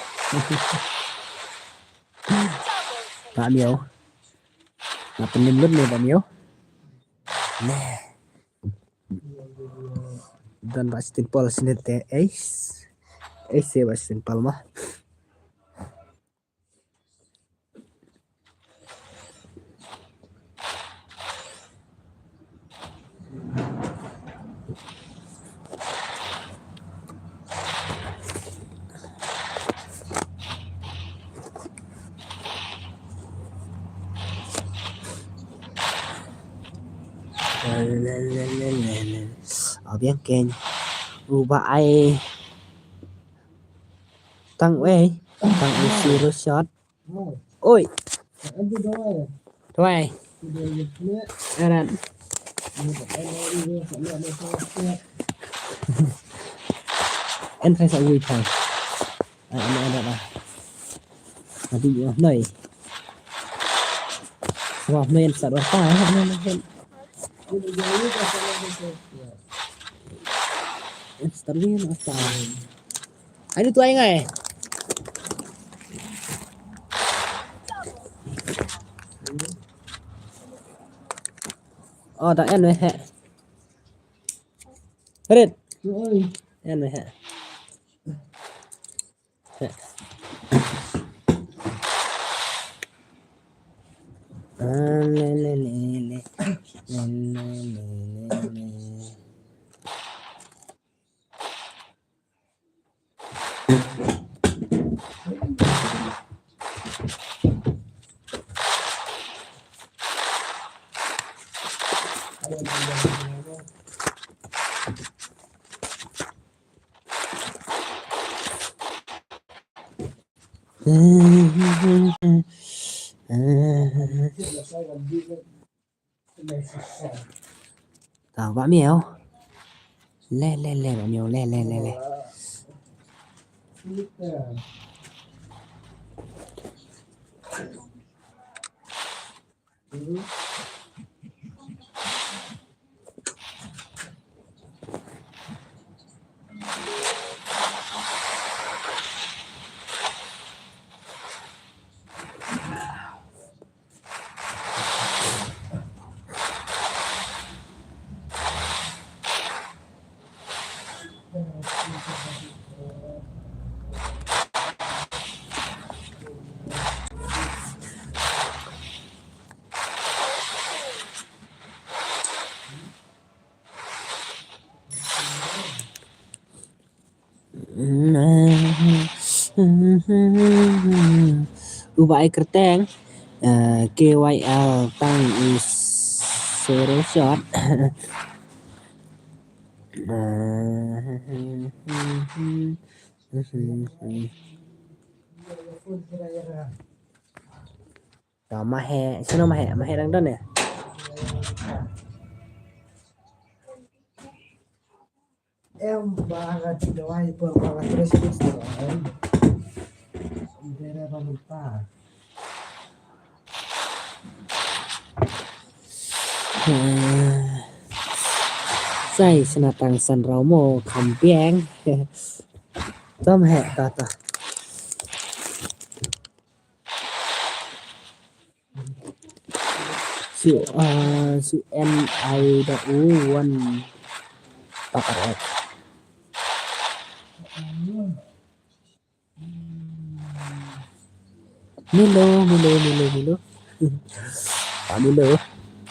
Ba miaw. Nga pynlem lut ne ba miaw. Nah. Don ba simple snet te ace. Ace ba simple ma. Abiang ken. Uba ai. Tang wei. Tang usi rushot. Oi. Tuai. Aran. En thai sa ui thai. Ai, ai, ai, ai. Adi yo noi. Wah, noi en sa dua thai. En sa dua thai. Ai, tu ai ngai. Oh, dah en weh. Rit. En weh. Ah, le, le, le, le. Le, le, le, le, le. Ta ba miaw. Le, le, le, ba miaw, le, le, le, le. U Bah Ai Kyrteng, eh, K Y L tang i Sero Shot. Ta ma he, sino ma he, ma he dang don eh. Em ba nga ti dawai pa ba nga tres tres to. Em. Dere ba lupa. Sai sana tang san rau mo kham biang. Tom he ta ta. Su, ah, su N I da U one. Pakar ek. Milo, Milo, Milo, Milo. Pak Milo.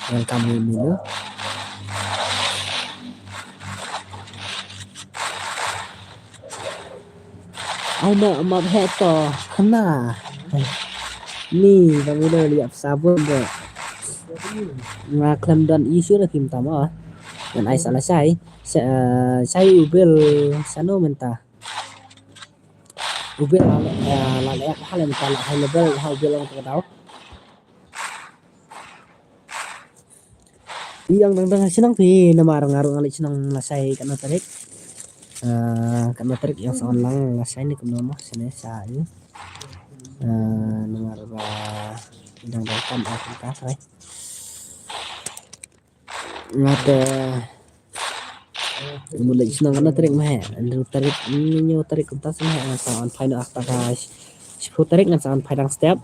Welcome, Milo. Ai na map he to. Hana. Ni kami dah liap sabun deh. Nga khlem don issue na kim tama. Ngan ai sa lashai. Sa, eh, shai u Bill sano mynta. U Bill la, eh, la leh ha leh mynta la high level ha u Bill ong ta ka daw. Ïa dang dang shnong phi namar nga ruh nga leit shnong lashai katno tarik. Ah, katno tarik ïa sa on lang lashai ne kumno mo shane sa ïa. Ah, namar ba dang dang kam ah kumta sai. Nga te mut leit shnong katno tarik ma he? Hynriew tarik, hynñiew tarik kumta sa ma he ngan sa wan phai noh, ah, ta ka shiphew tarik ngan sa wan phai dang step.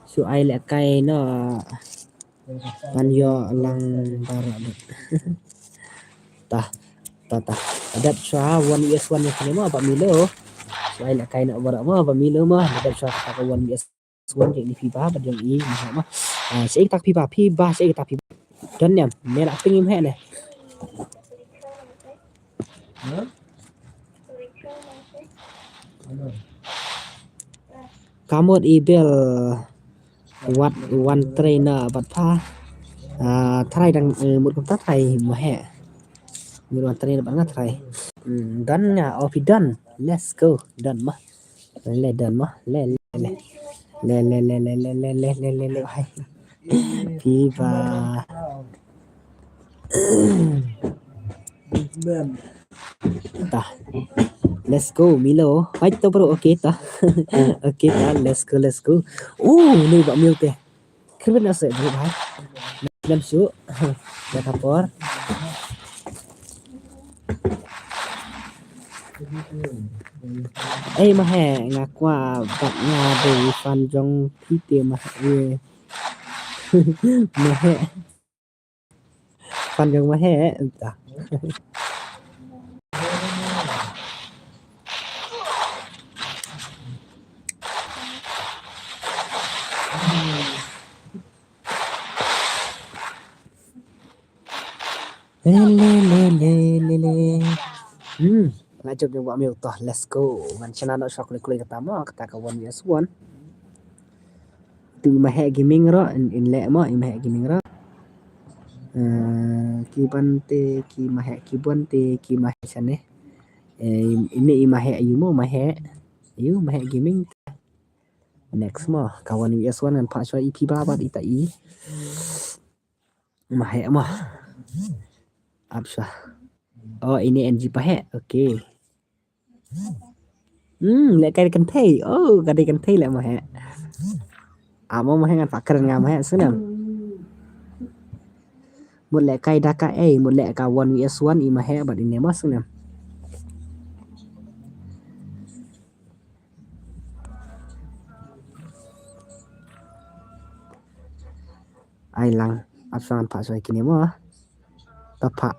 Shu ai lehkai noh. Ngan ïoh lang baroh lut. Tah, tah, tah. Dep shuwa one V S one ïa kine mo, Bah Milo. Shu ai lehkai noh baroh mo, Bah Milo mo. Dep shuwa kata ka one V S one jong i phi ba, ba jong i mo. Ah, shu ai kata phi ba, phi ba, shu ai kata phi ba. Don niam, ne la ping im he ne. Ka mut i Bill wat wan trei na bad pha. Ah, trai dang, eh, mut kumta trai ma he. Mut wan trei na bad nga trai. Hmm, done nga, oh, phi done. Let's go. Done ma. Le done ma. Le, le, le. Le, le, le, le. Hai. Phi ba. Tah. Let's go, Milo. Fight to, bro. Okay, tah. Okay, tah. Let's go, let's go. Oh, ni ba Mil te. Kyrpad na se, bro, bhai. Lem shu. Ya ka por. Ei, ma he, nga kwah bad nga dei fan jong phi te ma he. Ma he. Fan jong ma he, entah. Le, le, le, le, le, le. Hmm, la jop jong Bah Miu to, let's go. Ngan shna noh shuwa khlem khlem kata mo, kata ka one V S one. Tu i Maheh Gaming ruh, in, in leh mo, i Maheh Gaming ruh. Eh, ki ban te, ki Maheh, ki ban te, ki Maheh shane. Eh, ine i Maheh ayu mo, Maheh. Ayu, Maheh Gaming. Next mo, ka one V S one ngan phah shuwa i phi ba bad ita i. Maheh mo. Ap shuwa. Oh, ine N G Paheh. Okay. Hmm, leh kai kynthei. Oh, ka dei kynthei leh Maheh. Amo Maheh ngan phah kren nga Maheh sngewnem. Mut leh kai da ka ei, mut leh ka one V S one i Maheh bad ine mo sngewnem. Ai lang, ap shuwa ngan phah shuwa kine mo. Ta phah.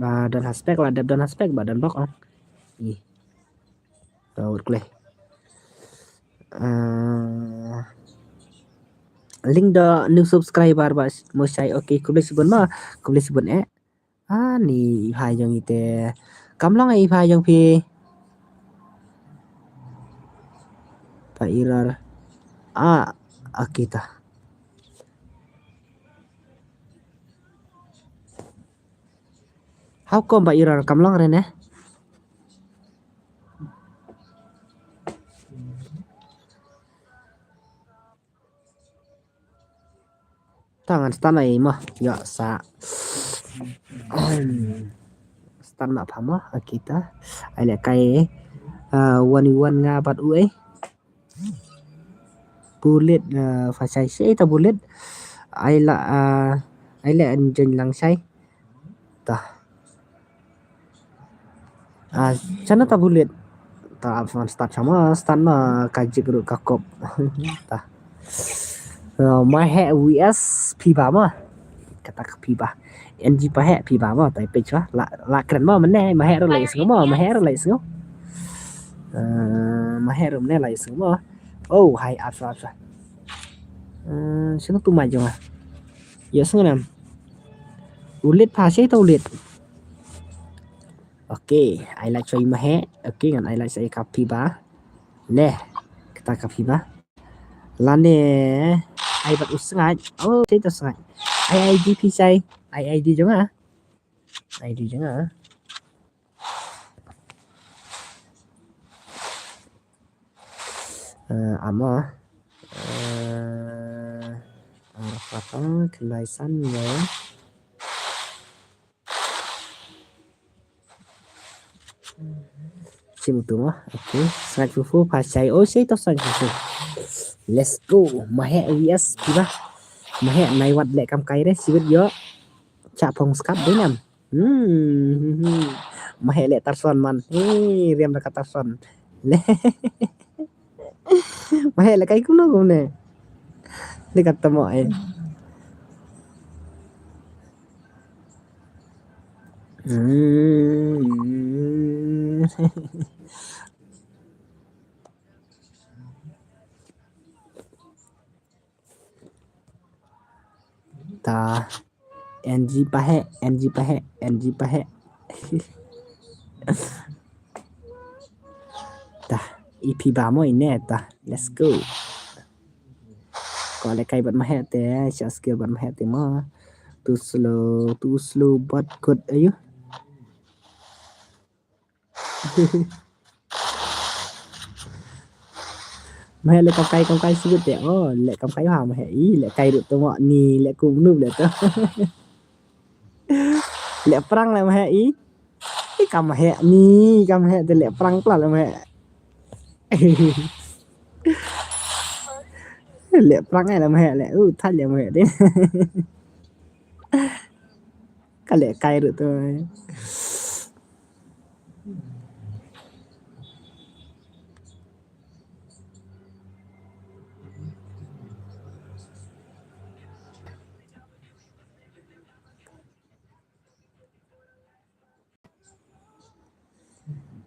ba don ha spec, la dep don ha spec ba don bok ong. I. To wut kle. Ah, Link da new subscriber ba mo shai. Okay, khublei shibun ma. Khublei shibun eh. Ani i bhai jong ite. Kam long i bhai jong phi. Ba error. Ah, okay ta. How come ba error kam long re ne? Ta ngan start mai mo. Yo sa. Start ma pha mo. Okay ta. Ai leh kai. Ah, one one nga bad u eh. Bullet, ah, pha shai shai ta bullet. Ai la, ah, ai leh an jeng lang shai. Ta. Ah, shano ta bullet. Ta, fan start sama, start ma ka jik ruh ka kop. Ta. Ah, Mahek V S Piba ma. Kata ka Piba. N G Pahek Piba ma, tai page ma. La, la kren ma, mene, Mahek ruh lai sngew ma, Mahek ruh lai sngew. Ah, Mahek ruh mene lai sngew ma. Oh, hai, apsa, apsa. Ah, shano tu ma jong ah. Ïa sngew nam. Ulit pha shai ta ulit. Okay, ai la choi Mahek. Okay, ngan ai la choi ka Piba. Leh, kata ka Piba. Lane, ai bad u Sngaid. Oh, shai ta Sngaid. Ai ID phi shai. Ai ID jong nga. ID jong nga. Eh, amo. Eh, ar patang khyndai san ne. Shim tu mo. Okay. Sngaid Fufu pha shai. Oh, shai to Sngaid Fufu. Let's go. Mahek V S Piba. Mahek nai wat leh kam kai re. Siwit yo. Cha phong skap dei nam. Hmm. Mahek leh Tarzan man. Hey, riam da ka Tarzan. Leh. Mahek leh kai kumno kumne. Leh kata mo eh. Hmm. Ta. N G Pahek, N G Pahek, N G Pahek. Ta, i Piba mo ine ta. Let's go. Ko leh kai bad Mahek te, sha skill bad Mahek te mo. Too slow, too slow, but good, ayo. Mahek leh kam kai, kam kai sibit te. Oh, leh kam kai ha Mahek. I, leh kai ruh to mo ni, leh kum nup leh to. Leh prang leh Mahek i. I kam Mahek ni, kam Mahek te leh prang pla leh Mahek. Leh prang leh Mahek leh. Uh, thal leh Mahek te. Ka leh kai ruh to.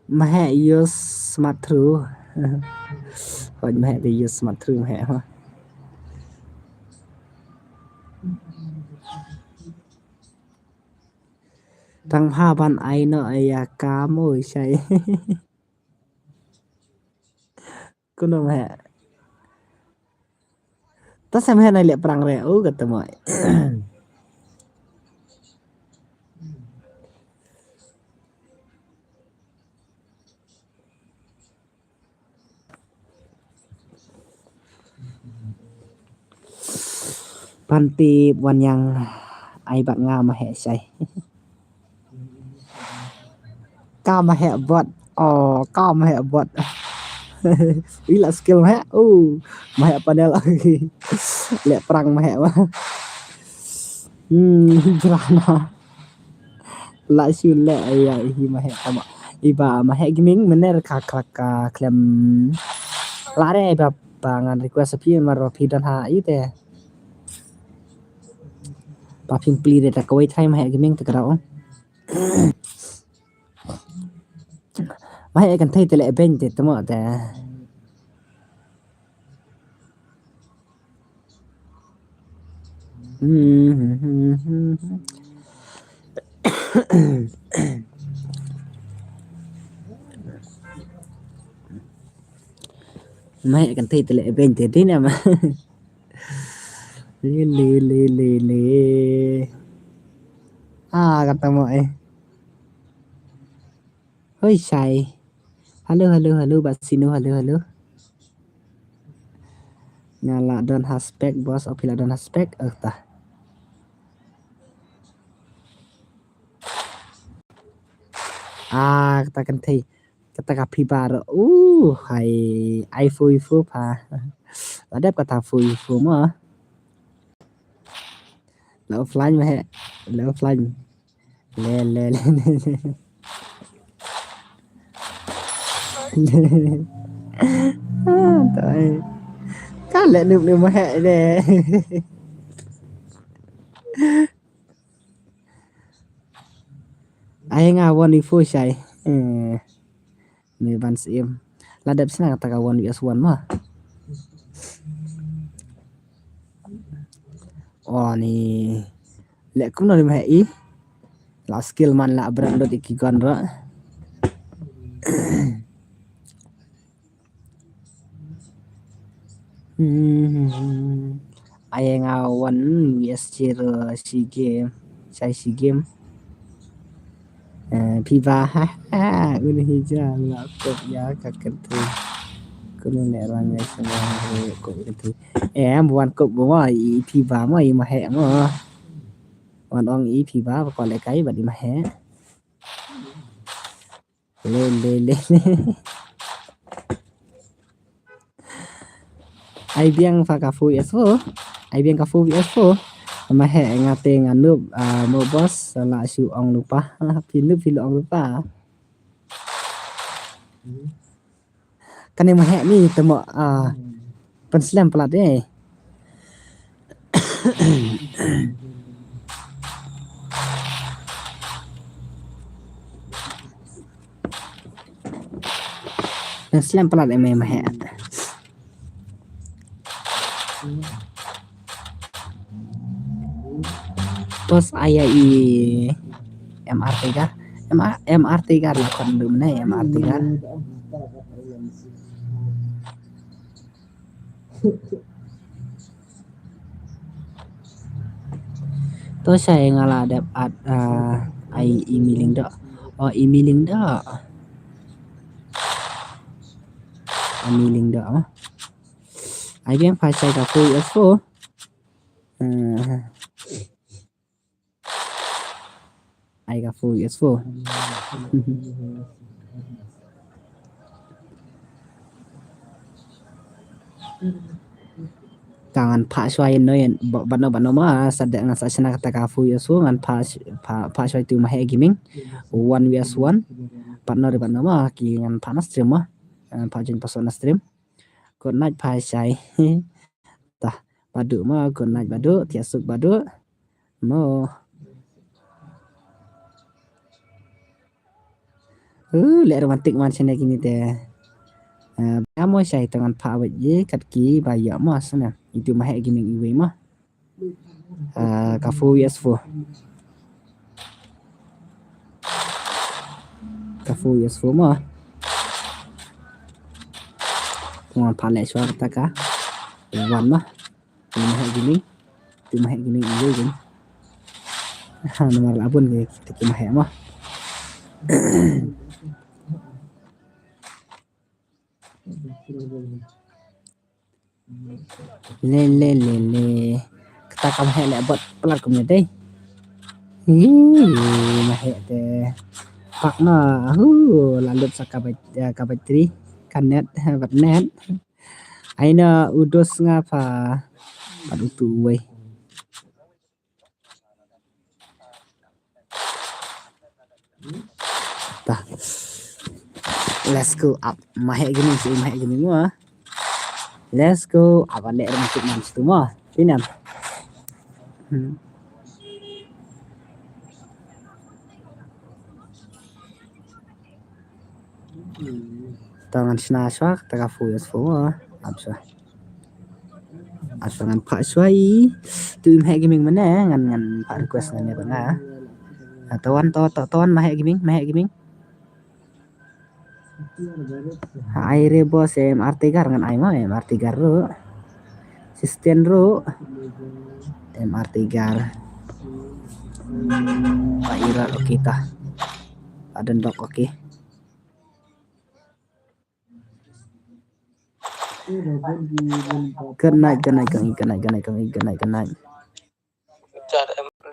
Mahek use smart through. Hoi Mahek te use smart through Mahek ha. Tang ha ban ai no aya ka mo shai. Kuno Mahek. Ta sa Mahek nai leh prang re. Oh, kata mo. Panti wan yang ai bad nga Mahek shai. Ka Mahek bot. Oh, ka Mahek bot. Ila skill Mahek. Oh, Mahek panel. Leh prang Mahek. Hmm, jerana. La shu leh aya hi Mahek kama. Iba Mahek Gaming mener ka khlak ka klem. Lare iba ba ngan request phi mar phi don ha ite. Ba phim pli de ta kawei trai Mahek Gaming ta kra ong. Mahek kan thei te leh ben te tamo te. Mai kan thei tele ben te din ama. Le le le le le. Ah, kata mo eh. Hoi Shai. Hello, hello, hello, Basino, hello, hello. Nga la don ha spec, boss, o phi la don ha spec, eh, ta. Ah, kata kan thei. Kata ka phi bar. Uh, hai, ai fu fu pha. La dep kata fu fu mo. La offline ma he. La offline. Le, le, le, le, le. Ah, tai. Ka le nup nup ma he de. Ai nga one fu Shai. Eh. Me ban sim. La dep sna kata ka one versus one ma. Oh, ni. Le kumno ni ma he i. La skill man la brand dot iki gon ro. Hmm. Ai nga one versus zero si game. Sai si game. Eh, phi ba ha ha. Uni hija la kop ya ka kentri. Kunu ne rang ya semua kop kentri. Eh, am wan kop mo i phi ba mo i ma he mo. Wan ong i phi ba ko le kai ba di ma he. Le, le, le, le. Ai biang fa ka fu yes fu. Ai biang ka fu yes fu. Ma he nga te nga nup, ah, mo boss, la shu ong lupa. Phi nup phi lu ong lupa. Kane ma he mi te mo, ah, pynslem palat eh. Pynslem palat eh me ma he. Bos aya i M R T gar. M R, M R T gar la kon dum ne M R T gar. To Shai nga la dep add, ah, ai i miling do. Oh, i miling do. I miling do. Ai biang pha Shai ka fu yes fu. Ah. Ai ka fu yes fu. Ka ngan pha shwa yen no yen ba, ba no, ba no ma sa de ngan sa shna kata ka fu yes fu ngan pha, pha, pha shwa tu ma he gaming. One versus one. Ba no re ba no ma ki ngan pha na stream ma. Ngan pha jin paso na stream. Good night pha Shai. Tah, badu ma, good night badu, thiah suk badu. Mo. Uh, le romantic man shane kini te. Uh, ba mo Shai to ngan pha wet ye kat ki ba ya mo sana. Itu ma he gaming iwe mo. Uh, ka fu yes fu. Ka fu yes fu mo. Ngan pha le shwa kata ka. Wan mo. Ti ma he gaming. Ti ma he gaming iwe gaming. Ha, nomor labun ke kita ki ma he mo. Le, le, le, le. Kata ka ma he le bot palat kumne dei. Hi, ma he te. Pak na, hu, la lut sa ka bai, eh, ka bai tri. Ka net, eh, bat net. Ai na u dos nga pha. Pat utu uwei. Tah. Let's go up. Ma he gaming si ma he gaming mo. Let's go up. Ane romantic man situ mo. Pinam. Hmm. To ngan shna shwa, ta ka fu yes fu mo. Up shwa. Asa ngan phah shuwa i. Tu Maheh Gaming mynne, ngan, ngan phah request ngan ïa nga. Ah, to wan, to, to, to wan Maheh Gaming, Maheh Gaming. Ha, ai re boss, M R Tiger ngan ai mo, M R Tiger ruh. Assistant ruh. M R Tiger. Pa Ira, okay ta. Pa Don Bok, okay. Good night, good night, good night, good night, good night, good night, good night.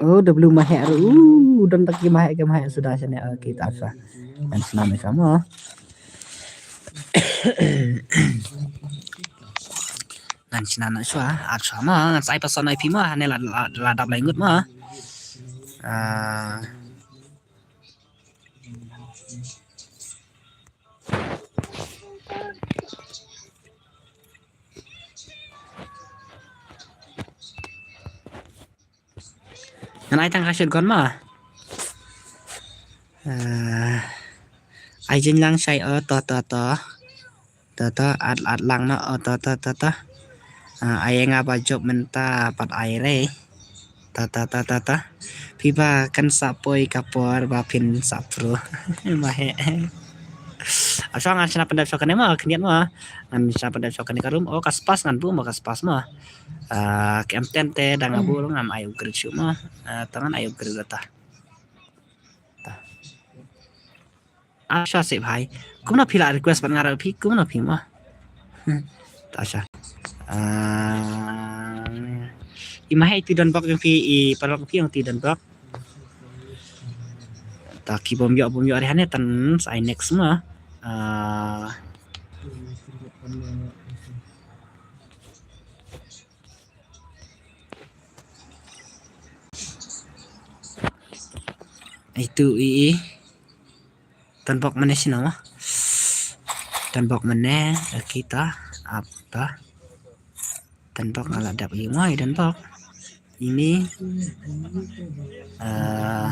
Oh, W Maheh ruh. Uh, don ta ki Maheh, ki Maheh suda shane, ah, kita sa. Ngan shna na ka mo. Ngan shna na shuwa, ap shuwa mo. Ngan sa ai password na phi mo. Hane la, la, la dap lai ngut mo. Ah. Ngan ai tang ka shotgun mo. Eh, ai jinglang shai, oh, to, to, to. To, to, at, at lang mo, oh, to, to, to, to. Ah, ai nga ba jop mynta pat ai re. Ta, ta, ta, ta, ta. Phi ba kan sa poi ka por ba phin sa pro. Maheh. Ap shuwa ngan shna pyndep shuwa kane mo, khyndiat mo. Ngan shna pyndep shuwa kane ka room. Oh, ka spas ngan buh mo, ka spas mo. Ah, ka M ten te dang nga buh ruh ngam ai upgrade shuh mo. Ah, ta ngan ai upgrade ta. Ta. Asha se bhai. Kumno phi la request bad nga ruh phi, kumno phi mo. Ta sha. Ah, i Maheh ti Don Bok jong phi, i paralok phi jong ti Don Bok. Ta ki bym ïoh, bym ïoh re hane tan sa ai next mo. Ah, itu i, i. Don Bok mynne sino mo. Don Bok mynne, kita, ap ta. Don Bok nga la dap i mo, i Don Bok. Ini, eh,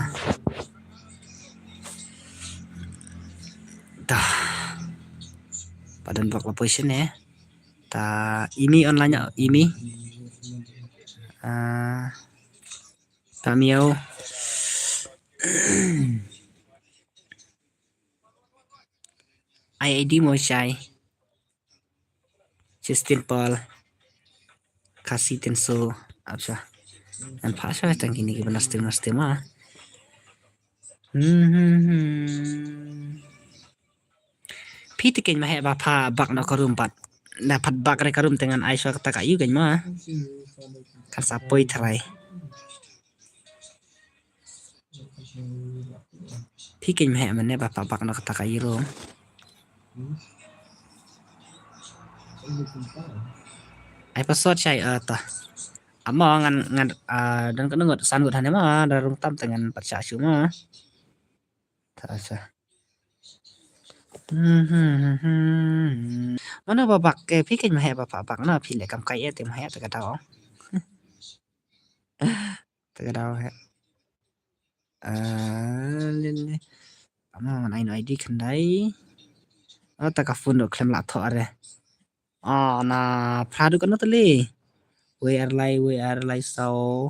ta. Pa Don Bok la position eh. Ta, ini online, ini. Eh, ta miau. Ai I D mo shai. Justin Paul. Kasi Tenso. Ap sha. Ngan phah sha tang kine ki ba na stream, na stream ah. Hmm, hmm, hmm. Phi te keiñ Maheh ba pha bak noh ka room pat. Na pha bak re ka room te ngan ai shuwa kata ka ïu keiñ ma. Kan sa poi tharai. Phi keiñ Maheh mynne ba pha bak noh kata ka ïu room. Ai password shai, eh, ta. Amo ngan, ngan, ah, don katno ngut, san ngut hane ma, da rung tam te ngan pat shah shuh ma. Ta sha. Hmm, hmm, hmm, hmm. Mano ba bak ke, phi keiñ Maheh ba pha bak na, phi leh kam kai eh te Maheh te ka daw. Te ka daw heh. Ah, le, le. Amo ngan ai no I D khyndai. Oh, ta ka phone ruh khlem lah thoh re. Ah, na phra duh katno te le. Wei ar lai, wei ar lai saw.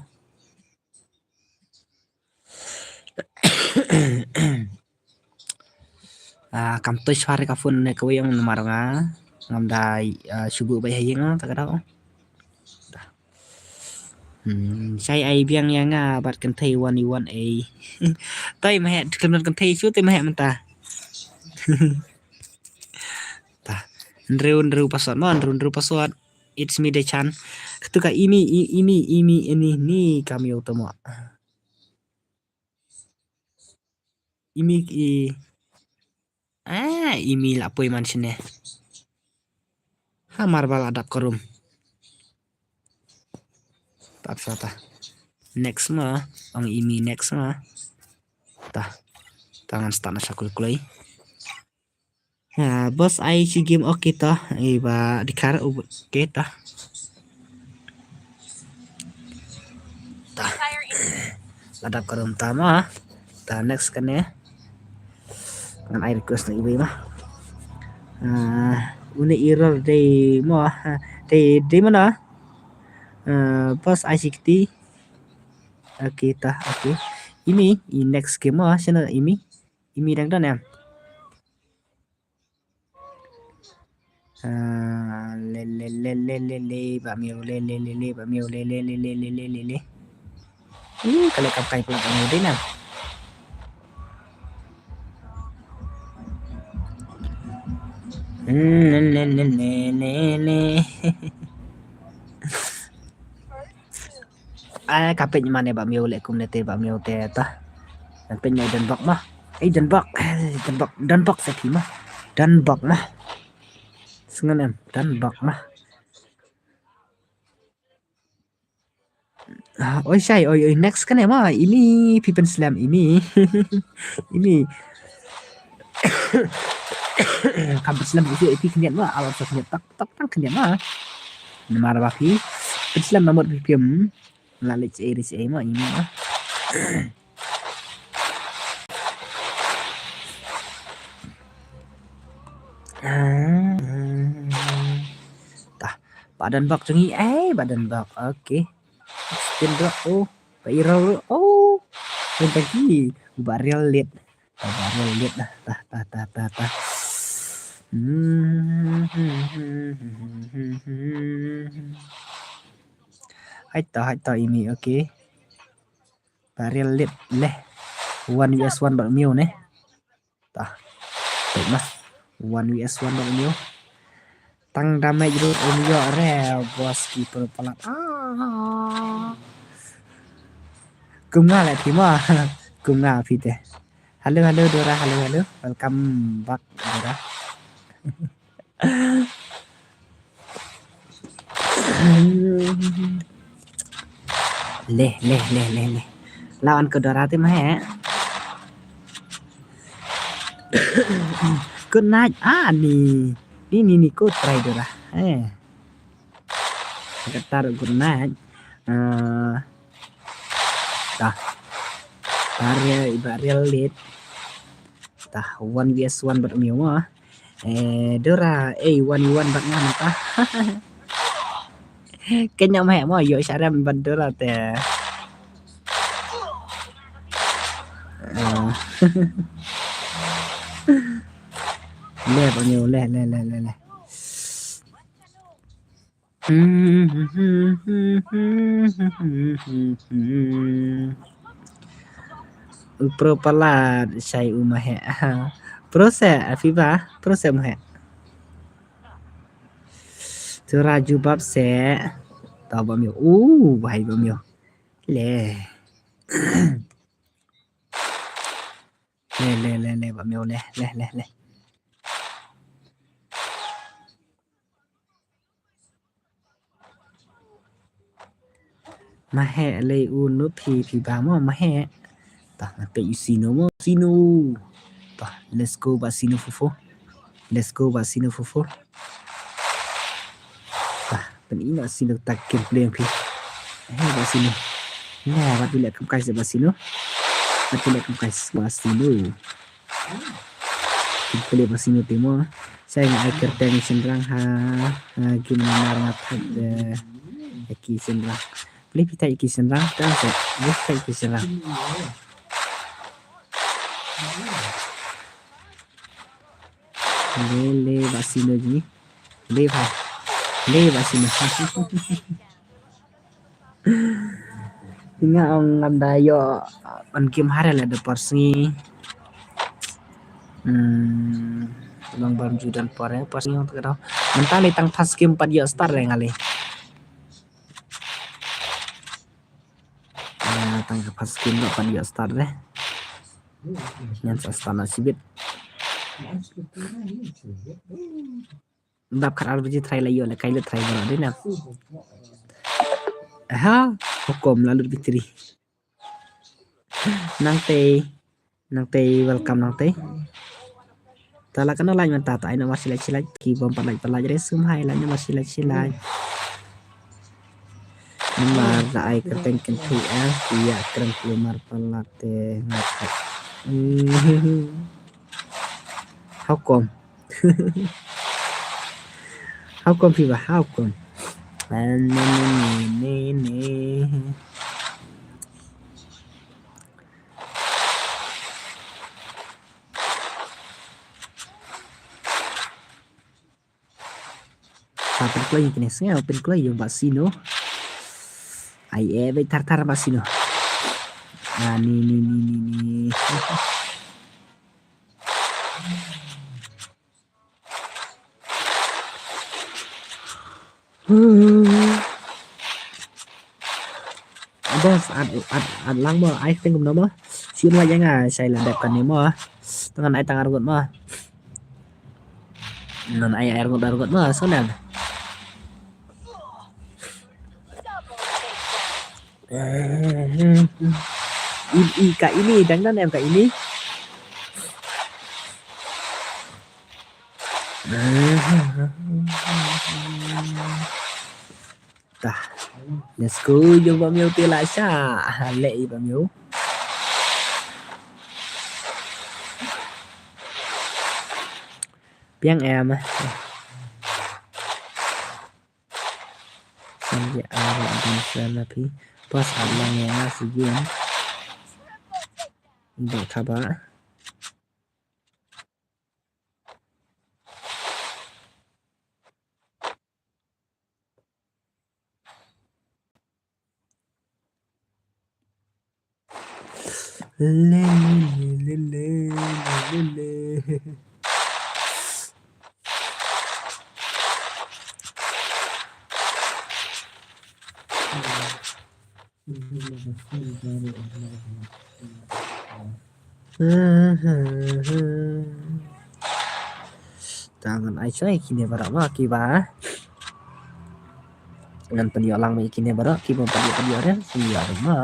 Ah, kam toi shwa re ka phone ne kawei ong namar nga ngam da, ah, shu buh beit ha ïing, ah, ta ka daw. Hmm, shai ai biang ïa nga bad kynthei one one A. Toi Maheh, khlem don kynthei shu te Maheh mynta. Ta. Hynriew hynriew password mo, hynriew hynriew password. It's me, Dechan. Katu ka imi, i-, imi, imi, ini, ni kam ïoh to mo. Imi i. Ah, imi la poi man shane. Hamar ba la dap ka room. Tap sa ta. Next ma, ong imi next ma. Ta. Ta ngan start na sha kul kloi. Ha, boss ai shi game, okay ta. Ai ba dikar, okay ta. Ta. La dap ka room ta ma. Ta next kane. Ngan ai request na iwei ma. Ah, une error dei mo, ah, dei, dei mana. Uh, pas ai shi kti. Okay, ta, okay. Imi, i next game ah, shano imi. Imi dang don em. Ah, le, le, le, le, le, le, Bah Miu, le, le, le, le, Bah Miu, le, le, le, le, le, le, le, le. Ih, ka leh kam kai pla Bah Miu dei na. Hmm, le, le, le, le, le, le. Ai, ka peit mane Bah Miu leh kumne te Bah Miu te ta. Kan peit mane Donbok ma. Ei, Donbok. Ei, Donbok. Donbok sa phi ma. Donbok ma. Sngan em. Donbok ma. Ah, oi shai, oi, oi, next kane ma. Imi, phi pynslem, imi. Imi. Kam pynslem, imi, imi khyndiat ma. Alam sa khyndiat, tak, tak, tang khyndiat ma. Namar ba phi pynslem namot phi phi, hmm. La leh ei, leh ei ma, imi ma. Ah, tah, Bah Donbok jong ngi, eh, Bah Donbok, okay. Spin drop, oh, Bah Irol, oh, pun tangki, Bah Real lead, Bah Real lead, tah, tah, tah, tah, tah, tah. Hmm. Hai to, hai to imi, okay. Bah Real lead leh. One V S one Bah Miu ne. Tah. Tengok mah. One V S one Bah Miu. Tang damage ruh um ïoh re, bos ki pro palat. Ah. Kum nga leh phi ma. Kum nga phi te. Hello, hello, Dora, hello, hello. Welcome back, Dora. Leh, leh, leh, leh, leh. Lawan ko Dora te ma he. Good night. Ah, ni. Ni, ni, ni ko try Dora. Eh. Kata good night. Ah. Tah. Bah Real, Bah Real lead. Tah, one V S one bad Miu ma. Eh, Dora, eh, one v one bad nga mynta. Kynja ma heh mo, ïoh sharem bad Dora te. Ah. Leh, Bah Miu, leh, leh, leh, leh, leh. U pro palat shai u ma heh. Pro se, Afiba, pro se ma heh. Tura jubab se. Tau Bah Miu. Uh, bahai Bah Miu. Leh. Leh, leh, leh, leh, Bah Miu, leh, leh, leh, leh. Ma heh lei u nup phi phi ba mo ma heh. Tah, nga peit u Sino mo, Sino. Tah, let's go Bah Sino fofo. Let's go Bah Sino fofo. Tah, pyn-i noh Sino ta gameplay phi. Eh, Bah Sino. Nah, wat phi leh kam kai se Bah Sino. Wat phi leh kam kai se Bah Sino. Phi leh Bah Sino te mo. Sa nga ai kyrteng shynrang ha, ha game namar nga thait, eh, ïa ki shynrang. Phi leh phi thait ïa ki shynrang, ta sa. Phi leh phi thait ïa ki shynrang. Leh, leh, Bah Sino jong ngi. Leh, bhai. Leh, Bah Sino. Nga ong ngam da ïoh on game ha re leh da por sngi. Hmm, long bam ju don por, eh, por sngi ong ta ka daw. Mynta lei tang first game pat ïoh start re nga lei. Ah, tang ka first game ruh pat ïoh start re. Ngan sa start na shibit. Dap khat ar baje try la ïoh, la kai la try baroh dei na. Aha, hukum la lut battery. Nangtei, nangtei welcome nangtei. Ta la kano like mynta ta ai namar shi like shi like ki bom pat like pat like re sum hai like namar shi like shi like. Namar da ai kyrteng kynthei ah ki ïa kren kulmar palat te ngat. Hmm. How come? How come phi ba? How come? Ne, ne, ne, ne, ne. Sa pynkloi kine sngew pynkloi ïa u Bah Sino. Ai e beit thar thar Bah Sino. Ah, ni, ni, ni, ni, ni. Boss, at, at, at lang mo, ai teng kumno mo. Sien wa ïa nga, shai la dep kane mo. Tang ngan ai tang arngut mo. Ngan ai arngut arngut mo, so nang. I, i, ka ini, dang don em ka ini. Tah. Let's go, ïa u Bah Miaw te la sha. Leh i Bah Miaw. Biang em. San ïa ar la dun san la phi. Pas ar lang ïa nga si game. Ba thaba. Le, le, le. Ta ngan ai shuwa ïa kine baroh ma kiba. Ngan pynïoh lang ma ïa kine baroh kiba pynïoh pynïoh re pynïoh re ma.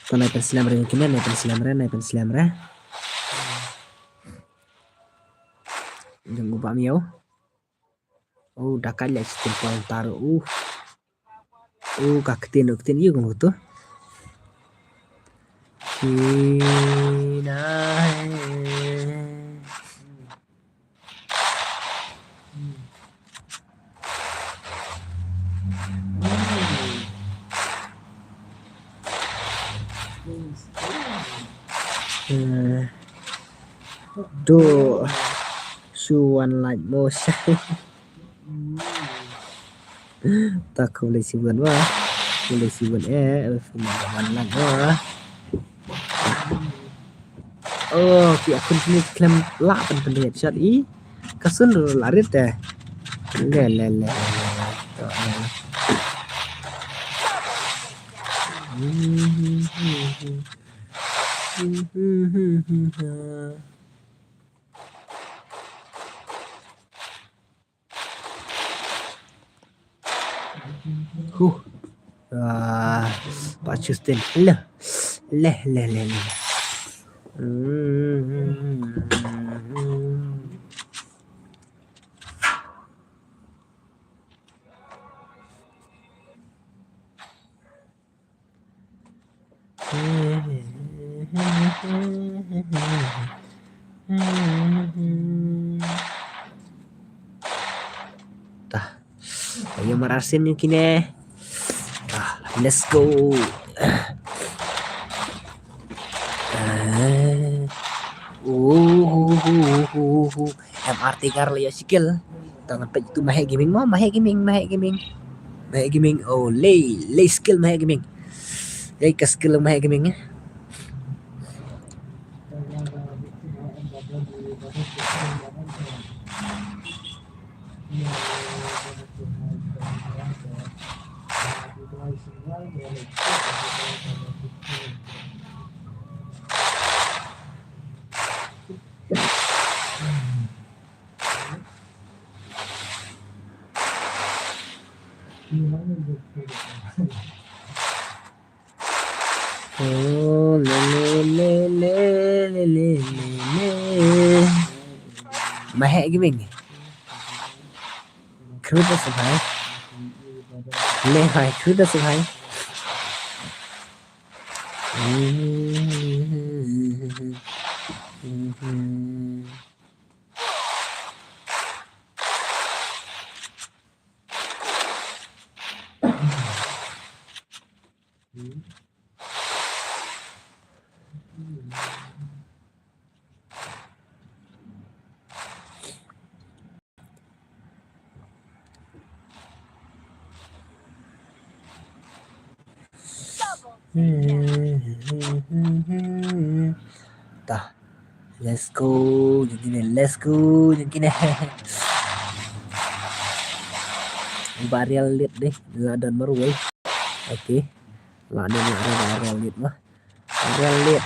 Ko nai pynslem re kine, nai pynslem re, nai pynslem re. Jong u Bah Miaw. Oh, da ka leh system point tar. Uh. Uh, ka ktien, ktien ïa kumno to. Kina. Eh, do su wan lait mo shai. Ta khublei shibun wa. Khublei shibun eh, eh, wan lait mo. Oh, ki akhun kine khlem lah pyn pynriat shot i. Ka sun ruh la rit eh. Le, le, le, le, le. Huh. Ah, Pak Justin. Leh. Leh, leh, leh, leh. Hmm. Tah. Ayo mar arsien ïa kine. Tah, let's go. Ah. Uh, uh, uh, uh, uh. M R T kar le ïa skill. Tang peit tu Mahek Gaming mo, Mahek Gaming, Mahek Gaming. Mahek Gaming, oh, le, le skill Mahek Gaming. Le ka skill Mahek Gaming eh. Oh, le, le, le. Mahek Gaming. Creator Survive. Lehai, khuda sehai. Tah. Let's go. Jong kine, let's go. Jong kine. Ba Real lead dei. La don marwei. Okay. La don la Real lead ma. Real lead.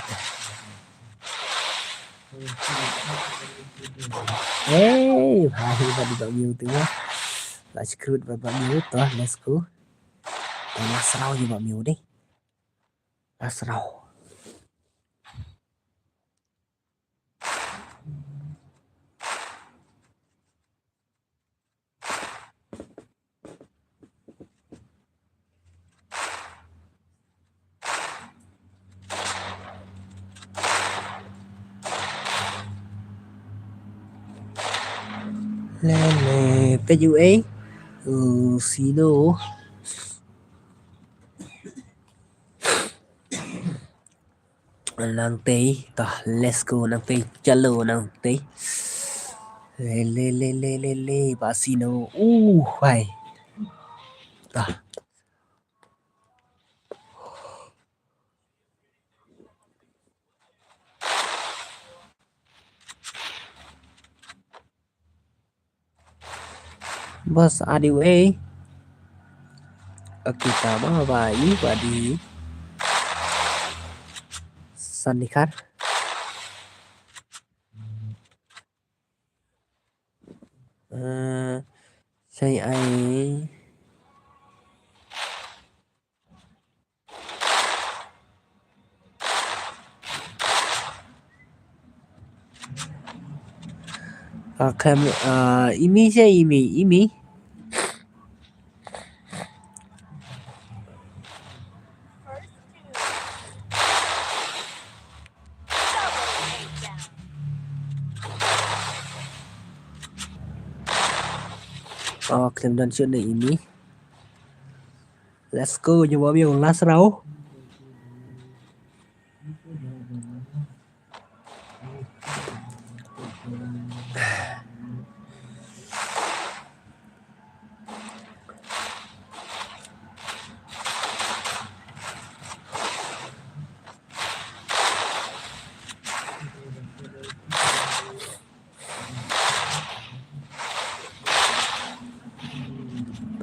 Hey, hahi ba di ba miu tu ma. La screwed ba ba miu tu. Let's go. Tang la sraw ji ba miu dei. La sraw. Lele, peit ïa u ei. U Sino. Nangtei, tah, let's go, nangtei, chalo, nangtei. Le, le, le, le, le, le, Basino. Uh, hai. Tah. Bas, adi wei. Kita ba ba i ba di. Sandikar. Eh, sai ai. Ah, kam, ah, imi je imi, imi. Oh, khlem don shuh na imi. Let's go, ngi bam ïa u last round.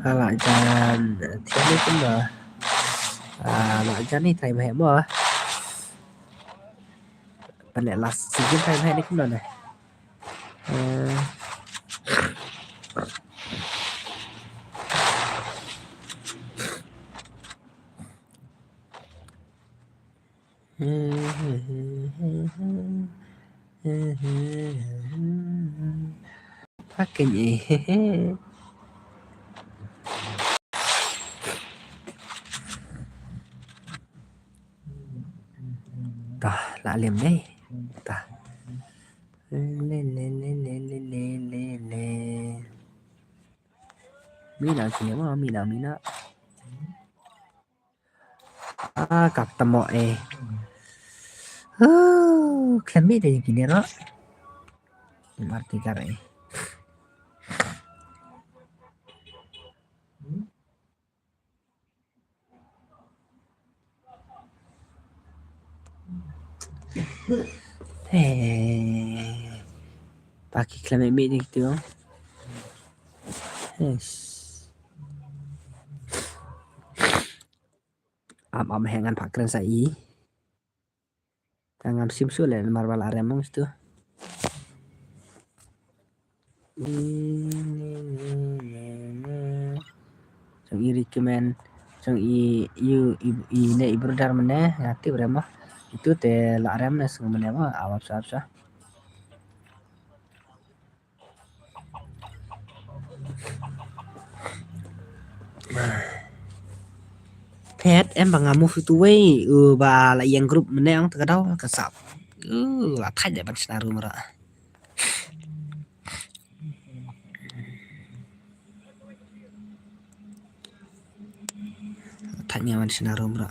Ba la jan, thiah ni kumno. Ah, la jan ni try ma heh mo. Pynleh last season try ma heh ni kumno ne. Eh. Fucking eh. Tah, la lem dei. Tah. Le, le, le. Mina sini ma, mina, mina. Ah, kap tamo eh. Huh, khlem mih dei kine ro. Mar tiga eh. Eh, paki khlem mih ni tu. Yes. Am, am, heh ngan phah kren sa i. Ka ngam sim shuh leh namar ba la rem mong stu. Jong i recommend, jong i, i, i, i ne i brother mane, nga tip rem ma. Itu te la rem ne sung mane ma, awap sa, awap sa. Phet em ba nga move tu wei, u ba la ïeng group mynne ong ta ka daw ka sap. U la thait ban shna room ra. Thait nga ban shna room ra.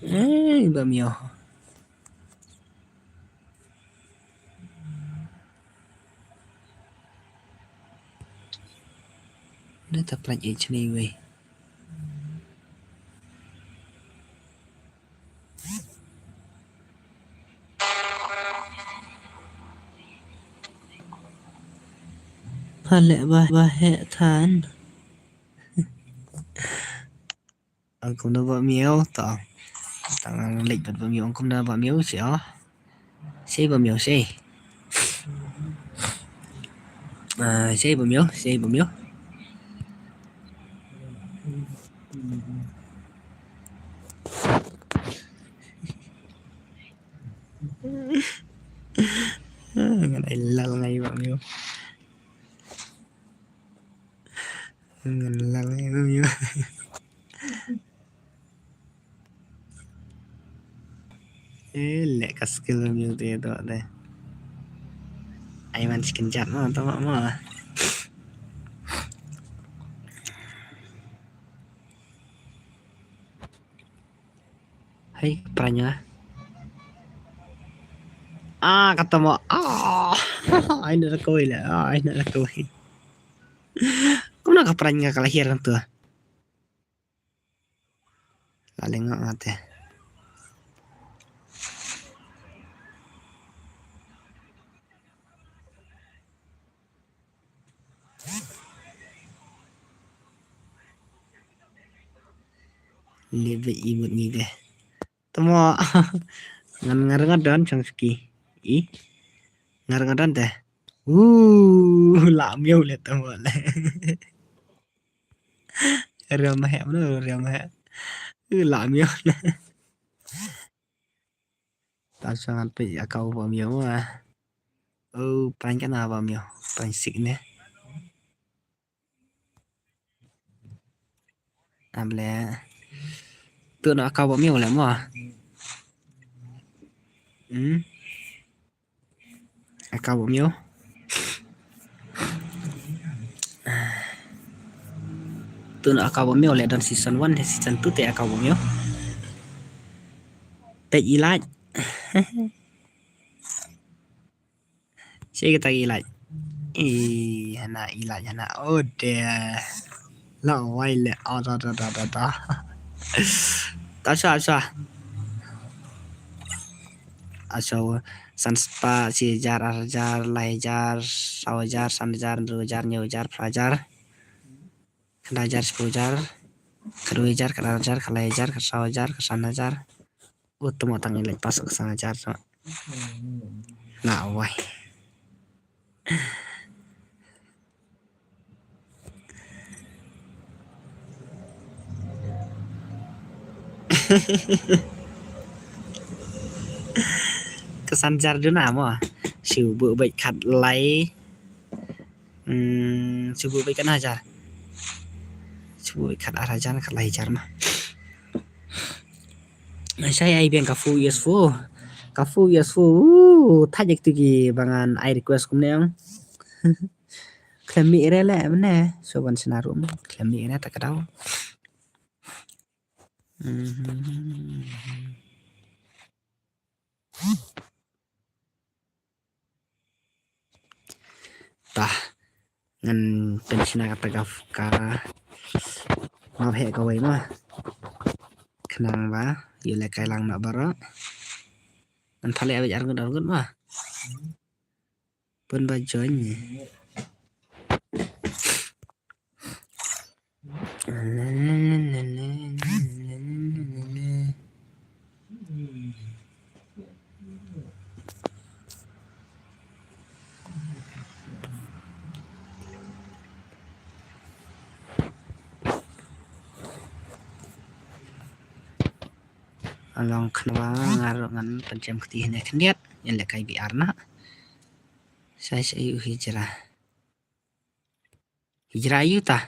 Ei, ba miaw. Ne ta plaj e chne wei. Pale ba, ba he than. Ang kumno ba miaw ta. Tang lek bat ba miaw, ang kumno ba miaw si ah. Sei ba miaw sei. Ah, sei ba miaw, sei ba miaw. Ngan ai lal ngai ba miaw. Ngan lal ngai ba miaw. Eh, lek ka skill ba miaw te to de. Ai man chicken chat mo to mo. Hei, pranya. Ah, kata mo. Ah, ai na kawai le. Ah, ai na kawai. Kumno ka pranya ka lahir tu. La leng nga te. Lebe imut ni de. Tamo. Ngan ngar ngadon chang ski. I. Ngar ngadon te. Uh, la miaw le tamo le. Riam he, mano riam he. Uh, la miaw le. Ta sa ngan peit account ba miaw ah. Oh, prank kana ba miaw. Prank sik ne. Able. Tu na account ba miaw le mo. Hmm. Account ba miaw. Tu na account ba miaw le don season one, season two te account ba miaw. Peit i like. Shi kita i like. Eh, hana i like hana. Oh dear. La wai le. Oh, da, da, da, da, da. Ta sha, sha. Asha san spah, shi hajar, ar hajar, lai hajar, saw hajar, san hajar, hynriew hajar, hynñiew hajar, phra hajar, khyndai hajar, shiphew hajar, khatwei hajar, khatar hajar, khatlai hajar, khatsaw hajar, khatsan hajar. U tamo tang i leit pass khatsan hajar. Na wai. Khatsan hajar duna mo. Shu buh beit khatlai. Hmm, shu buh beit khatar hajar. Shu buh beit khatar hajar, khatlai hajar ma. Shai ai biang ka fu yes fu. Ka fu yes fu. Uh, thajek tu ki ba ngan ai request kumne ong. Khlem mih re le mne. So ban sna rum. Khlem mih re ta ka daw. Mhm. Tah, ngan pynshna kata ka, ka map heh kawei ma. Khnang ba ïoh lehkai lang noh baroh. Ngan thale abej arngut arngut ma. Pun ba join. Long khnang ba nga ruh ngan pynjem kti hynne khyndiat, ngan lehkai B R na. Sa sa yu hijra. Hijra yu ta.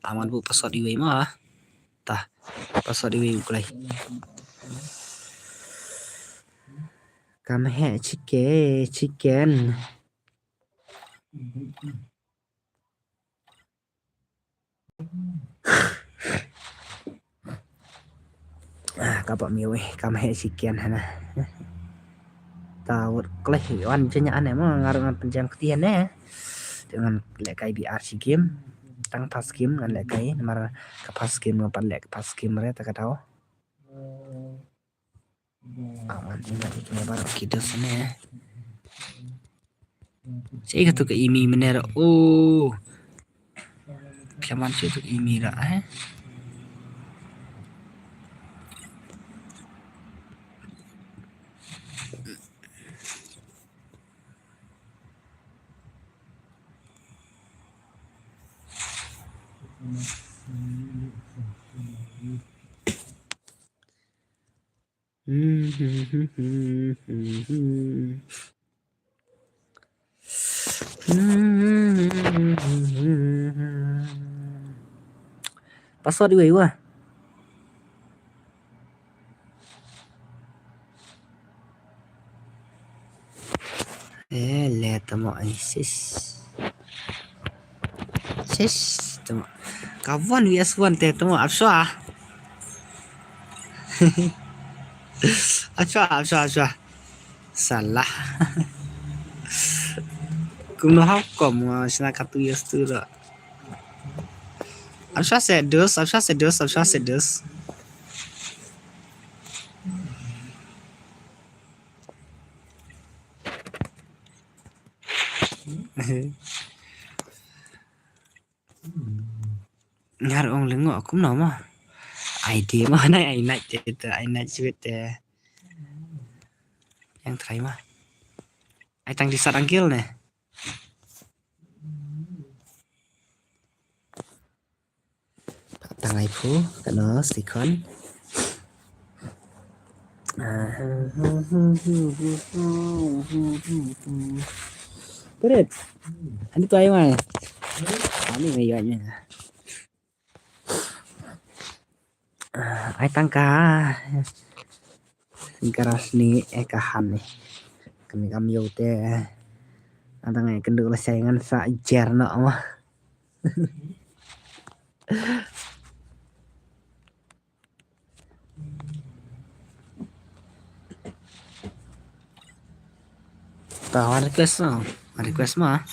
Aman bu password iwei ma. Tah, password iwei u klai. Kam he chike, chicken. Ah, ka ba miu eh, kam he chicken hana. Ta wut kleh wan jenya ane ma, nga ruh ngan pynjem kti hane. Te ngan lehkai B R shi game. Tang first game ngan lehkai, namar ka first game ngan pat leh ka first game re ta ka dau. Awan, ina ikne baroh ki dos ne. Sa ïa katu ka imi mynne ruh. Oh. Khlaman sa ïa katu ka imi ruh, eh. Password iwei wa. Eh, le tamo ai sis. Sis, tamo. Ka one V S one te tamo, ap shwa. Ap shwa, ap shwa, ap shwa. Salah. Kumno hap kom, ah, shna katu yes tu ra. Ap shwa se dos, ap shwa se dos, ap shwa se dos. Ngar ong lengo kumno ma. Ai de ma nai ai nai te te ai nai sibit te. Yang try ma. Ai tang di sat angkil ne. Tang ai phu kano sikon. Peret. Ani tu ai mai. Ani mai yai. Ai tang ka. Garage ni eh ka han ni. Kami kam yo te. Adang eh kendu la sai ngan sa jer no ma. Ta wan request ma, wan request ma.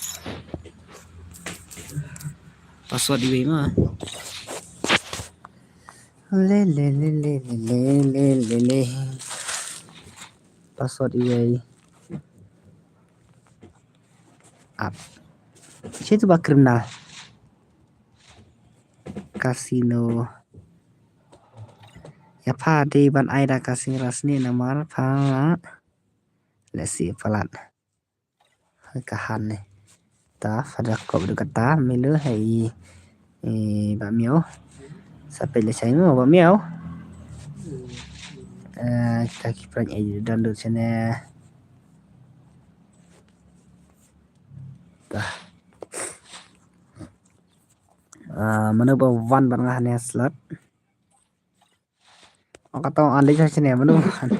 Password iwei ma. Le le le. Password iwei. Ap. Situ ba criminal. Casino. Ïa pha dei ban ai da ka sing rasni namar pha la. Let's see palat. Ka han ne. Ta fada kop du kata milu hai. Eh, ba miau. Sa peit lashai mo ba miau. Eh, kita ki prank ai don du sene. Ta. Ah, mano ba wan ban nga hane slot. Ong kata ong ande jong sini mano ba wan.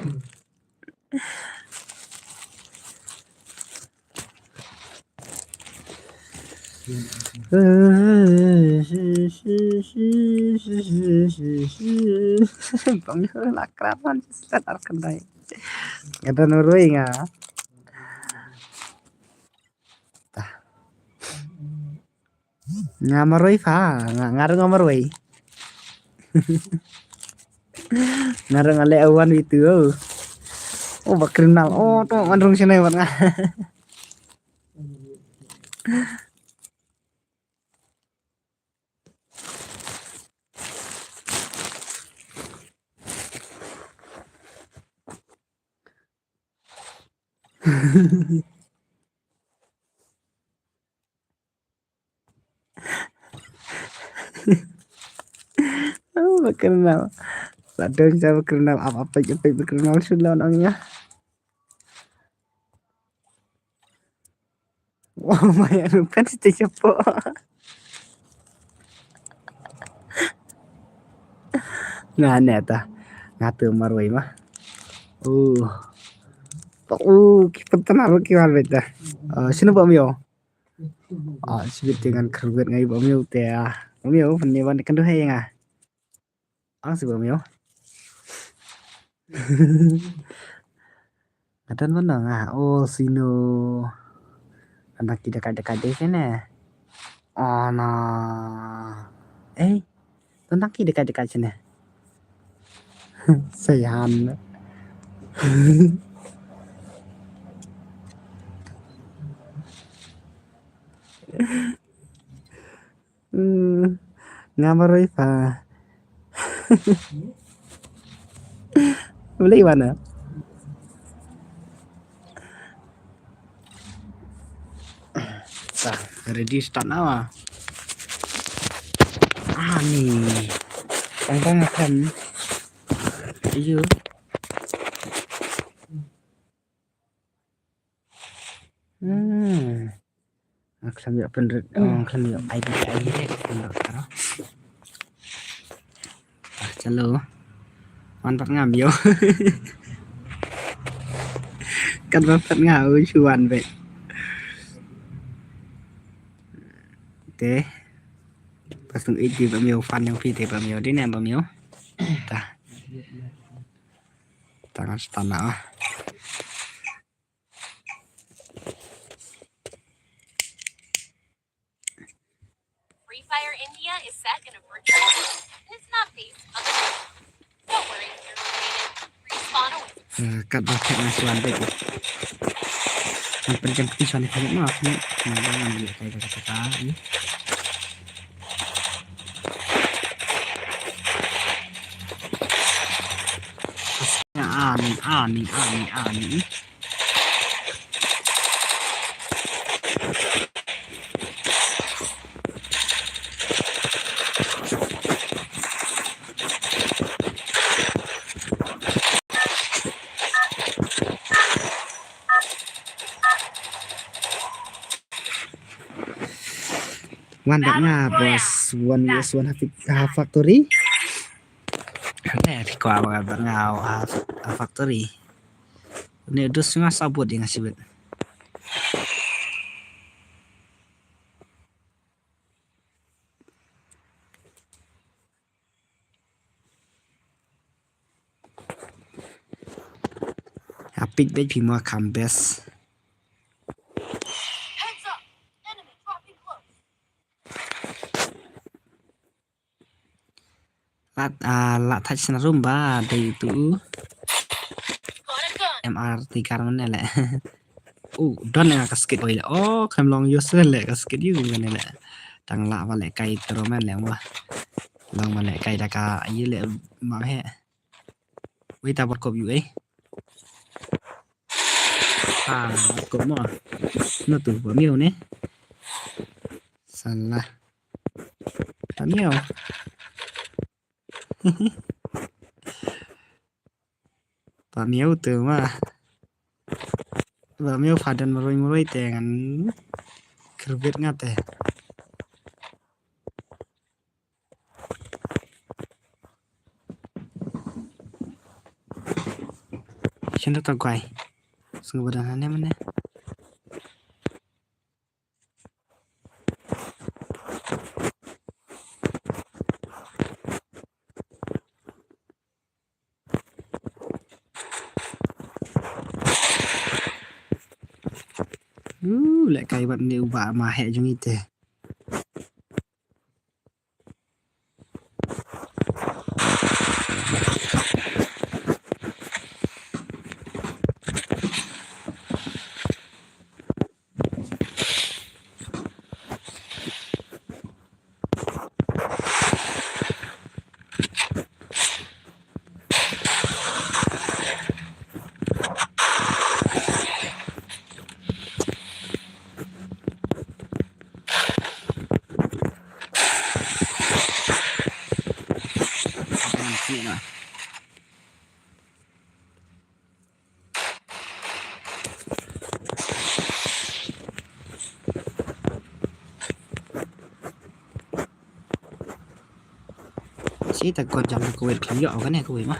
Bang la krap man slot ar kandai. Nga don roi nga. Tah. Nga maroi pha, nga, nga rung nga maroi. Nga rung nga leh awan bitu. Oh, ba criminal. Oh, to man rung sini wan nga. Oh, ba kriminal. Ba don sa ba kriminal, ap ap pek pek ba kriminal shu lon ong ïa. Wah, maya rupan siti chapo. Nga ne ta. Nga tu marwei mah. Uh. Uh, ki pantana ro ki wal beta. Uh, sino ba mio? Ah, sibit dengan kruget ngai ba mio te. Ah, ba mio, ni ban kan duhai nga. Ang si ba mio. Atan mana nga, oh, sino. Tang ki dekat-dekat deh sini. Ana. Eh, tang ki dekat-dekat sini. Sayan. Hmm, nga marwei pa. Boleh mana? Sa, ready start now. Ah, ni. Tang tang akan. Iyo. Hmm. Ang khlem ïoh pynrit, ang khlem ïoh ai bi ai re, khlem ïoh taro. Ah, chalo. Wan pat ngam ïoh. Kan wan pat ngam ïoh shu wan be. Te. Pas tung iti ba mio fan yang pi te ba mio di ne ba mio. Ta. Tangan stana. Free Fire India is set in a virtual world. It's not based on the Don't worry, you're related. Respawn awaits. Eh, kat ba kat na suan dek. Kan perjam peti suan dek ma aku ni. Ni dah ngambil kai dah kata ni. Ani, ani, ani, ani. Wan da nga bos, wan, yes, wan ha fac-, ha factory. Ne, phi kwah ba nga ha, ha factory. Ne, dus nga sabut ïa nga sibit. Hapit bad phi mo kham best. Lat, ah, lat thach sna rum ba dei tu. M R T kar mane le. U, don nga ka skit oi le. Oh, khlem long use le ka skit yu mane le. Tang la ba le kai tro man le wa. Long ba le kai da ka yu le ma he. Wei ta bor kop yu eh. Ah, bor kop mo. No tu ba miu ne. Salah. Ba miu. Ba miu tu ma. Ba miu phadan maroi maroi te ngan kyrviat nga te. Shin ta guai. Sung ba dan ne mane. Uh, leh kai bad ne u ba ma he jong ite. Kita ko jam ko wet khlem ïoh kane ko wei ma.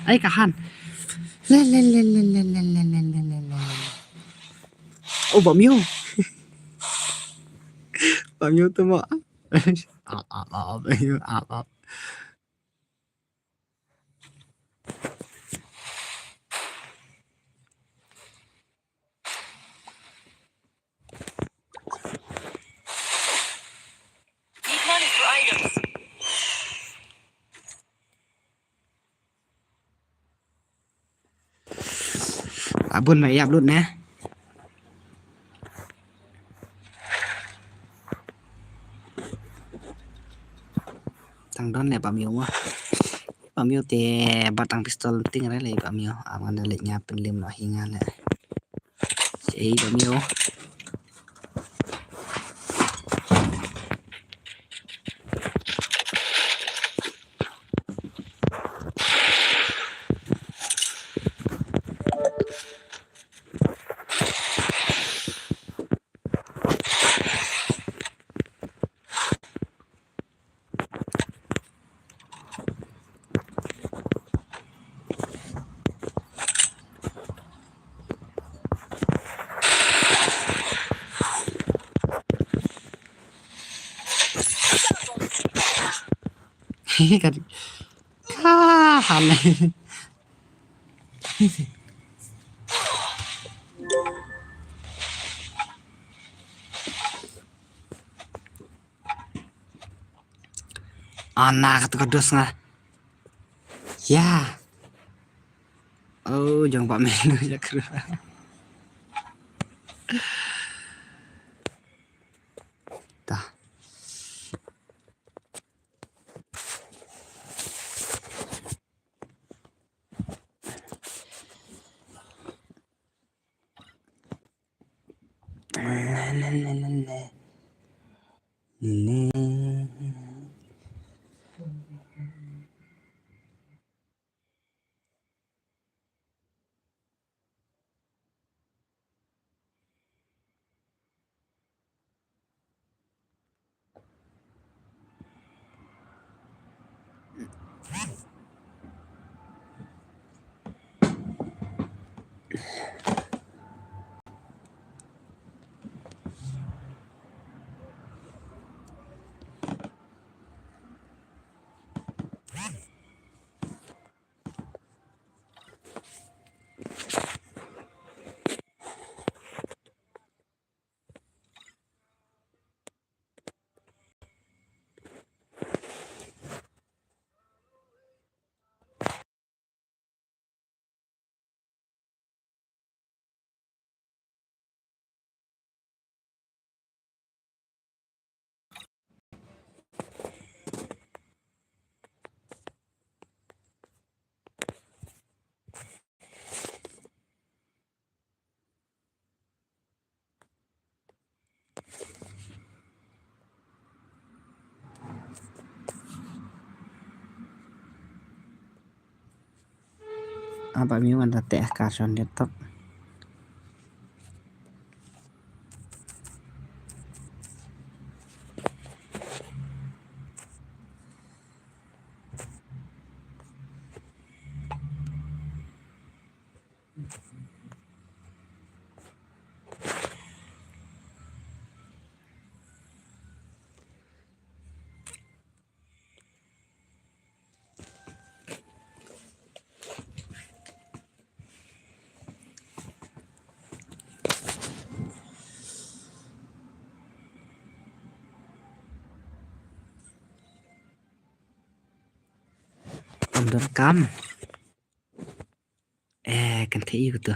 Ai ka han. Le le le le le le le le le le le. Oh, Bamyo. Bamyo tu mo. Ap ap ap ap ap. Need money for items. Abun ma ïap lut ne. Tang don ne Bamyo ma. Bamyo te batang pistol ting re le Bamyo. Aman le nya pynlim no hinga le. Ei Bamyo. Ka, ka han. Ana kata ka dos nga. Ya. Oh, jong ba menu ya kru. Dah. Aba mi wan da teh ka shon laptop. Ym don kam. Eh, kan thei ïa u to.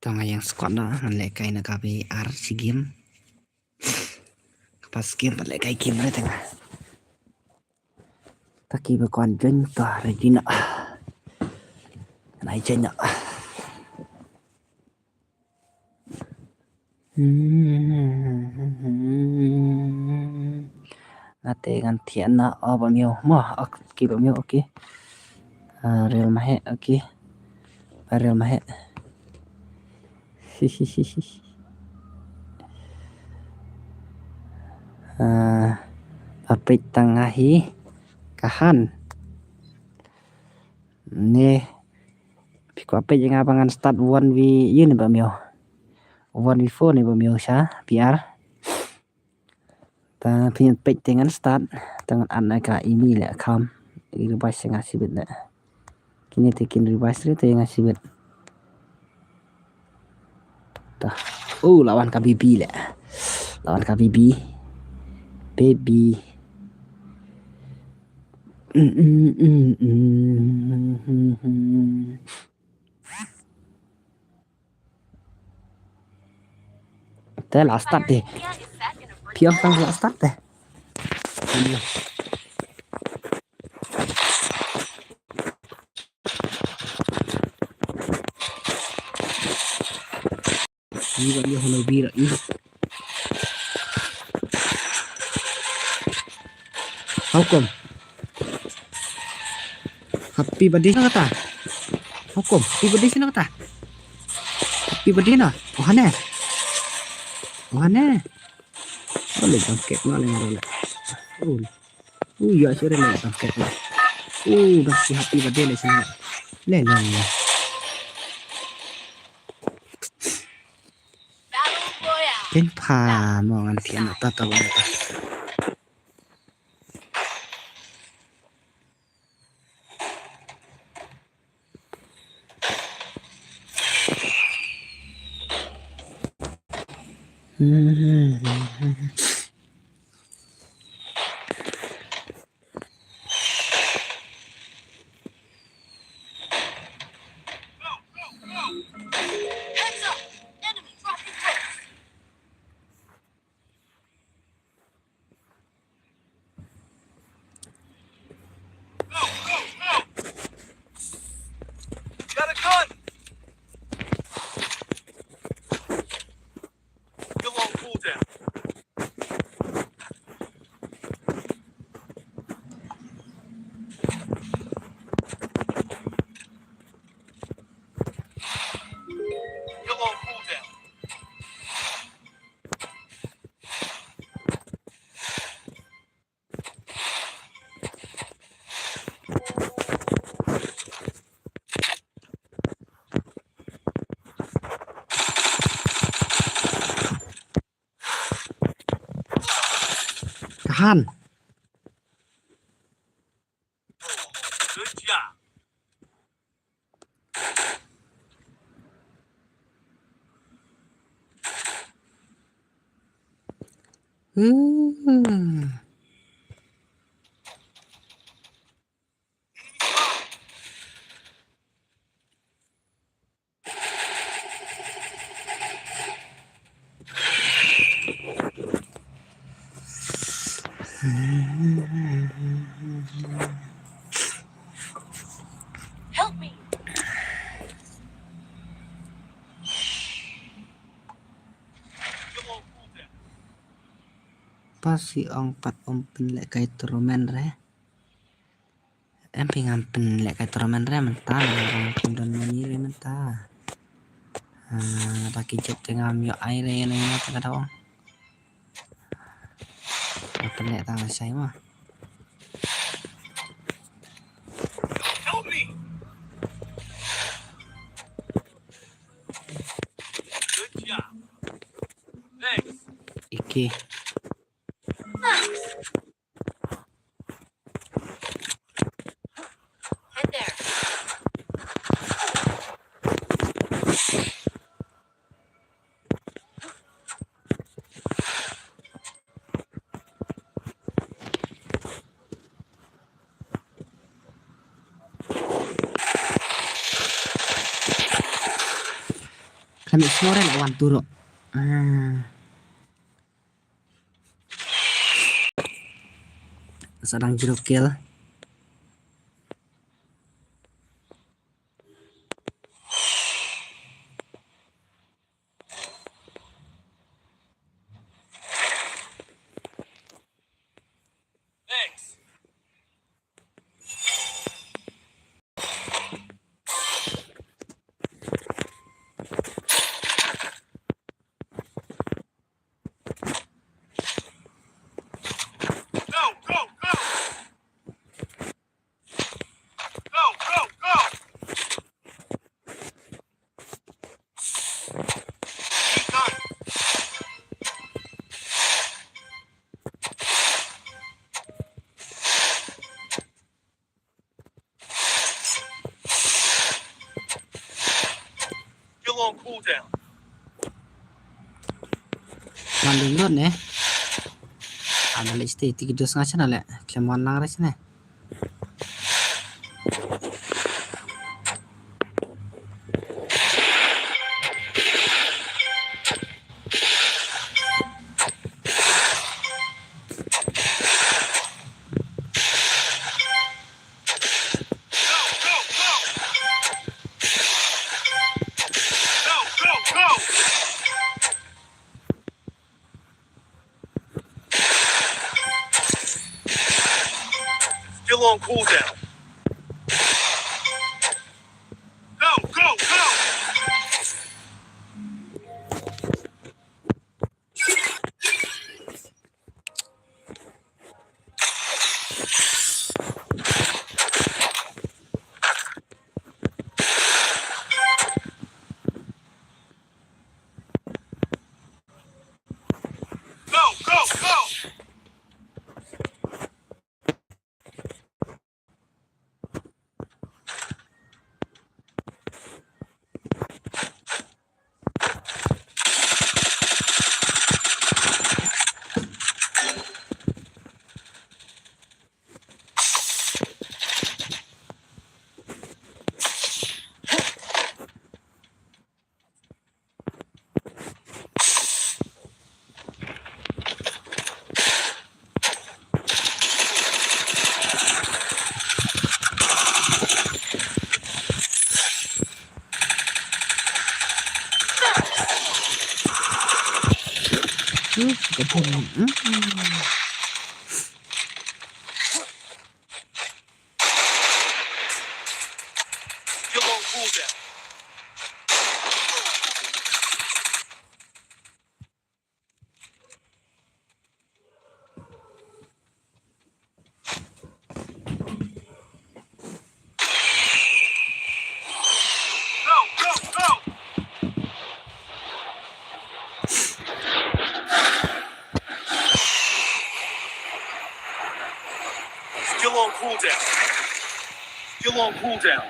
To nga ïeng squad noh, ngan lehkai na ka B R C game. Ka pas game pat lehkai game re tang. Ta ki ba kwan join ta ready na. Nai join na. Nate ngan thiah na o ba miu mo, ok, ki ba miu, ok. Ah, rel ma he, ok. Ba rel ma he. Ah, ba peit tang nga hi ka han. Ne phi kwah peit ïa nga ba ngan start one v u ne ba miu. One v four ne ba miu sha P R. Ta phi peit te ngan start. Ta ngan an na ka imi le kham. I revise nga sibit le. Kine te kin revise re te nga sibit. Ta. Oh, lawan ka B B le. Lawan ka B B. Baby. Te la start te. Phi ong tang la start te. Ni ba ni holo bi ra i. How come? Happy birthday na kata. How come? Happy birthday na kata. Happy birthday na. Oh hane. Oh hane. Oh le bangkek na le ngaro le. Oh. Oh ya sure le bangkek na. Oh dah si happy birthday le sini. Le le le. Ken pa mo ngan thiah na ta ta ba ta. Got a gun! You're on cooldown. You're on cooldown. Kahan. Good job. Hmm. Help me. Pasi ong pat ym pynlehkai tournament re. Em phi ngam pynlehkai tournament re mynta, ngam pyndonkam re mynta. Ah, ba ki jop te ngam ïoh ai re na ïa ta ka daw. Ngam pynleh tang shai ma. Iki. Head there. Kami semua orang nak wan turun. Ah. Sa dang zero kill. Long cooldown. Ngan lum lut ne. Ada leh site tiki dos nga chana leh. Khlem wan lang re sene. Still on cooldown. Go, go, go! Go, go, go! Still on cooldown. Still on cooldown.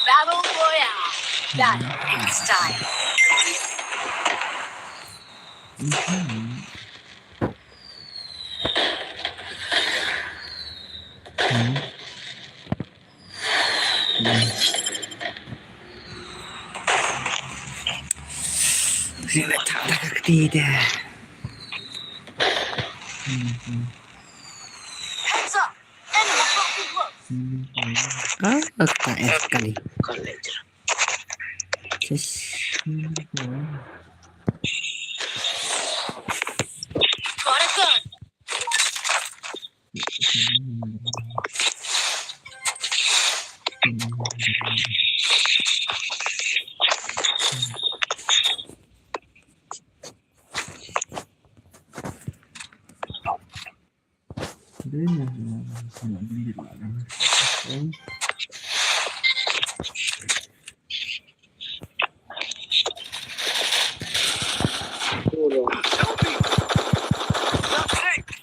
Battle Royale. Battle. It's time. Heads up! Enemy dropping close. Ah, ka F kali. Just got a gun.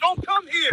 Don't come here.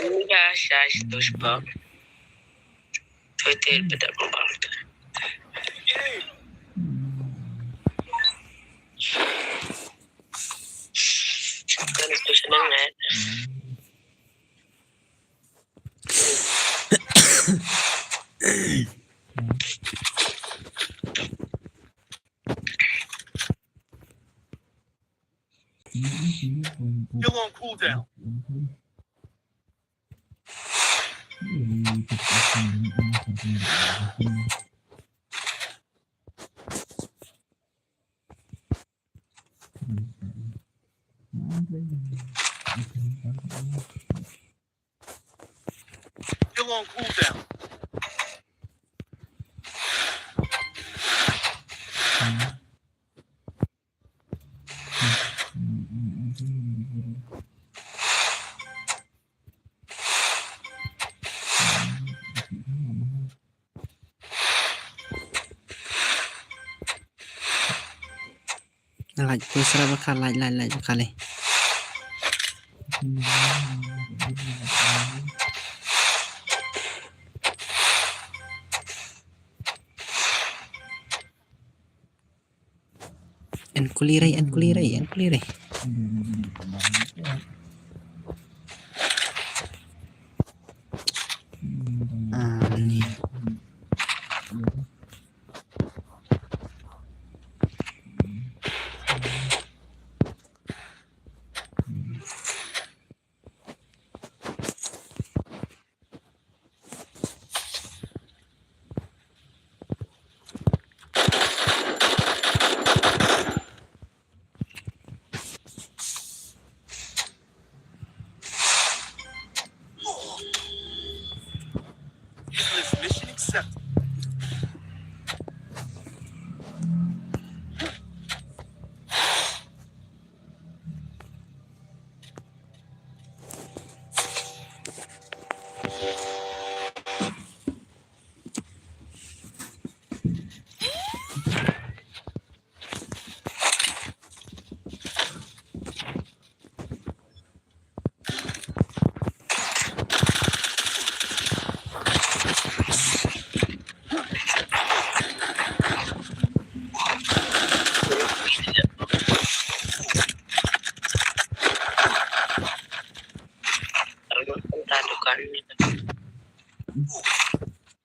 Ina sha shi to shi ba. To te bada ba. Kan itu senang, eh. Still on cooldown. Still on cooldown. Lait, tu sera bakal lait, lait, lait bakal eh. En kulirai, en kulirai, en kulirai. Ah, ni. Mission accepted.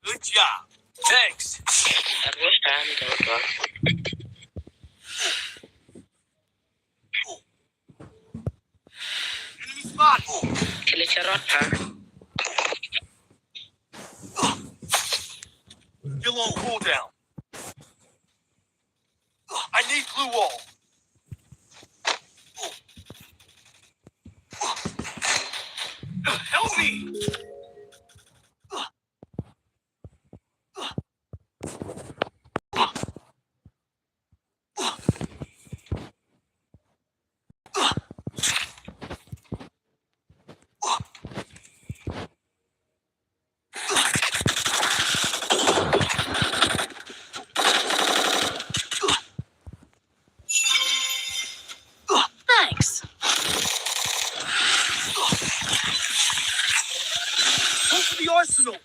Good job. Thanks. Enemy spotted. Kili charot ha. Still on cooldown. I need blue wall. Help me! Thanks. Go to the arsenal.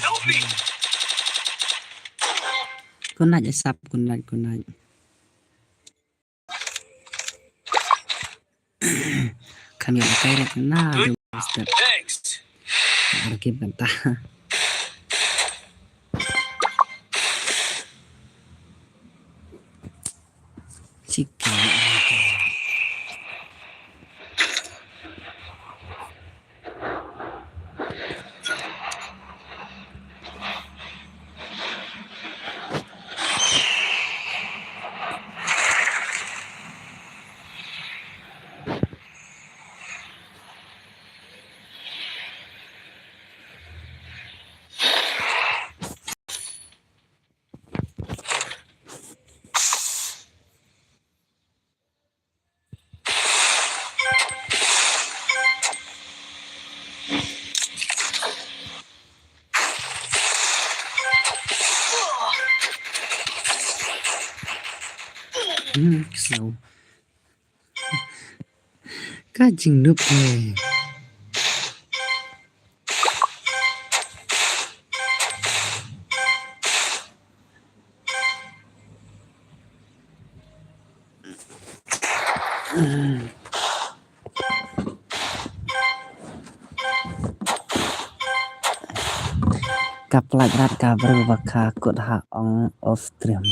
Help me. Good night, Asap. Good night, good night. Kan ïa kai rek na. Good. Step. Thanks. Ar ki benta. Chicken. Hmm, slow. Ka jingnup ne. Ka pynlait rat ka briew ba ka kut ha ong off stream.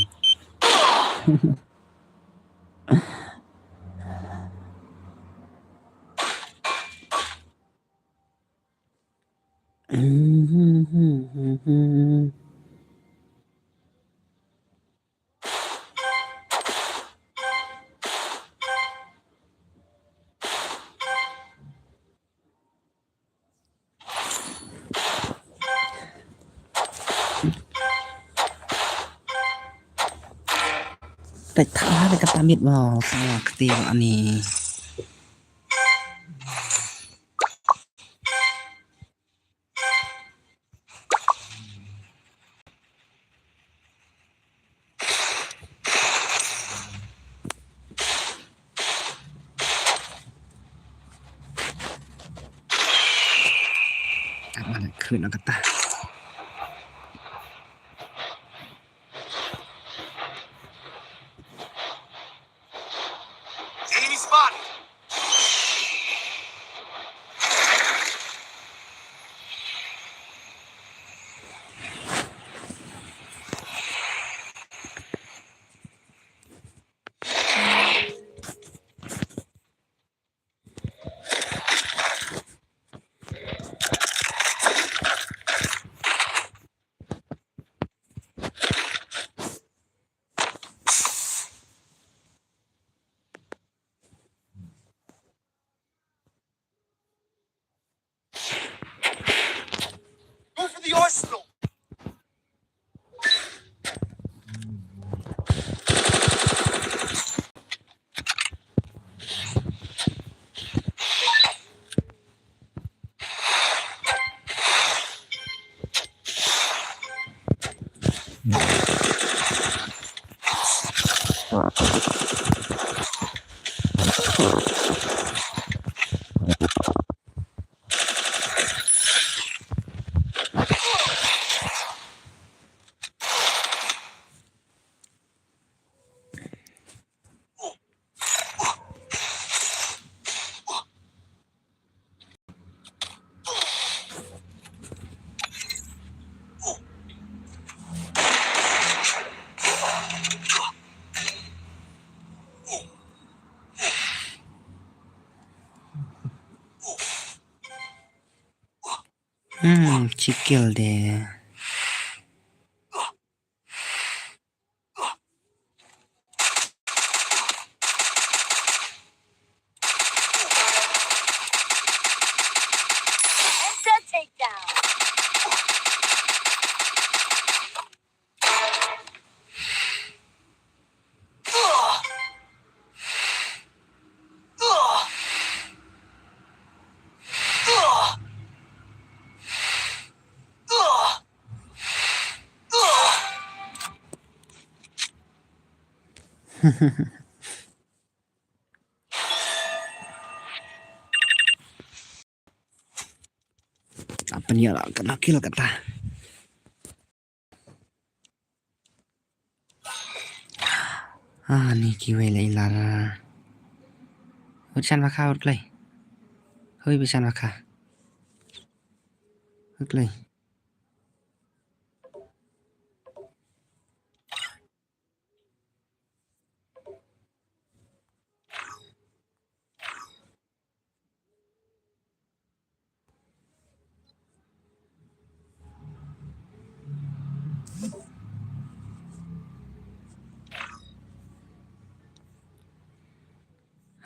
Peit thala de kata miet mo, sa kti ani. Apa nak kena kata? Enemy spotted. Go for the arsenal. Hmm, chikil de. Apa ni lah kena kill kata. Ah, ni kiwei la ilar. Hoi bisan baka hoi klei. Hoi bisan baka. Hoi klei.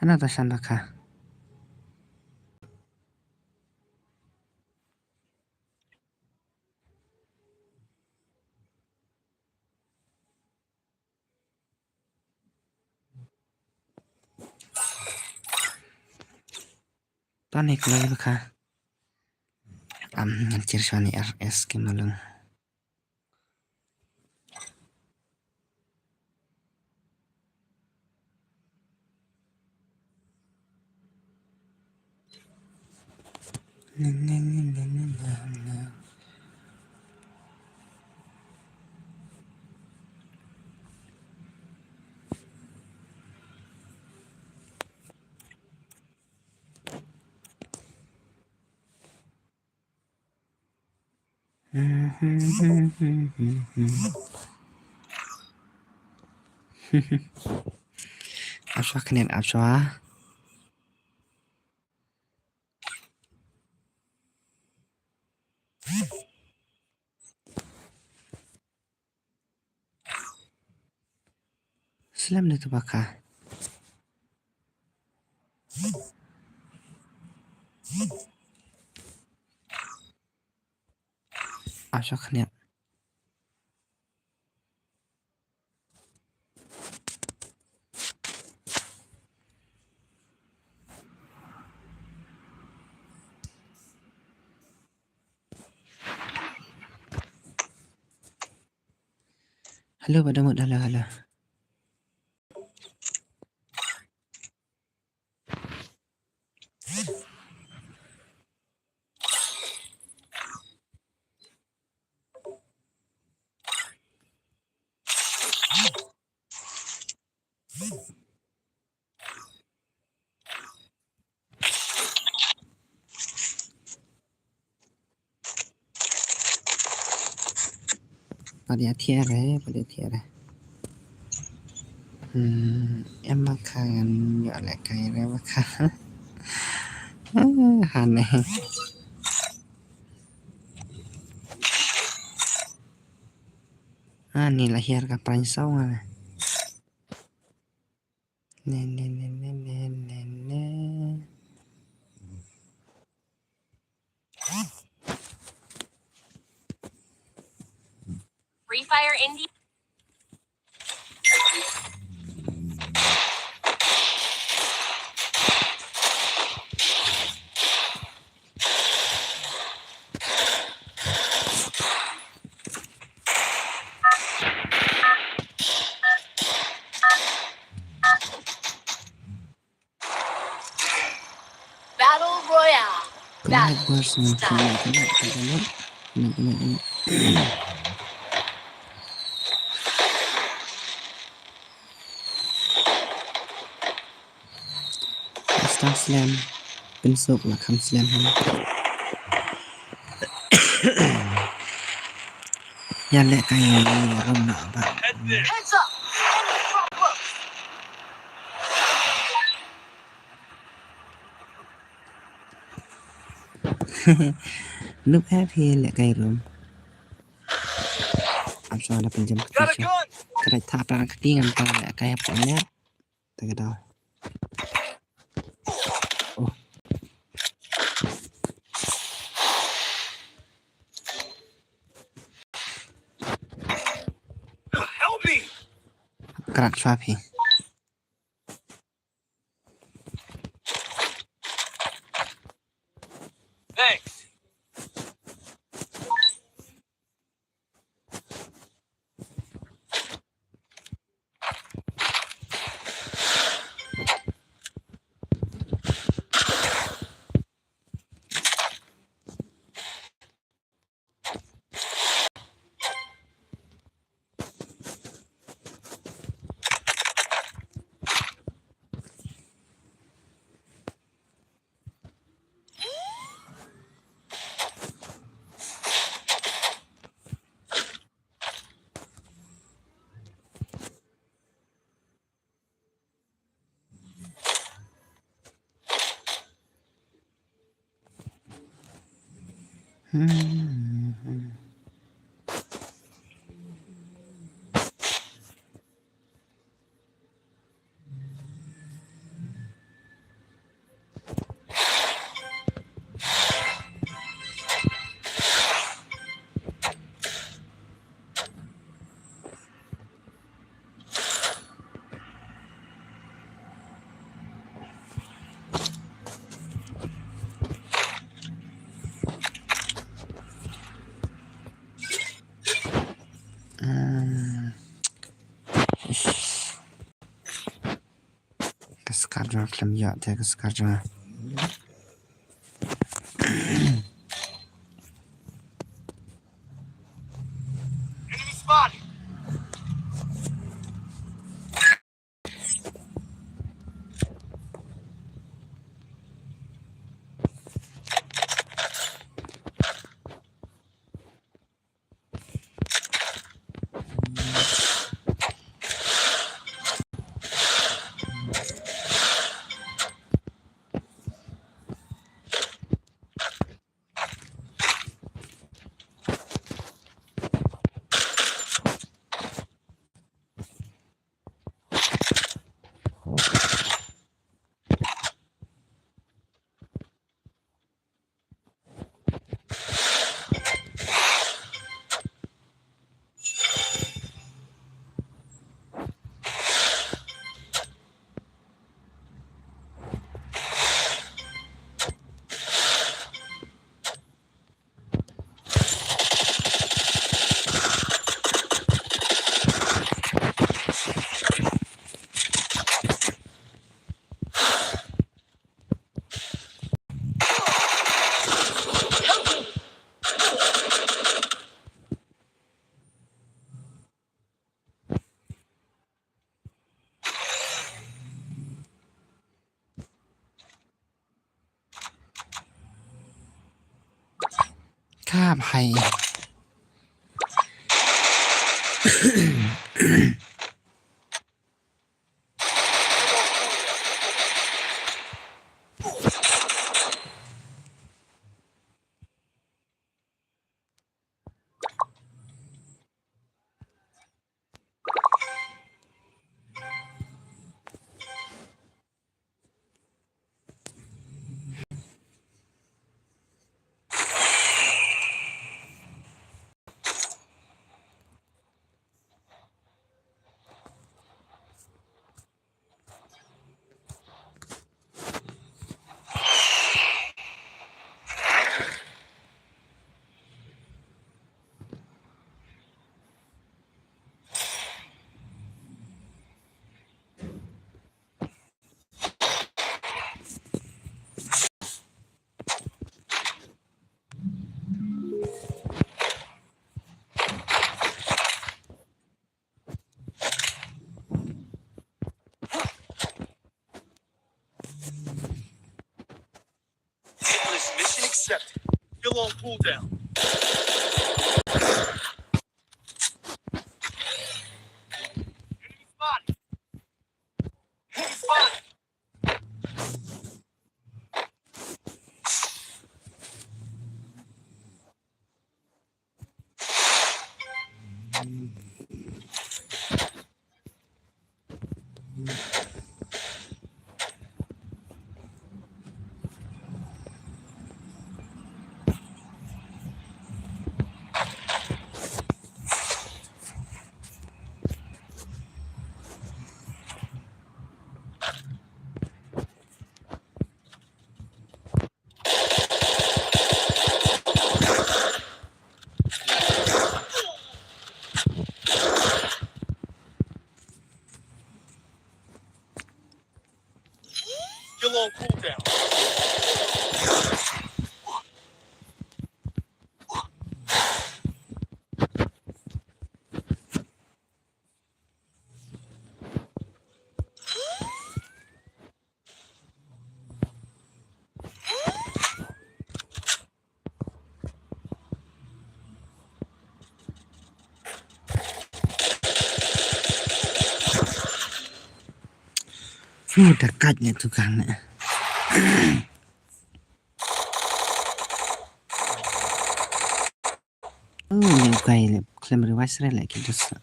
Hana ta san baka. Tane kloi baka. Am ngan chir shwani R S ki malung. Ap shwa khyndiat, ap shwa. Slem da kaba ka. Ap shwa khyndiat. Hello, ba don mut, hello, hello. Pat ïa thiah re, pat ïa thiah re. Hmm, em ma kha ngan ïoh lehkai re ma kha. Ah, hane. Ah, ni la hiar ka prank song ah. Ne, ne, ne, ne, ne, ne, ne. Free Fire India. Battle Royale. Kena burst ngan kena, kena, kena, kena, kena, kena. Start slam. Pynsuk la kham slam ha. Ïa lehkai ïa rum na ba. Heads up. Noob eh phi lehkai rum. Ap shwa da pynjem kti shwa. Ka dei thap rang kti ngan tang lehkai hapoh ïa. Te ka dei. Oh. Help me. Krat shwa phi. Thanks. Ka scar jong nga khlem ïoh te ka scar jong nga. Enemy spotted. Hap hai. Mission accepted. Still on cooldown. Enemy spotted. Enemy spotted. Still on cooldown. Fuh, da kat ne tukang ne. Oh, ne ukai le khlem revise re le ki dosa.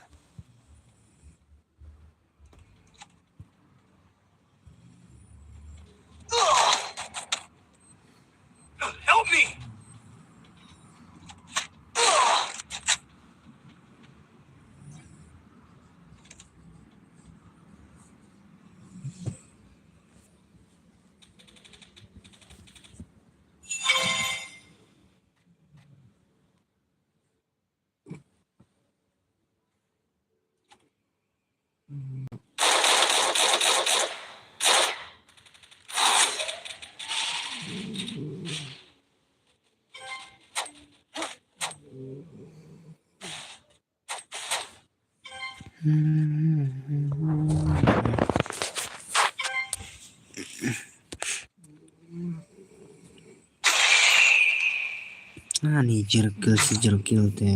Help me! Ani jerkel si jerkel te.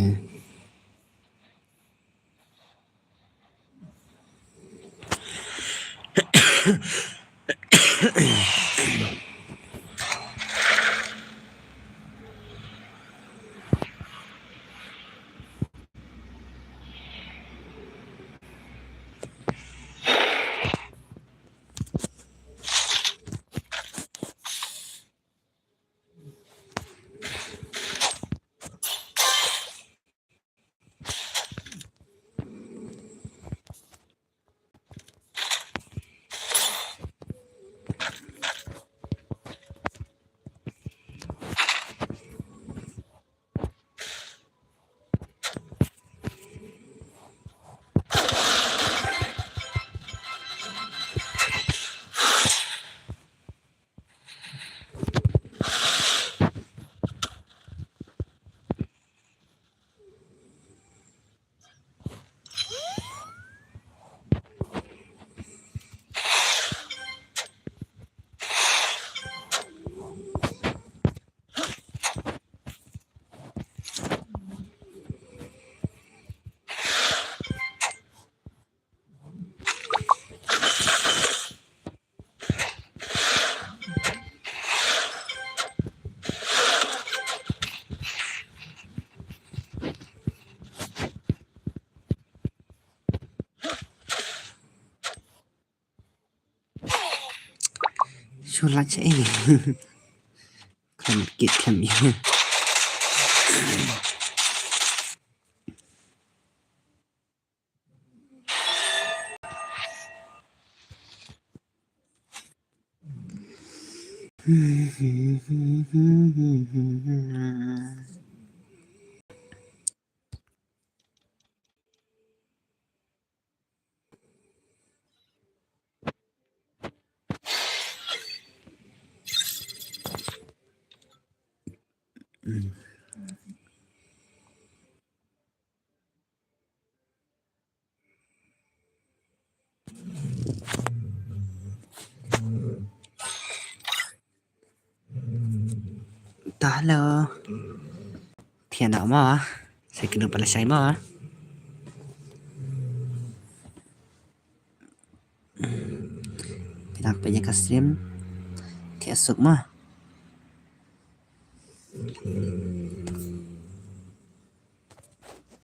Shu lait sha ïing. Khlem kit khlem ïa. Ta hello. Thiah noh mo. Sa kynduh pat lashai mo. Phi dang peit ïa ka stream. Thiah suk mo.